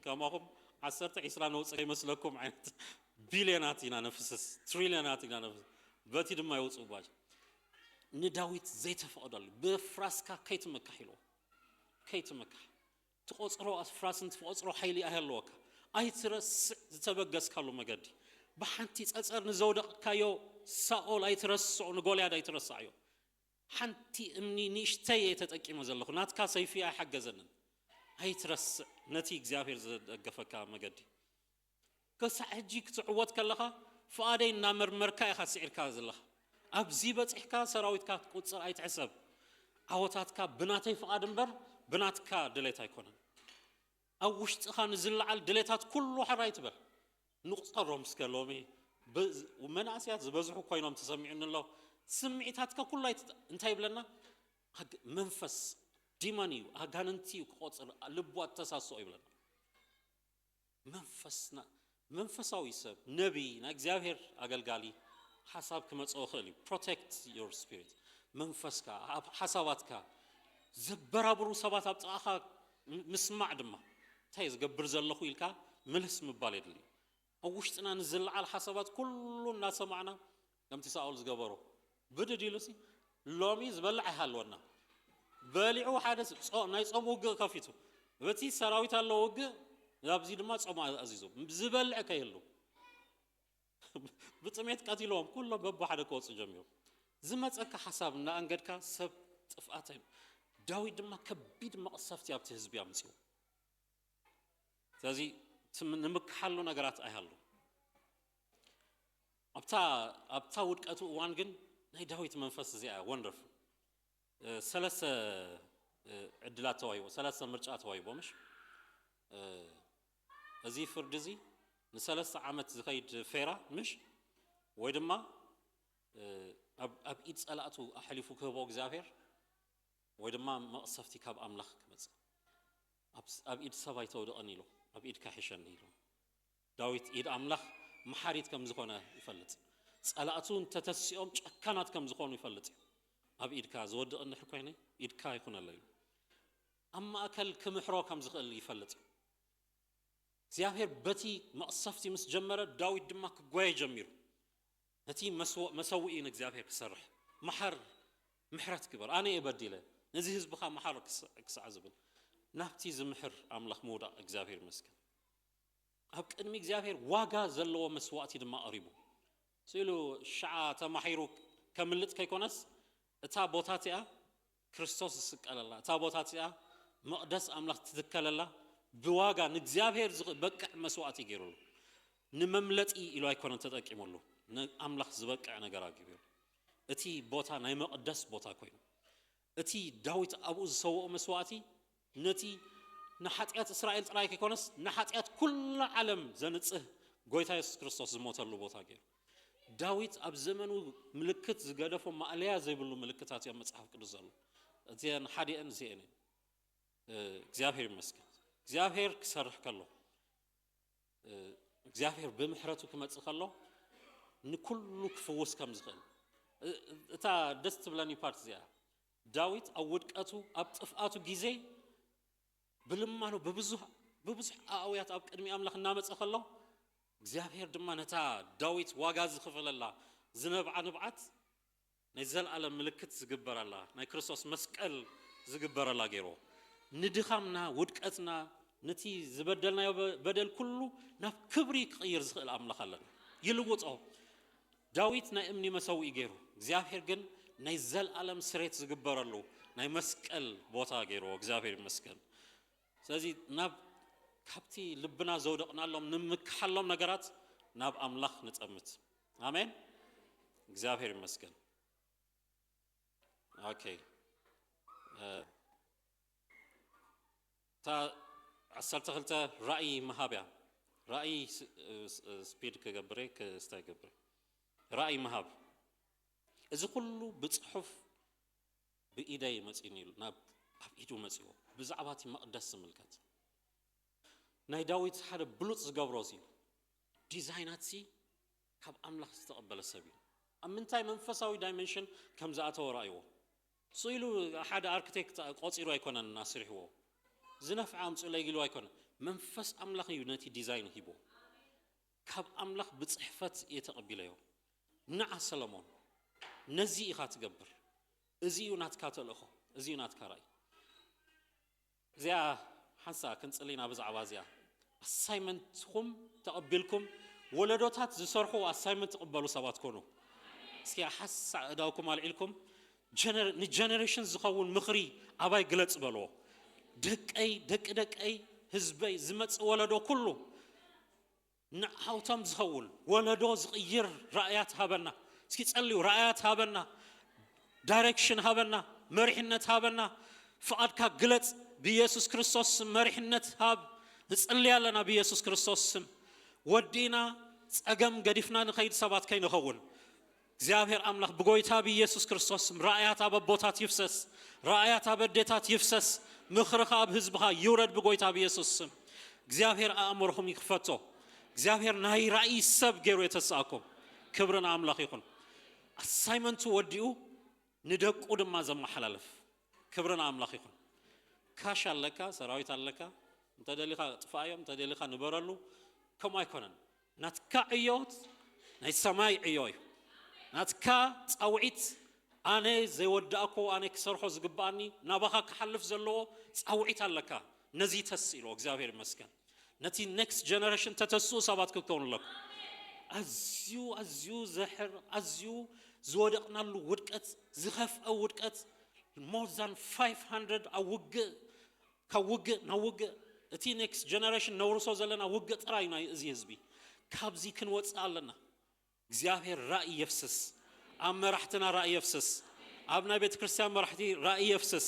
ከማኹም ዓሰርተ ዒስራ ነውፀ ከይመስለኩም ዓይነት ቢልዮናት ኢና ነፍስስ፣ ትሪልዮናት ኢና ነፍስስ። በቲ ድማ የውፅኡ ባጀት። ንዳዊት ዘይተፈቐደሉ፣ ብፍራስካ ከይትመካሕ ኢልዎ። ከይትመካሕ። ትቆፅሮ ፍራስን ትቆፅሮ ሓይሊ ኣይሃለወካ። ኣይትረስዕ ዝተበገስካሉ መገዲ። ብሓንቲ ፀፀር ንዘውደቕካዮ ሳኦል ኣይትረስዖ፣ ንጎልያድ ኣይትረስዓዮ። ሓንቲ እምኒ ንእሽተይ እየ ተጠቂመ ዘለኹ፣ ናትካ ሰይፊ ኣይሓገዘንን። ኣይትረስዕ ነቲ እግዚኣብሔር ዝደገፈካ መገዲ። ክሳዕ ሕጂ ክትዕወት ከለኻ ፍቓደይ እናመርመርካ ኢኻ ስዒርካ ዘለኻ። ኣብዚ በፂሕካ ሰራዊትካ ክትቁፅር ኣይትሕሰብ። ዓወታትካ ብናተይ ፍቓድ እምበር ብናትካ ድሌት ኣይኮነን። ኣብ ውሽጥኻ ንዝለዓል ድሌታት ኩሉ ሕራይ ትበል። ንቑፀሮም እስከ ሎሚ ብ- መናእሰያት ዝበዝሑ ኮይኖም ተሰሚዑኒ ኣሎ። ስምዒታትካ ኩሉ ኣይትጠ- እንታይ ይብለና? ኣግ- መንፈስ ዲመን እዩ፣ ኣጋንንቲ እዩ ክቆፅር፣ ልቡ ኣተሳስኦ ይብለና። መንፈስና መንፈሳዊ ሰብ፣ ነቢይ፣ ናይ እግዚኣብሔር ኣገልጋሊ ሓሳብ ክመፅኦ ይኽእል እዩ። Protect your spirit፣ መንፈስካ፣ ኣብ ሓሳባትካ ዘበራብሩ ሰባት ኣብ ጥቓኻ ምስማዕ ድማ እንታይ ዝገብር ዘለኹ ኢልካ ምልስ ምባል የድሊ። ኣብ ውሽጥና ንዝለዓል ሓሳባት ኩሉ እናሰማዕና ከምቲ ሳኦል ዝገበሮ ብድድ ኢሉ ሲ ሎሚ ዝበልዕ ኣይሃለወና። በሊዑ ሓደ ስ- ጾ- ናይ ጾም ውግእ ከፊቱ በቲ ሰራዊት ኣለዎ ውግእ ኣብዚ ድማ ጾም ኣዚዙ ዝበልዕ ከይህሉ ብጥሜት ቀቲልዎም ኩሎም በብሓደ ክወፁ ጀሚሩ። ዝመፀካ ሓሳብ እናኣንገድካ ሰብ ጥፍኣት ኣይኑ። ዳዊት ድማ ከቢድ መቕሰፍቲ ኣብቲ ህዝቢ ኣምፅኡ። ስለዚ ትም- ንምክሓሉ ነገራት ኣይሃሉ። ኣብታ ኣብታ ውድቀቱ እዋን ግን ናይ ዳዊት መንፈስ እዚኣ ወንደርፉል። ሰለስተ ዕድላት ተዋሂቦ፣ ሰለስተ ምርጫ ተዋሂቦ ምሽ? እዚ ፍርዲ እዚ ንሰለስተ ዓመት ዝኸይድ ፌራ ምሽ? ወይ ድማ ኣብ ኢድ ጸላእቱ ኣሕሊፉ ክህቦ እግዚኣብሔር፣ ወይ ድማ መቕሰፍቲ ካብ ኣምላኽ ክመጽእ። ኣብ ኢድ ሰብ ኣይተውድቐኒ ኢሉ፣ ኣብ ኢድካ ሒሸኒ ኢሉ። ዳዊት ኢድ ኣምላኽ መሓሪት ከም ዝኾነ ይፈልጥ። ጸላእቱ እንተተሲኦም ጨካናት ከም ዝኾኑ ይፈልጥ እዩ። ኣብ ኢድካ ዝወድቕ እንድሕር ኮይነ ኢድካ ይኹነለይ ኢሉ። ኣብ ማእከል ክምሕሮ ከም ዝኽእል ይፈልጥ እዩ። እግዚኣብሔር በቲ መቕሰፍቲ ምስ ጀመረ ዳዊት ድማ ክጓየ ጀሚሩ። ነቲ መሰውኢ ንእግዚኣብሔር ክሰርሕ መሓር ምሕረት ግበር፣ ኣነ እየ በዲለ፣ ነዚ ህዝብኻ መሓር ክሳዕ ዝብል ናብቲ ዝምሕር ኣምላኽ ምውዳቕ እግዚኣብሔር ይመስገን። ኣብ ቅድሚ እግዚኣብሔር ዋጋ ዘለዎ መስዋእቲ ድማ ኣቕሪቡ። ስኢሉ ሽዓ ተማሒሩ ከምልጥ ከይኮነስ እታ ቦታ እቲኣ ክርስቶስ ዝስቀለላ፣ እታ ቦታ እቲኣ መቕደስ ኣምላኽ ትትከለላ ብዋጋ ንእግዚኣብሔር ዝበቅዕ መስዋእቲ ገይሩሉ። ንመምለጢ ኢሉ ኣይኮነን ተጠቂሙሉ፣ ንኣምላኽ ዝበቅዕ ነገር ኣገቢሩ። እቲ ቦታ ናይ መቕደስ ቦታ ኮይኑ፣ እቲ ዳዊት ኣብኡ ዝሰውኦ መስዋእቲ ነቲ ንሓጢኣት እስራኤል ጥራይ ከይኮነስ ንሓጢኣት ኩላ ዓለም ዘንጽህ ጎይታ የሱስ ክርስቶስ ዝሞተሉ ቦታ ገይሩ። ዳዊት ኣብ ዘመኑ ምልክት ዝገደፎ ማእለያ ዘይብሉ ምልክታት እዮም መጽሓፍ ቅዱስ ዘሎ። እዚአን ሓዲአን እዚአን እየን። እግዚኣብሔር ይመስገን። እግዚኣብሔር ክሰርሕ ከሎ እግዚኣብሔር ብምሕረቱ ክመጽእ ከሎ ንኩሉ ክፍውስ ከም ዝኽእል። እታ ደስ ትብለኒ ፓርት እዚኣ፣ ዳዊት ኣብ ውድቀቱ ኣብ ጥፍኣቱ ግዜ ብልማኑ ብብዙሕ ብብዙሕ ኣእውያት ኣብ ቅድሚ ኣምላኽ እናመጸ ከሎ እግዚኣብሔር ድማ ነታ ዳዊት ዋጋ ዝኽፈለላ ዝነብዓ ንብዓት ናይ ዘለኣለም ምልክት ዝግበረላ ናይ ክርስቶስ መስቀል ዝግበረላ ገይርዎ። ንድኻምና ውድቀትና ነቲ ዝበደልናዮ በደል ኩሉ ናብ ክብሪ ክቕይር ዝኽእል ኣምላኽ ኣለና። ይልውጦ። ዳዊት ናይ እምኒ መሰውኢ ገይሩ፣ እግዚኣብሔር ግን ናይ ዘለኣለም ስሬት ዝግበረሉ ናይ መስቀል ቦታ ገይርዎ። እግዚኣብሔር ይመስገን። ስለዚ ናብ ካብቲ ልብና ዘውደቕናሎም ንምክሓሎም ነገራት ናብ ኣምላኽ ንጠምት። ኣሜን። እግዚኣብሔር ይመስገን። ኦኬ። እታ ዓሰርተ ክልተ ራእይ ምሃብ እያ። ራእይ ስፒድ ክገብር ክስታይ ገብር። ራእይ ምሃብ፣ እዚ ኩሉ ብፅሑፍ ብኢደይ መፂኒ ኢሉ ናብ ኣብ ኢዱ መፂዎ። ብዛዕባ እቲ መቕደስ ዝምልከት ናይ ዳዊት ሓደ ብሉፅ ዝገብሮ እዚ ዲዛይናት ሲ ካብ ኣምላኽ ዝተቐበለ ሰብ እዩ። ኣብ ምንታይ መንፈሳዊ ዳይመንሽን ከም ዝኣተወ ረኣይዎ። ስኢሉ ሓደ ኣርክቴክት ቆፂሩ ኣይኮነን ኣስሪሕዎ። ዝነፍዐ ኣምፅኡለይ ኢሉ ኣይኮነ። መንፈስ ኣምላኽ እዩ ነቲ ዲዛይን ሂቦ። ካብ ኣምላኽ ብፅሕፈት እየ ተቐቢለዮ። ንዓ ሰለሞን፣ ነዚ ኢኻ ትገብር። እዚ እዩ ናትካ ተልእኾ። እዚ እዩ ናትካ ራእይ። እዚኣ ሓንሳ ክንጽሊና ብዛዕባ እዚኣ። ኣሳይመንትኩም ተቐቢልኩም ወለዶታት ዝሰርሑ ኣሳይመንት ትቕበሉ ሰባት ኮኑ። እስኪ ሓንሳ እዳውኩም ኣልዒልኩም ንጀነሬሽን ዝኸውን ምኽሪ ኣባይ ግለጽ በልዎ። ደቀይ፣ ደቂ ደቀይ፣ ህዝበይ፣ ዝመጽእ ወለዶ ኩሉ ንዓውቶም ዝኸውን ወለዶ ዝቕይር ራእያት ሃበና። እስኪ ጸልዩ፣ ራእያት ሃበና፣ ዳይሬክሽን ሃበና፣ መሪሕነት ሃበና፣ ፍቓድካ ግለጽ። ብኢየሱስ ክርስቶስ ስም መሪሕነት ሃብ። ንጽሊ ኣለና ብኢየሱስ ክርስቶስ ስም። ወዲና ጸገም ገዲፍና ንኸይድ ሰባት ከይንኸውን። እግዚኣብሔር ኣምላኽ ብጎይታ ብኢየሱስ ክርስቶስ ስም ራእያት ኣብ ኣቦታት ይፍሰስ፣ ራእያት ኣብ ኣዴታት ይፍሰስ። ምኽርኻ ኣብ ህዝብኻ ይውረድ ብጎይታ ብኢየሱስ ስም። እግዚኣብሔር ኣእምሮኹም ይክፈቶ። እግዚኣብሔር ናይ ራእይ ሰብ ገይሩ የተስኣኩም። ክብሪ ንኣምላኽ ይኹን። ኣሳይመንቱ ወዲኡ ንደቁ ድማ ዘመሓላልፍ። ክብሪ ንኣምላኽ ይኹን። ካሽ ኣለካ፣ ሰራዊት ኣለካ፣ እንተደሊኻ ጥፋዮም፣ እንተደሊኻ ንበረሉ። ከምኡ ኣይኮነን። ናትካ ዕዮት ናይ ሰማይ ዕዮ እዩ። ናትካ ጻውዒት ኣነ ዘይወዳእኮ፣ ኣነ ክሰርሖ ዝግባኣኒ፣ ናባኻ ክሓልፍ ዘለዎ ጻውዒት ኣለካ። ነዚ ተስእሎ እግዚኣብሔር ይመስገን። ነቲ ኔክስት ጀነሬሽን ተተስኡ ሰባት ክትከውኑ ኣለኩም። ኣዝዩ ኣዝዩ ዘሕር ኣዝዩ ዝወደቕናሉ ውድቀት፣ ዝኸፍአ ውድቀት፣ more than five hundred ኣብ ውግእ፣ ካብ ውግእ ናብ ውግእ። እቲ ኔክስት ጀነሬሽን ነውርሶ ዘለና ውግእ ጥራይ ናይ እዚ ህዝቢ። ካብዚ ክንወፅእ ኣለና። እግዚኣብሔር ራእይ የፍስስ። ኣብ መራሕትና ራእይ የፍስስ። ኣብ ናይ ቤተ ክርስቲያን መራሕቲ ራእይ የፍስስ።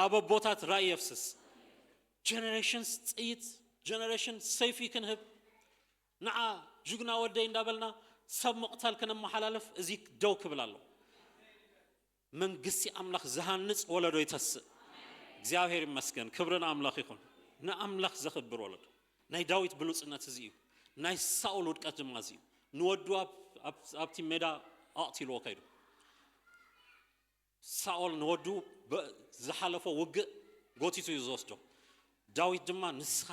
ኣብ ኣቦታት ራእይ የፍስስ። ጀነሬሽንስ ጥይት፣ ጀነሬሽን ሰይፊ ክንህብ፣ ንዓ ጅግና ወደይ እንዳበልና ሰብ ምቕታል ክነመሓላልፍ እዚ ደው ክብል ኣሎ። መንግስቲ ኣምላኽ ዝሃንጽ ወለዶ ይተስእ። እግዚኣብሔር ይመስገን። ክብሪ ንኣምላኽ ይኹን። ንኣምላኽ ዘኽብር ወለዶ። ናይ ዳዊት ብሉጽነት እዚ እዩ። ናይ ሳኦል ውድቀት ድማ እዚ እዩ። ንወዱ ኣብ ኣብቲ ሜዳ ኣቕቲልዎ ከይዱ። ሳኦል ንወዱ ዝሓለፎ ውግእ ጎቲቱ እዩ ዝወስዶ። ዳዊት ድማ ንስኻ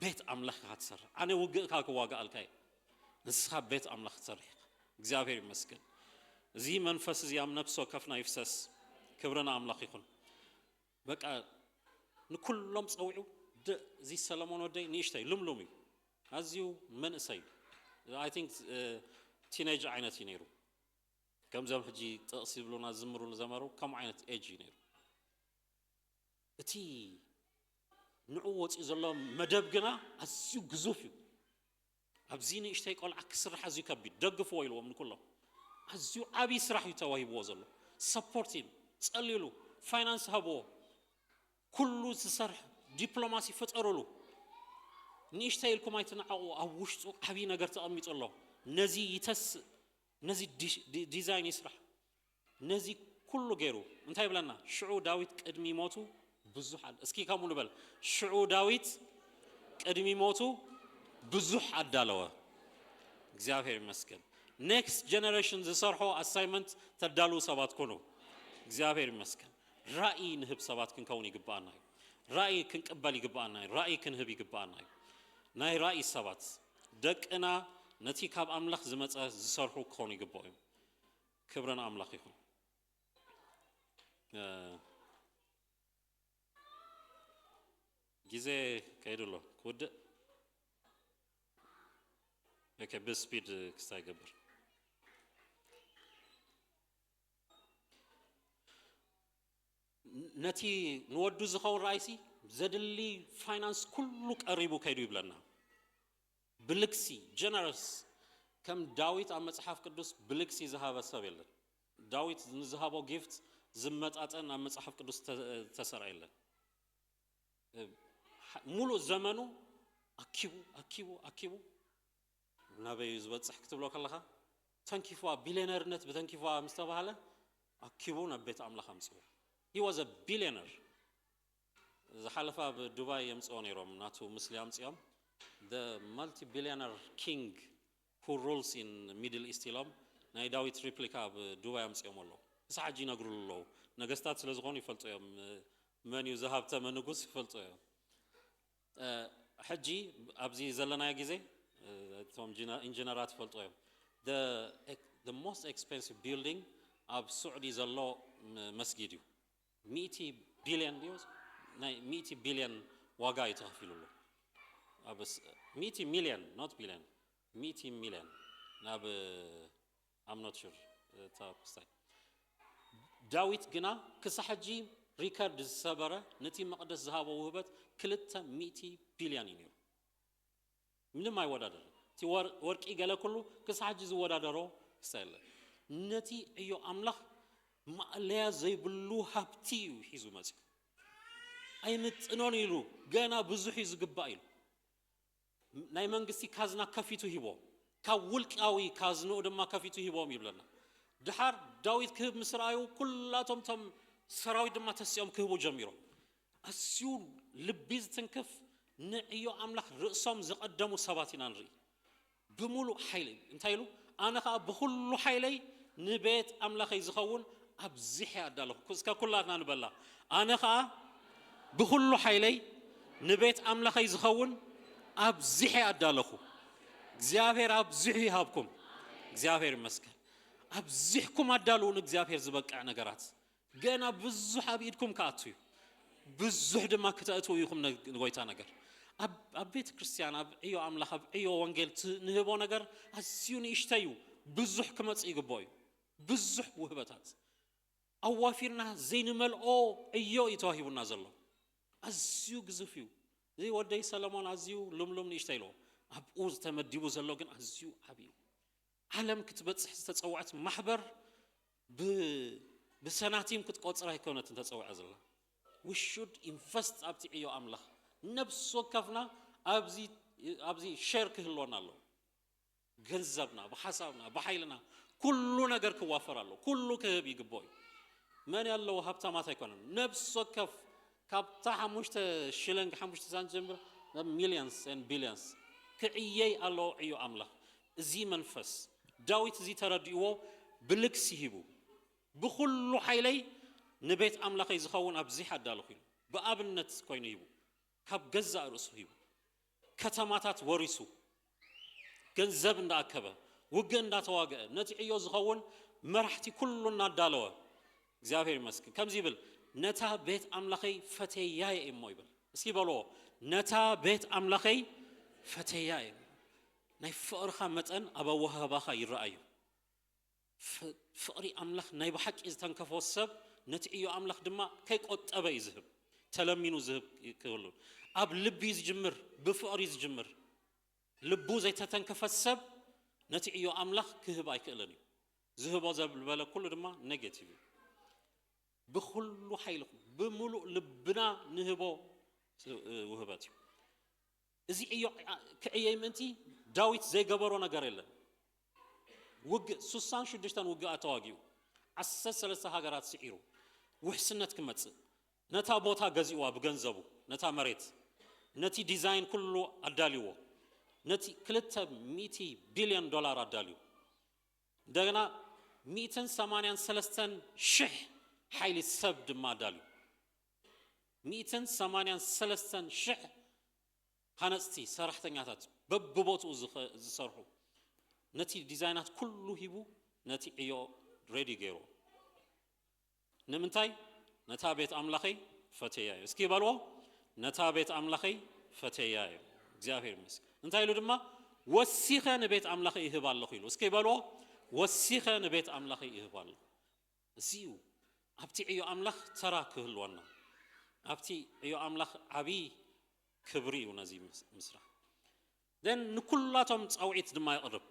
ቤት ኣምላኽ ኢኻ ትሰርሕ፣ ኣነ ውግእካ ክዋጋኣልካ እየ፣ ንስኻ ቤት ኣምላኽ ትሰርሕ ኢኻ። እግዚኣብሔር ይመስገን። እዚ መንፈስ እዚ ኣብ ነፍሲ ወከፍና ይፍሰስ። ክብሪ ንኣምላኽ ይኹን። በቃ ንኩሎም ጸዊዑ። እዚ ሰለሞን ወደይ ንእሽተይ ልምሉም እዩ፣ ኣዝዩ መንእሰይ እዩ። I think teenage ዓይነት እዩ ነይሩ። ከምዞም ሕጂ ጥቕሲ ዝብሉና ዝዝምሩሉ ዘመሩ ከምኡ ዓይነት ኤጅ እዩ ነይሩ። እቲ ንዑ ወፂኡ ዘሎ መደብ ግና ኣዝዩ ግዙፍ እዩ። ኣብዚ ንእሽተይ ቆልዓ ክስራሕ ኣዝዩ ከቢድ፣ ደግፍዎ ኢልዎም ንኩሎም። ኣዝዩ ዓብዪ ስራሕ እዩ ተዋሂብዎ ዘሎ። ሰፖርት ኢሉ፣ ጸልዩሉ፣ ፋይናንስ ሃብዎ፣ ኩሉ ዝሰርሕ ዲፕሎማሲ ፍጠሩሉ። ንእሽተይ ኢልኩም ኣይትንዓቑ፣ ኣብ ውሽጡ ዓብዪ ነገር ተቐሚጡ ኣሎ። ነዚ ይተስእ፣ ነዚ ዲዛይን ይስራሕ። ነዚ ኩሉ ገይሩ እንታይ ይብለና? ሽዑ ዳዊት ቅድሚ ሞቱ ብዙሕ ኣዳ-፣ እስኪ ከምኡ ንበል። ሽዑ ዳዊት ቅድሚ ሞቱ ብዙሕ ኣዳለወ። እግዚኣብሔር ይመስገን። ኔክስት ጀነሬሽን ዝሰርሖ ኣሳይመንት ተዳልዉ ሰባት ኩኑ። እግዚኣብሔር ይመስገን። ራእይ ንህብ ሰባት ክንከውን ይግብኣና እዩ። ራእይ ክንቅበል ይግብኣና እዩ። ራእይ ክንህብ ይግብኣና እዩ። ናይ ራእይ ሰባት ደቅና ነቲ ካብ ኣምላኽ ዝመጸ ዝሰርሑ ክኾኑ ይግብኦ እዩ። ክብሪ ንኣምላኽ ይኹን። ግዜ ከይዱ ኣሎ ክውድእ። ኦኬ፣ ብስፒድ ክስታይ ይገብር። ነቲ ንወዱ ዝኸውን ራእይሲ ዘድሊ ፋይናንስ ኩሉ ቀሪቡ ከይዱ ይብለና። ብልግሲ ጀነረስ ከም ዳዊት ኣብ መጽሓፍ ቅዱስ ብልግሲ ዝሃበ ሰብ የለን። ዳዊት ንዝሃቦ ጊፍት ዝመጣጠን ኣብ መጽሓፍ ቅዱስ ተሰርዐ የለን። ሙሉእ ዘመኑ ኣኪቡ ኣኪቡ ኣኪቡ ናበይ ዝበፅሕ ክትብሎ ከለኻ፣ ተንኪፋ፣ ቢልዮነርነት ብተንኪፋ ምስ ተባህለ፣ ኣኪቡ ናብ ቤት ኣምላኽ ኣምፅዎ። He was a billionaire። ዝሓለፈ ኣብ ዱባይ የምፅኦ ነይሮም፣ ናቱ ምስሊ ኣምፅኦም። The multi-billionaire king who rules in Middle East ኢሎም ናይ ዳዊት ሪፕሊካ ኣብ ዱባይ ኣምፅኦም ኣለዉ። ክሳብ ሕጂ ይነግሩሉ ኣለዉ። ነገስታት ስለ ዝኾኑ ይፈልጡ እዮም። መን እዩ ዝሃብተመ ንጉስ ይፈልጡ እዮም። ሕጂ ኣብዚ ዘለናዮ ግዜ፣ እቶም ኢንጂነራት ይፈልጡ እዮም። The most expensive building ኣብ ስዑዲ ዘሎ መስጊድ እዩ። ሚእቲ ቢልዮን ድዩ? ናይ ሚእቲ ቢልዮን ዋጋ እዩ ተኸፊሉሉ። ሚእቲ ሚልዮን፣ not ቢልዮን፣ ሚእቲ ሚልዮን ናብ I'm not sure እታ ክስታይ። ዳዊት ግና ክሳብ ሕጂ ሪከርድ ዝሰበረ፣ ነቲ መቕደስ ዝሃቦ ውህበት ክልተ ሚእቲ ቢልዮን እዩ ነይሩ። ምንም ኣይወዳደርን። እቲ ወርቂ ገለ ኩሉ ክሳብ ሕጂ ዝወዳደሮ ክስታይ የለ። ነቲ ዕዮ ኣምላኽ ማእለያ ዘይብሉ ሃብቲ እዩ ሒዙ መፅዩ። ኣይምጥኖን ኢሉ፣ ገና ብዙሕ እዩ ዝግባእ ኢሉ። ናይ መንግስቲ ካዝና ከፊቱ ሂቦም፣ ካብ ውልቃዊ ካዝንኡ ድማ ከፊቱ ሂቦም ይብለና። ድሓር ዳዊት ክህብ ምስ ረኣዩ፣ ኩላቶም ቶም ሰራዊት ድማ ተሲኦም ክህቡ ጀሚሮም። ኣዝዩ ልቢ ዝትንክፍ፣ ንዕዮ ኣምላኽ ርእሶም ዘቐደሙ ሰባት ኢና ንርኢ። ብምሉእ ሓይሊ እንታይ ኢሉ? ኣነ ኸዓ ብኹሉ ሓይለይ ንቤት ኣምላኸይ ዝኸውን ኣብዚሐ ኣዳለኹ። እስከ ኩላትና ንበላ። ኣነ ኸዓ ብኹሉ ሓይለይ ንቤት ኣምላኸይ ዝኸውን ኣብዚሐ ኣዳለኹ። እግዚኣብሔር ኣብዚሑ ይሃብኩም። እግዚኣብሔር ይመስገን። ኣብዚሕኩም ኣዳልዉ ንእግዚኣብሔር ዝበቅዕ ነገራት። ገና ብዙሕ ኣብ ኢድኩም ክኣቱ እዩ። ብዙሕ ድማ ክተእትዉ ኢኹም ንጎይታ ነገር። ኣብ ቤተ ክርስቲያን፣ ኣብ ዕዮ ኣምላኽ፣ ኣብ ዕዮ ወንጌል ንህቦ ነገር ኣዝዩ ንእሽተይ እዩ። ብዙሕ ክመጽእ ይግብኦ እዩ። ብዙሕ ውህበታት ኣዋፊርና ዘይንመልኦ ዕዮ እዩ ተዋሂቡና ዘሎ። ኣዝዩ ግዙፍ እዩ። እዚ ወደይ ሰለሞን ኣዝዩ ልምሉም ንእሽተይ ኢልዎ። ኣብኡ ዝተመዲቡ ዘሎ ግን ኣዝዩ ዓብዩ። ዓለም ክትበጽሕ ዝተጸውዐት ማሕበር ብሰናቲም ክትቆጽር ኣይኮነትን ተጸውዐ ዘላ። We should invest ኣብቲ ዕዮ ኣምላኽ። ነብሲ ወከፍና ኣብዚ ሸር ክህልወና ኣለዎ። ገንዘብና፣ ብሓሳብና፣ ብሓይልና፣ ኩሉ ነገር ክዋፈር ኣለዎ። ኩሉ ክህብ ይግብኦ እዩ። መን ኣለዎ ሃብታማት ኣይኮነን። ነብሲ ወከፍ ካብታ ሓሙሽተ ሽለንግ፣ ሓሙሽተ ሳንቲም ጀምሮ ናብ ሚልዮንስ ኤንድ ቢልዮንስ ክዕየይ ኣለዎ ዕዮ ኣምላኽ። እዚ መንፈስ ዳዊት እዚ ተረዲእዎ ብልግሲ ሂቡ፣ ብኹሉ ሓይለይ ንቤት ኣምላኸይ ዝኸውን ኣብዚሕ ኣዳለኹ ኢሉ ብኣብነት ኮይኑ ሂቡ። ካብ ገዛእ ርእሱ ሂቡ። ከተማታት ወሪሱ፣ ገንዘብ እንዳኣከበ፣ ውግእ እንዳተዋግአ፣ ነቲ ዕዮ ዝኸውን መራሕቲ ኩሉ እናዳለወ፣ እግዚኣብሔር ይመስገን። ከምዚ ይብል፣ ነታ ቤት ኣምላኸይ ፈተያየ እሞ ይብል። እስኪ በልዎ፣ ነታ ቤት ኣምላኸይ ፈተያየ። ናይ ፍቕርኻ መጠን ኣብ ኣወሃህባኻ ይረኣዩ። ፍቕሪ ኣምላኽ ናይ ብሓቂ ዝተንከፎ ሰብ ነቲ ዕዮ ኣምላኽ ድማ ከይቆጠበ እዩ ዝህብ። ተለሚኑ ዝህብ ክህሉ፣ ኣብ ልቢ እዩ ዝጅምር፣ ብፍቕሪ እዩ ዝጅምር። ልቡ ዘይተተንከፈ ሰብ ነቲ ዕዮ ኣምላኽ ክህብ ኣይክእልን እዩ። ዝህቦ ዘበለ ኩሉ ድማ ኔጌቲቭ እዩ። ብኹሉ ሓይልኹም ብምሉእ ልብና ንህቦ ውህበት እዩ። እዚ ዕዮ ክዕየይ ምእንቲ ዳዊት ዘይገበሮ ነገር የለን። ውግእ፣ ሱሳን ሽዱሽተን ውግኣት ተዋጊኡ፣ ዓሰርተ ሰለስተ ሃገራት ስዒሩ፣ ውሕስነት ክመጽእ፣ ነታ ቦታ ገዚእዋ ብገንዘቡ፣ ነታ መሬት፣ ነቲ ዲዛይን ኩሉ ኣዳልዎ፣ ነቲ ክልተ ሚእቲ ቢልዮን ዶላር ኣዳልዩ፣ እንደገና ሚእትን ሰማንያን ሰለስተን ሽሕ ሓይሊ ሰብ ድማ ኣዳልዩ። ሚእትን ሰማንያን ሰለስተን ሽሕ ሃነፅቲ ሰራሕተኛታት በብቦትኡ ዝሰርሑ፣ ነቲ ዲዛይናት ኩሉ ሂቡ ነቲ ዕዮ ሬዲ ገይሩ። ንምንታይ? ነታ ቤት ኣምላኸይ ፈተያ እዩ። እስኪ በልዎ፣ ነታ ቤት ኣምላኸይ ፈተያ እዩ። እግዚኣብሔር ይመስገን። እንታይ ኢሉ ድማ? ወሲኸ ንቤት ኣምላኸይ ይህብ ኣለኹ ኢሉ። እስኪ በልዎ፣ ወሲኸ ንቤት ኣምላኸይ ይህብ ኣለኹ። እዚ እዩ። ኣብቲ ዕዮ ኣምላኽ ተራ ክህልወና፣ ኣብቲ ዕዮ ኣምላኽ ዓብዪ ክብሪ እዩ ነዚ ምስራሕ። ደን ንኩላቶም ጻውዒት ድማ የቕርብ።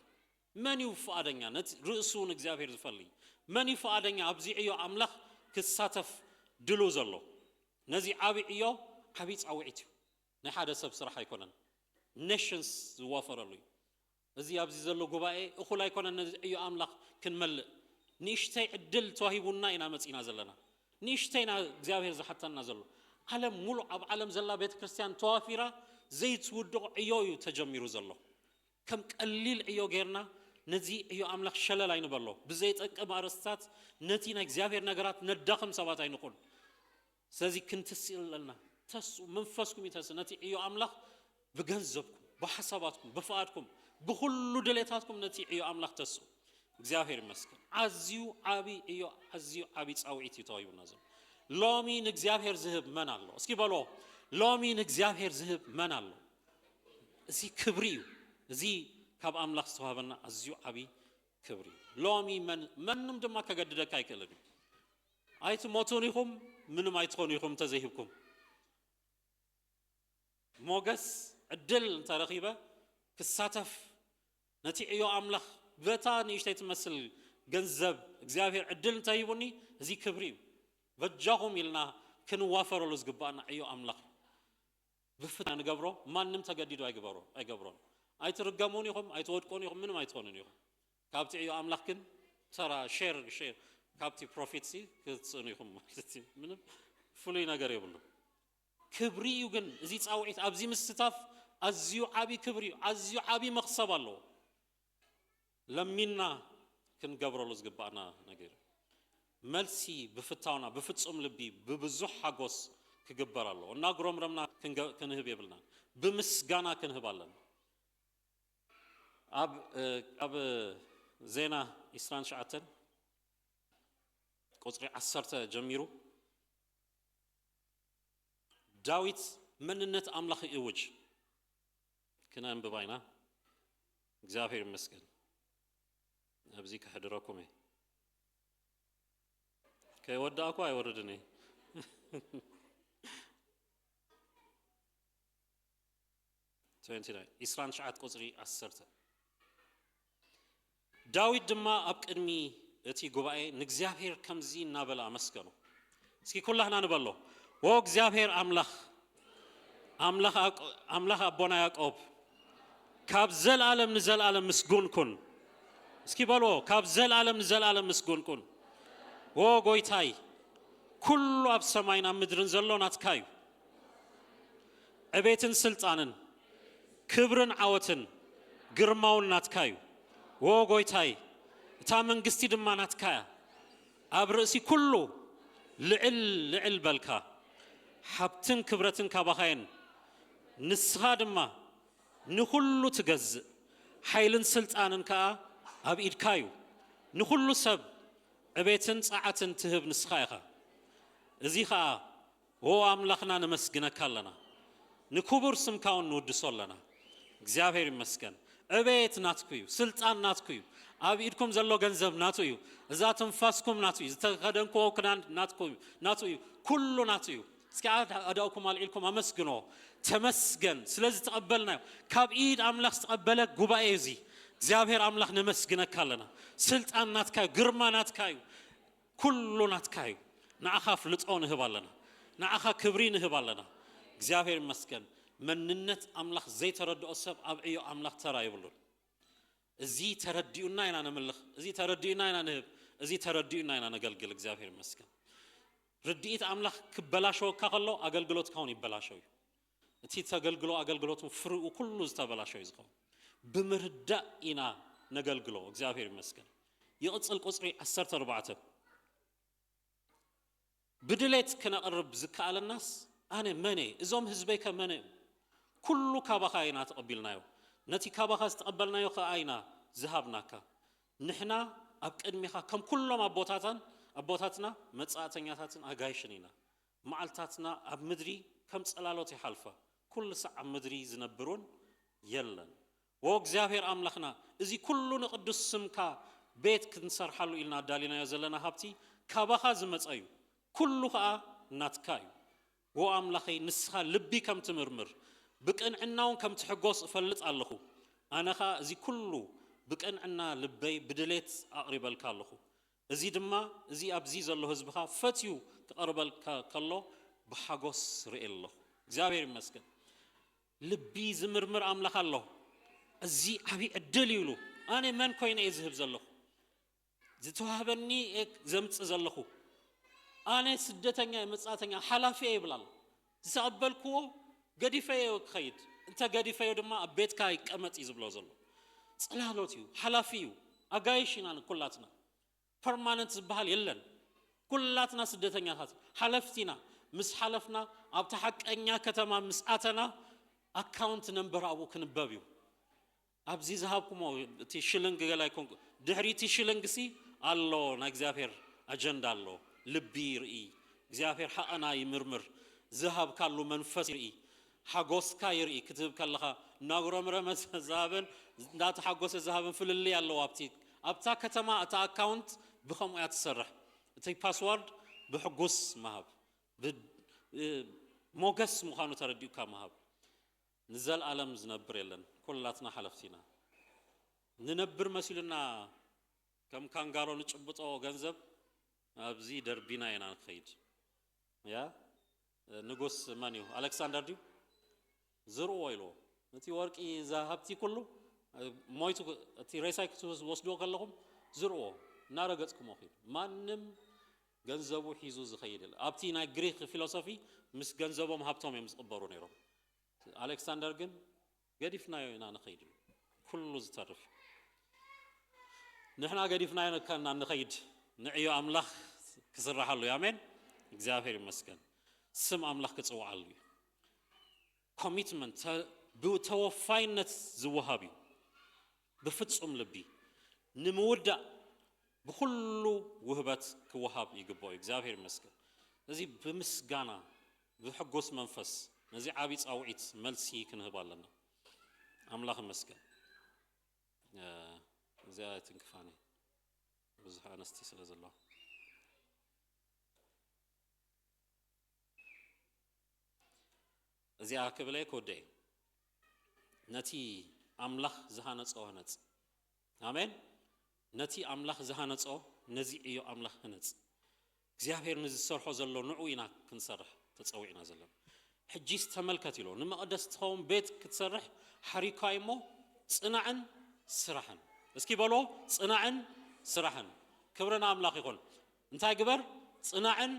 መን እዩ ፍቓደኛ ነቲ ርእሱ ንእግዚኣብሔር ዝፈሊ? መን እዩ ፍቓደኛ ኣብዚ ዕዮ ኣምላኽ ክሳተፍ ድሉ ዘሎ? ነዚ ዓቢ ዕዮ ዓቢ ጻውዒት እዩ። ናይ ሓደ ሰብ ስራሕ ኣይኮነን። ኔሽንስ ዝዋፈረሉ እዩ። እዚ ኣብዚ ዘሎ ጉባኤ እኹል ኣይኮነን። ነዚ ዕዮ ኣምላኽ ክንመልእ ንእሽተይ ዕድል ተዋሂቡና ኢና መጺና ዘለና። ንእሽተይ ኢና እግዚኣብሔር ዝሓተና ዘሎ። ዓለም ሙሉእ ኣብ ዓለም ዘላ ቤተ ክርስቲያን ተዋፊራ ዘይትውድቕ ዕዮ እዩ ተጀሚሩ ዘሎ። ከም ቀሊል ዕዮ ጌርና ነዚ ዕዮ ኣምላኽ ሸለል ኣይንበሎ። ብዘይጠቅም ኣርእስታት ነቲ ናይ እግዚኣብሔር ነገራት ነዳኽም ሰባት ኣይንኹን። ስለዚ ክንትስእ ኣለና። ተስኡ፣ መንፈስኩም ይተስእ። ነቲ ዕዮ ኣምላኽ ብገንዘብኩም፣ ብሓሳባትኩም፣ ብፍቓድኩም፣ ብኹሉ ድሌታትኩም ነቲ ዕዮ ኣምላኽ ተስኡ። እግዚኣብሔር ይመስገን። ኣዝዩ ዓቢ ዕዮ፣ ኣዝዩ ዓቢ ጻውዒት እዩ ተዋሂቡና ዘሎ። ሎሚ ንእግዚኣብሔር ዝህብ መን ኣሎ? እስኪ በሎ፣ ሎሚ ንእግዚኣብሔር ዝህብ መን ኣሎ? እዚ ክብሪ እዩ። እዚ ካብ ኣምላኽ ዝተዋህበና ኣዝዩ ዓቢ ክብሪ እዩ። ሎሚ መን-፣ መንም ድማ ከገድደካ ኣይክእልን እዩ። ኣይትሞቱን ኢኹም፣ ምንም ኣይትኾኑ ኢኹም እንተዘይህብኩም። ሞገስ፣ ዕድል እንተረኺበ ክሳተፍ፣ ነቲ ዕዮ ኣምላኽ በታ ንእሽተይ ትመስል ገንዘብ እግዚኣብሔር ዕድል እንተሂቡኒ፣ እዚ ክብሪ እዩ። በጃኹም ኢልና ክንዋፈረሉ ዝግባኣና ዕዮ ኣምላኽ እዩ። ብፍታ ንገብሮ፣ ማንም ተገዲዱ ኣይግበሮ-፣ ኣይገብሮን። ኣይትርገሙን ኢኹም፣ ኣይትወድቁን ኢኹም፣ ምንም ኣይትኾኑን ኢኹም። ካብቲ ዕዮ ኣምላኽ ግን ተራ ሼር፣ ሼር፣ ካብቲ ፕሮፊት ሲ ክትስእኑ ኢኹም ማለት እዩ። ምንም ፍሉይ ነገር የብሉን። ክብሪ እዩ ግን፣ እዚ ጻውዒት ኣብዚ ምስታፍ ኣዝዩ ዓቢ ክብሪ እዩ፣ ኣዝዩ ዓቢ መኽሰብ ኣለዎ። ለሚንና ክንገብረሉ ዝግባኣና ነገር እዩ። መልሲ ብፍታውና፣ ብፍጹም ልቢ፣ ብብዙሕ ሓጎስ ክግበር ኣለዎ። እናጉረምረምና ክንገ-፣ ክንህብ የብልናን። ብምስጋና ክንህብ ኣለና። ኣብ፣ እ፣ ኣብ ዜና ዕስራን ትሽዓተን ቁጽሪ ዓሰርተ ጀሚሩ ዳዊት መንነት ኣምላኽ ይእውጅ። ክነንብባ ኢና። እግዚኣብሔር ይመስገን። ኣብዚ ከሕድረኩም እየ። ከይወዳእኩ ኣይወርድን እየ። ትዌንቲ ናይን፣ ዕስራን ትሽዓተን ቁጽሪ ዓሰርተ። ዳዊት ድማ ኣብ ቅድሚ እቲ ጉባኤ ንእግዚኣብሔር ከምዚ እናበለ ኣመስገኖ። እስኪ ኩላህና ንበሎ። ዎ እግዚኣብሔር ኣምላኽ፣ ኣምላኽ ኣቆ-፣ ኣምላኽ ኣቦና ያዕቆብ፣ ካብ ዘልኣለም ንዘልኣለም ምስጉን ኩን። እስኪ በልዎ፣ ካብ ዘልኣለም ንዘልኣለም ምስጉን ኩን። ዎ ጎይታይ፣ ኩሉ ኣብ ሰማይን ኣብ ምድርን ዘሎ ናትካ እዩ። ዕቤትን ስልጣንን ክብርን ዓወትን ግርማውን ናትካ እዩ። ዎ ጎይታይ፣ እታ መንግስቲ ድማ ናትካ እያ። ኣብ ርእሲ ኩሉ ልዕል ልዕል በልካ። ሃብትን ክብረትን ካባኻ እየን። ንስኻ ድማ ንኹሉ ትገዝእ። ሓይልን ስልጣንን ከኣ ኣብ ኢድካ እዩ። ንኹሉ ሰብ ዕቤትን ጸዓትን ትህብ ንስኻ ኢኻ። እዚ ኸኣ ዎ ኣምላኽና ነመስግነካ ኣለና። ንክቡር ስምካ እውን ንውድሶ ኣለና። እግዚኣብሔር ይመስገን። ዕቤት ናትኩ እዩ፣ ስልጣን ናትኩ እዩ። ኣብ ኢድኩም ዘሎ ገንዘብ ናቱ እዩ። እዛ ትንፋስኩም ናቱ እዩ። ዝተኸደንክዎ ክዳን ናትኩ እዩ፣ ናቱ እዩ። ኩሉ ናቱ እዩ። እስኪ ኣድ-፣ ኣእዳውኩም ኣልዒልኩም ኣመስግኖ። ተመስገን ስለ ዝተቐበልናዮ። ካብ ኢድ ኣምላኽ ዝተቐበለ ጉባኤ እዩ እዚ። እግዚኣብሔር ኣምላኽ ነመስግነካ ኣለና። ስልጣን ናትካ እዩ፣ ግርማ ናትካ እዩ። ኩሉ ናትካ እዩ። ንዓኻ ኣፍልጦ ንህብ ኣለና። ንዓኻ ክብሪ ንህብ ኣለና። እግዚኣብሔር ይመስገን። መንነት ኣምላኽ ዘይተረድኦ ሰብ ኣብ ዕዮ ኣምላኽ ተራ የብሉን። እዚ ተረዲኡና ኢና ነምልኽ፣ እዚ ተረዲኡና ኢና ንህብ፣ እዚ ተረዲኡና ኢና ነገልግል። እግዚኣብሔር ይመስገን። ርድኢት ኣምላኽ ክበላሸወካ ከሎ ኣገልግሎትካ እውን ይበላሸው እዩ። እቲ ተገልግሎ ኣገልግሎት እውን ፍሪኡ ኩሉ ዝተበላሸው እዩ ዝኸውን። ብምርዳእ ኢና ነገልግሎ። እግዚኣብሔር ይመስገን። ይቕጽል ቁጽሪ ዓሰርተ ኣርባዕተ። ብድሌት ክነቕርብ ዝከኣለናስ ኣነ መን እየ? እዞም ህዝበይ ከ መን እዮም? ኩሉ ካባኻ ኢና ተቐቢልናዮ። ነቲ ካባኻ ዝተቐበልናዮ ከኣ ኢና ዝሃብናካ። ንሕና ኣብ ቅድሜኻ ከም ኩሎም ኣቦታታን፣ ኣቦታትና መጻእተኛታትን ኣጋይሽን ኢና። መዓልታትና ኣብ ምድሪ ከም ጽላሎት ይሓልፋ። ኩሉ ሳዕ ኣብ ምድሪ ዝነብር እውን የለን። ዎ እግዚኣብሔር ኣምላኽና፣ እዚ ኩሉ ንቅዱስ ስምካ ቤት ክንሰርሓሉ ኢልና ኣዳሊናዮ ዘለና ሃብቲ ካባኻ ዝመጸ እዩ። ኩሉ ኸኣ ናትካ እዩ። ዎ ኣምላኸይ፣ ንስኻ ልቢ ከም ትምርምር፣ ብቅንዕና እውን ከም ትሕጎስ እፈልጥ ኣለኹ። ኣነ ኸኣ እዚ ኩሉ ብቅንዕና ልበይ ብድሌት ኣቕሪበልካ ኣለኹ። እዚ ድማ፣ እዚ ኣብዚ ዘሎ ህዝብኻ ፈትዩ ክቐርበልካ ከሎ ብሓጎስ ርእየ ኣለኹ። እግዚኣብሔር ይመስገን። ልቢ ዝምርምር ኣምላኽ ኣሎ። እዚ ዓብዪ ዕድል እዩ ኢሉ። ኣነ መን ኮይነ እየ ዝህብ ዘለኹ? ዝተዋህበኒ እየ ዘምጽእ ዘለኹ። ኣነ ስደተኛ እየ፣ መጻእተኛ፣ ሓላፊ እየ ይብል ኣሎ። ዝተቐበልክዎ ገዲፈዮ ክኸይድ፣ እንተ ገዲፈዮ ድማ ኣብ ቤትካ ይቀመጥ እዩ ዝብሎ ዘሎ። ጽላሎት እዩ፣ ሓላፊ እዩ። ኣጋይሽ ኢና ኩላትና። ፐርማነንት ዝበሃል የለን። ኩላትና ስደተኛታት፣ ሓለፍቲ ኢና። ምስ ሓለፍና፣ ኣብታ ሓቀኛ ከተማ ምስ ኣተና፣ ኣካውንት ነምበር ኣብኡ ክንበብ እዩ። ኣብዚ ዝሃብኩሞ፣ እቲ ሽልንግ ገላ ኣይኮንኩ፣ ድሕሪ እቲ ሽልንግ ሲ ኣሎ፣ ናይ እግዚኣብሔር ኣጀንዳ ኣሎ። ልቢ ይርኢ፣ እግዚኣብሔር ሓቐና ይምርምር፣ ዝሃብካሉ መንፈስ ይርኢ፣ ሓጎስካ ይርኢ። ክትህብ ከለኻ እናጉረምረመ ዝሃብን እንዳተሓጎሰ ዝሃብን ፍልልይ ኣለዎ። ኣብቲ፣ ኣብታ ከተማ እታ ኣካውንት ብኸምኡ እያ ትሰርሕ። እቲ ፓስዋርድ ብሕጉስ ምሃብ፣ ብ-፣ እ፣ ሞገስ ምዃኑ ተረዲኡካ ምሃብ። ንዘልኣለም ዝነብር የለን። ኩላትና ሓለፍቲ ኢና። ንነብር መሲሉና ከም ካንጋሮ ንጭብጦ ገንዘብ ኣብዚ ደርቢና ኢና ንኸይድ። ያ ንጉስ መን እዩ? ኣሌክሳንደር ድዩ? ዝርእዎ ኢልዎ። እቲ ወርቂ፣ እዛ ሃብቲ ኩሉ ሞይቱ፣ እቲ ሬሳይ ክትወስድዎ ከለኹም ዝርእዎ እናረገጽኩሞ ኺዱ። ማንም ገንዘቡ ሒዙ ዝኸይድ የለ። ኣብቲ ናይ ግሪክ ፊሎሶፊ ምስ ገንዘቦም ሃብቶም እዮም ዝቕበሩ ነይሮም። ኣሌክሳንደር ግን ገዲፍናዮ ኢና ንኸይድ። ኩሉ ዝተርፍ ንሕና ገዲፍናዮ ከና ንኸይድ። ንዕዮ ኣምላኽ ክስራሓሉ እዩ። ኣሜን። እግዚኣብሔር ይመስገን። ስም ኣምላኽ ክጽውዓሉ እዩ። ኮሚትመንት፣ ተ-፣ ብተወፋይነት ዝወሃብ እዩ። ብፍጹም ልቢ ንምውዳእ ብኹሉ ውህበት ክወሃብ ይግብኦ እዩ። እግዚኣብሔር ይመስገን። ስለዚ ብምስጋና፣ ብሕጉስ መንፈስ ነዚ ዓቢ ጻውዒት መልሲ ክንህብ ኣለና። ኣምላኽ ይመስገን። እ፣ እዚኣ ኣይትንክፋኒ፣ ብዙሕ ኣንስቲ ስለ ዘለዋ። እዚኣ ክብለይ ክወደ እዩ። ነቲ ኣምላኽ ዝሃነጾ ህነጽ። ኣሜን። ነቲ ኣምላኽ ዝሃነጾ፣ ነዚ ዕዮ ኣምላኽ ህነጽ። እግዚኣብሔር ንዝሰርሖ ዘሎ ንዑ ኢና ክንሰርሕ ተጸዊዕና ዘለና። ሕጂስ ተመልከት ኢሎ፣ ንመቕደስ ትኸውን ቤት ክትሰርሕ ሓሪኳይ እሞ፣ ጽናዕን ስራሕን። እስኪ በሎ፣ ጽናዕን ስራሕን። ክብሪ ንኣምላኽ ይኹን። እንታይ ግበር? ጽናዕን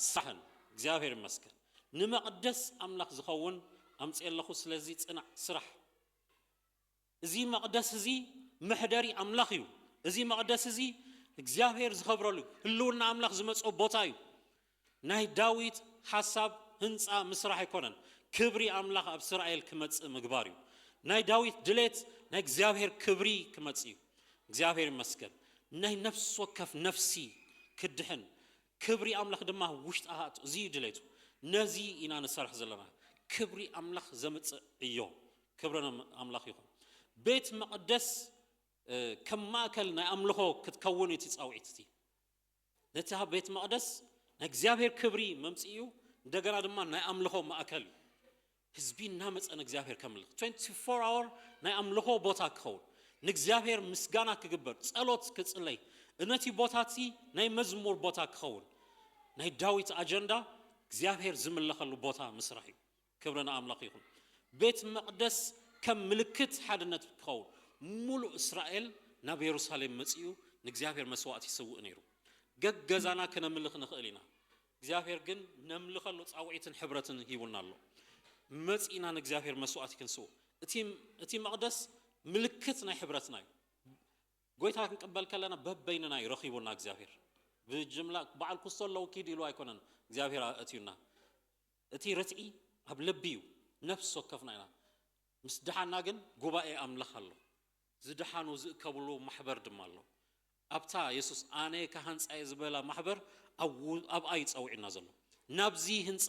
ስራሕን። እግዚኣብሔር ይመስገን። ንመቕደስ ኣምላኽ ዝኸውን ኣምጽኤ ኣለኹ፣ ስለዚ ጽናዕ፣ ስራሕ። እዚ መቕደስ እዚ መሕደሪ ኣምላኽ እዩ። እዚ መቕደስ እዚ እግዚኣብሔር ዝኸብረሉ፣ ህልውና ኣምላኽ ዝመጽኦ ቦታ እዩ። ናይ ዳዊት ሓሳብ ህንጻ ምስራሕ ኣይኮነን። ክብሪ ኣምላኽ ኣብ እስራኤል ክመጽእ ምግባር እዩ። ናይ ዳዊት ድሌት ናይ እግዚኣብሔር ክብሪ ክመጽእ እዩ። እግዚኣብሔር ይመስገን። ናይ ነፍሲ ወከፍ ነፍሲ ክድሕን፣ ክብሪ ኣምላኽ ድማ ውሽጣ ክኣቱ፣ እዚ እዩ ድሌቱ። ነዚ ኢና ንሰርሕ ዘለና። ክብሪ ኣምላኽ ዘምጽእ ዕዮ። ክብሪ ኣምላኽ ይኹን። ቤት መቕደስ፣ እ፣ ከም ማእከል ናይ ኣምልኾ ክትከውን እቲ ጻውዒት እቲ። ነቲ ቤት መቕደስ ናይ እግዚኣብሔር ክብሪ መምጽኢ እዩ፣ እንደገና ድማ ናይ ኣምልኾ ማእከል እዩ። ህዝቢ እናመጸ ንእግዚኣብሔር ከምልኽ፣ ትዌንቲ ፎር ኣወር ናይ ኣምልኾ ቦታ ክኸውን፣ ንእግዚኣብሔር ምስጋና ክግበር፣ ጸሎት ክጽለይ፣ ነቲ ቦታ እቲ ናይ መዝሙር ቦታ ክኸውን፣ ናይ ዳዊት ኣጀንዳ እግዚኣብሔር ዝምለኸሉ ቦታ ምስራሕ እዩ። ክብሪ ንኣምላኽ ይኹን። ቤት መቕደስ ከም ምልክት ሓድነት ክኸውን፣ ሙሉእ እስራኤል ናብ የሩሳሌም መጺኡ ንእግዚኣብሔር መስዋዕቲ ይስውእ ነይሩ። ገገዛና ክነምልኽ ንኽእል ኢና። እግዚኣብሔር ግን ነምልኸሉ ጻውዒትን ሕብረትን ሂቡና ኣሎ። መጺእና ንእግዚኣብሔር መስዋዕቲ ክንስው። እቲ፣ እቲ መቕደስ ምልክት ናይ ሕብረትና እዩ። ጎይታ ክንቅበል ከለና በበይንና እዩ ረኺቡና እግዚኣብሔር። ብጅምላ በዓል ኩስቶ ኣለዉ ኪድ ኢሉ ኣይኮነን እግዚኣብሔር ኣእትዩና። እቲ ርትዒ ኣብ ልቢ እዩ። ነፍሲ ወከፍና ኢና። ምስ ደሓና ግን ጉባኤ ኣምላኽ ኣሎ። ዝደሓኑ ዝእከብሉ ማሕበር ድማ ኣሎ። ኣብታ የሱስ ኣነ ክሃንጻ እየ ዝበላ ማሕበር ኣብ ው-፣ ኣብኣ እዩ ጸዊዕና ዘሎ። ናብዚ ህንጻ፣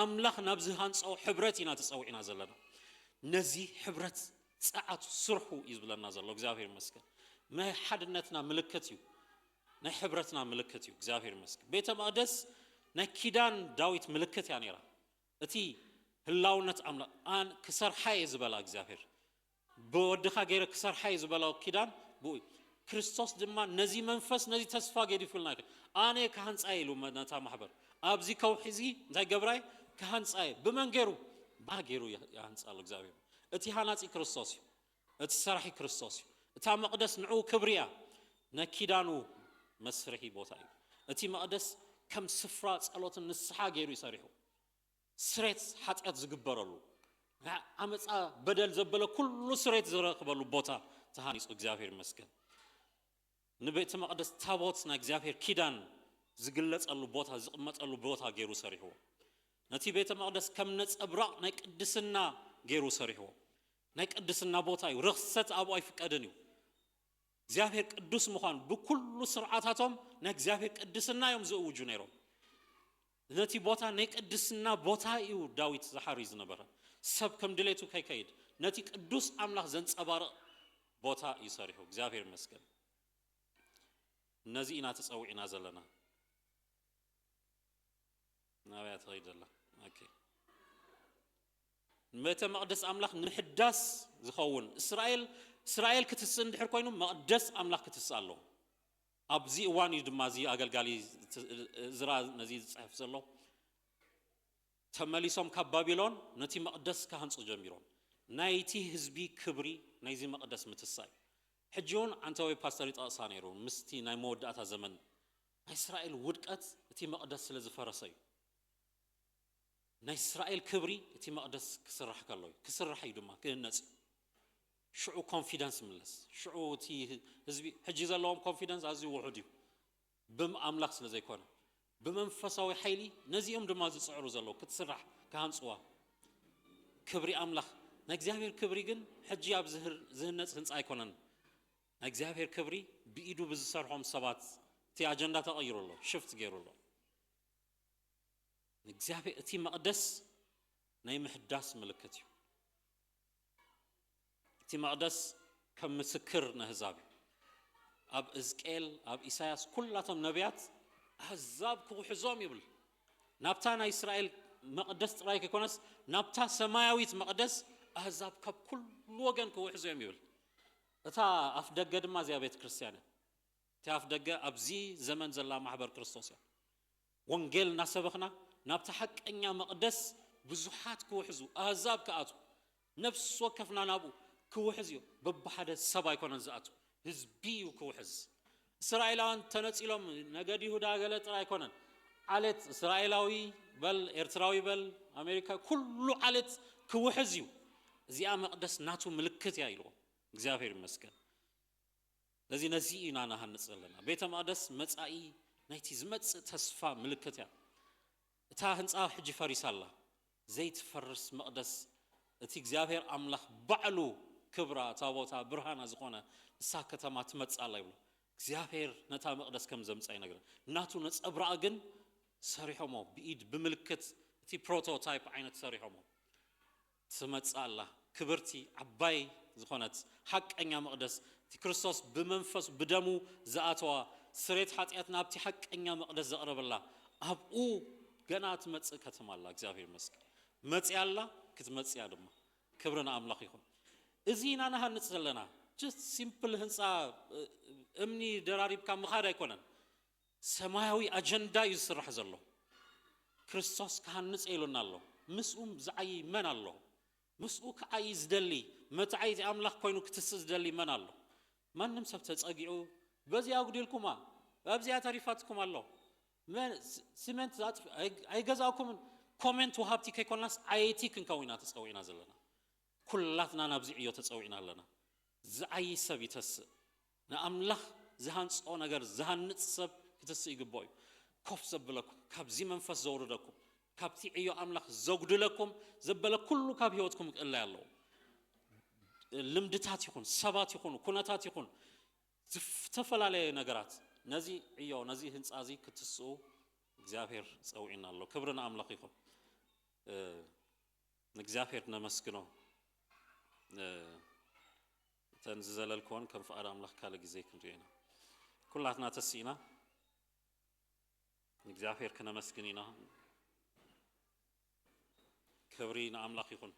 ኣምላኽ ናብ ዝሃንጾ ሕብረት ኢና ተጸዊዕና ዘለና። ነዚ ሕብረት ጸዓቱ ስርሑ እዩ ዝብለና ዘሎ። እግዚኣብሔር ይመስገን። ናይ ሓድነትና ምልክት እዩ። ናይ ሕብረትና ምልክት እዩ። እግዚኣብሔር ይመስገን። ቤተ መቕደስ ናይ ኪዳን ዳዊት ምልክት እያ ነይራ። እቲ ህላውነት ኣምላኽ፣ ኣን-፣ ክሰርሓ እየ ዝበላ እግዚኣብሔር፣ ብወድኻ ገይረ ክሰርሓ እየ ዝበላ ኪዳን ብኡ ክርስቶስ ድማ ነዚ መንፈስ ነዚ ተስፋ ገዲፉልና እዩ። ኣነ ክሃንጻ ኢሉ ነታ ማሕበር ኣብዚ ከውሒ እዚ እንታይ ገብራይ ክሃንጻ እየ። ብመን ገይሩ? ብኣ ገይሩ ይሃንጻ ኣሎ እግዚኣብሔር። እቲ ሃናጺ ክርስቶስ እዩ። እቲ ሰራሒ ክርስቶስ እዩ። እታ መቕደስ ንዕኡ ክብሪ እያ። ነኪዳኑ መስርሒ ቦታ እዩ። እቲ መቕደስ ከም ስፍራ ጸሎትን ንስሓ ገይሩ ይሰሪሑ። ስሬት ሓጢኣት ዝግበረሉ፣ ዓመፃ በደል ዘበለ ኩሉ ስሬት ዝረኽበሉ ቦታ ተሃኒፁ። እግዚኣብሔር ይመስገን። ንቤተ መቕደስ ታቦት ናይ እግዚኣብሔር ኪዳን ዝግለፀሉ ቦታ ዝቕመጠሉ ቦታ ገይሩ ሰሪሕዎ። ነቲ ቤተ መቕደስ ከም ነፀብራቕ ናይ ቅድስና ገይሩ ሰሪሕዎ። ናይ ቅድስና ቦታ እዩ። ርኽሰት ኣብኡ ኣይፍቀድን እዩ። እግዚኣብሔር ቅዱስ ምዃን ብኩሉ ስርዓታቶም ናይ እግዚኣብሔር ቅድስና እዮም ዝእውጁ ነይሮም። ነቲ ቦታ ናይ ቅድስና ቦታ እዩ ዳዊት ዝሓሪ ዝነበረ። ሰብ ከም ድሌቱ ከይከይድ ነቲ ቅዱስ ኣምላኽ ዘንጸባርቕ ቦታ እዩ ሰሪሑ። እግዚኣብሔር ይመስገን። ነዚ ኢና ተጸዊዕና ዘለና። ናበያ ትኸይድ ዘላ? ኦኬ። ቤተ መቕደስ ኣምላኽ ንምሕዳስ ዝኸውን እስራኤል እስራኤል ክትስእ እንድሕር ኮይኑ መቕደስ ኣምላኽ ክትስእ ኣለዎ። ኣብዚ እዋን እዩ ድማ እዚ ኣገልጋሊ እዝራ ነዚ ዝፅሕፍ ዘሎ። ተመሊሶም ካብ ባቢሎን ነቲ መቕደስ ክሃንፁ ጀሚሮም። ናይቲ ህዝቢ ክብሪ ናይዚ መቕደስ ምትሳእ እዩ። ሕጂ እውን ዓንተወይ ፓስተር ይጠቕሳ ነይሩ ምስቲ ናይ መወዳእታ ዘመን ናይ እስራኤል ውድቀት እቲ መቕደስ ስለ ዝፈረሰ እዩ። ናይ እስራኤል ክብሪ እቲ መቕደስ ክስራሕ ከሎ እዩ። ክስራሕ እዩ ድማ ክህነፅ እዩ። ሽዑ ኮንፊደንስ ምለስ። ሽዑ እቲ ህዝቢ ሕጂ ዘለዎም ኮንፊደንስ ኣዝዩ ውሑድ እዩ። ብኣምላኽ ስለ ዘይኮነ ብመንፈሳዊ ሓይሊ ነዚኦም ድማ ዝፅዕሩ ዘለዉ ክትስራሕ ክሃንፅዋ። ክብሪ ኣምላኽ ናይ እግዚኣብሔር ክብሪ ግን ሕጂ ኣብ ዝህነፅ ህንፃ ኣይኮነን። ናይ እግዚኣብሔር ክብሪ ብኢዱ ብዝሰርሖም ሰባት እቲ ኣጀንዳ ተቐይሩ ኣሎ፣ ሽፍት ገይሩ ኣሎ። ንእግዚኣብሔር እቲ መቕደስ ናይ ምሕዳስ ምልክት እዩ። እቲ መቕደስ ከም ምስክር ነህዛብ እዩ። ኣብ እዝቅኤል ኣብ ኢሳያስ ኩላቶም ነቢያት ኣህዛብ ክውሕዞም ይብል። ናብታ ናይ እስራኤል መቕደስ ጥራይ ከይኮነስ ናብታ ሰማያዊት መቕደስ ኣህዛብ ካብ ኩሉ ወገን ክውሕዞም ይብል። እታ ኣፍ ደገ ድማ እዚኣ ቤተ ክርስቲያን እያ። እቲ ኣፍ ደገ ኣብዚ ዘመን ዘላ ማሕበር ክርስቶስ እያ። ወንጌል እናሰበኽና ናብቲ ሓቀኛ መቕደስ ብዙሓት ክውሕዙ ኣህዛብ ክኣቱ ነፍሲ ወከፍና ናብኡ ክውሕዝ እዩ። በብሓደ ሰብ ኣይኮነን ዝኣቱ፣ ህዝቢ እዩ ክውሕዝ። እስራኤላውያን ተነፂሎም ነገድ ይሁዳ ገለ ጥራይ ኣይኮነን። ዓሌት እስራኤላዊ በል ኤርትራዊ በል ኣሜሪካ ኩሉ ዓሌት ክውሕዝ እዩ። እዚኣ መቕደስ ናቱ ምልክት እያ ኢልዎ። እግዚኣብሔር ይመስገን። ስለዚ ነዚ ኢና ንሃንፅ ዘለና። ቤተ መቕደስ መፃኢ ናይቲ ዝመፅእ ተስፋ ምልክት እያ። እታ ህንፃ ሕጂ ፈሪሳ ኣላ። ዘይትፈርስ መቕደስ እቲ እግዚኣብሔር ኣምላኽ ባዕሉ ክብራ ታቦታ ብርሃና ዝኾነ እሳ ከተማ ትመፅእ ኣላ ይብሎ። እግዚኣብሔር ነታ መቕደስ ከም ዘምፃ ይነግረን። ናቱ ነፀብራቕ ግን ሰሪሖሞ ብኢድ ብምልክት እቲ ፕሮቶታይፕ ዓይነት ሰሪሖሞ። ትመጽእ ኣላ። ክብርቲ ዓባይ ዝኾነት ሓቀኛ መቕደስ እቲ ክርስቶስ ብመንፈስ ብደሙ ዝኣተዋ ስሬት ሓጢኣት ናብቲ ሓቀኛ መቕደስ ዘቕረበላ ኣብኡ ገና ትመጽእ ከተማ ኣላ። እግዚኣብሔር ይመስገን መጽያ ኣላ፣ ክትመጽያ ድማ። ክብሪ ንኣምላኽ ይኹን። እዚ ኢና ንሃንጽ ዘለና። ጀስት ሲምፕል ህንፃ እምኒ ደራሪብካ ምኻድ ኣይኮነን። ሰማያዊ ኣጀንዳ እዩ ዝስራሕ ዘሎ። ክርስቶስ ክሃንፅ ኢሉና ኣሎ። ምስኡ ዝዓይ መን ኣሎ? ምስኡ ክዓይ ዝደሊ መታዓይቲ ኣምላኽ ኮይኑ ክትስእ ዝደሊ መን ኣሎ? ማንም ሰብ ተፀጊዑ በዚኣ ኣጉዲልኩማ ኣብዚኣ ተሪፋትኩም ኣሎ። ሲመንት ኣይገዛእኩምን። ኮሜንት ወሃብቲ ከይኮናስ ዓይቲ ክንከውን ኢና ተፀዊዕና ዘለና። ኩላትና ናብዚ ዕዮ ተፀዊዕና ኣለና። ዝዓይ ሰብ ይተስእ። ንኣምላኽ ዝሃንፅኦ ነገር ዝሃንፅ ሰብ ክትስእ ይግብኦ እዩ። ኮፍ ዘብለኩም፣ ካብዚ መንፈስ ዘውርደኩም፣ ካብቲ ዕዮ ኣምላኽ ዘጉድለኩም ዘበለ ኩሉ ካብ ህይወትኩም ክእለይ ኣለዎ። ልምድታት ይኹን፣ ሰባት ይኹኑ፣ ኩነታት ይኹን፣ ዝተፈላለየ ነገራት ነዚ ዕዮ ነዚ ህንፃ እዚ ክትስኡ እግዚኣብሔር ፀውዒና ኣሎ። ክብሪ ንኣምላኽ ይኹን። ንእግዚኣብሔር ነመስግኖ። እተን ዝዘለልክወን ከም ፍቓድ ኣምላኽ ካልእ ግዜ ክንሪኦ ኢና። ኩላትና ተስኢና ንእግዚኣብሔር ክነመስግን ኢና። ክብሪ ንኣምላኽ ይኹን።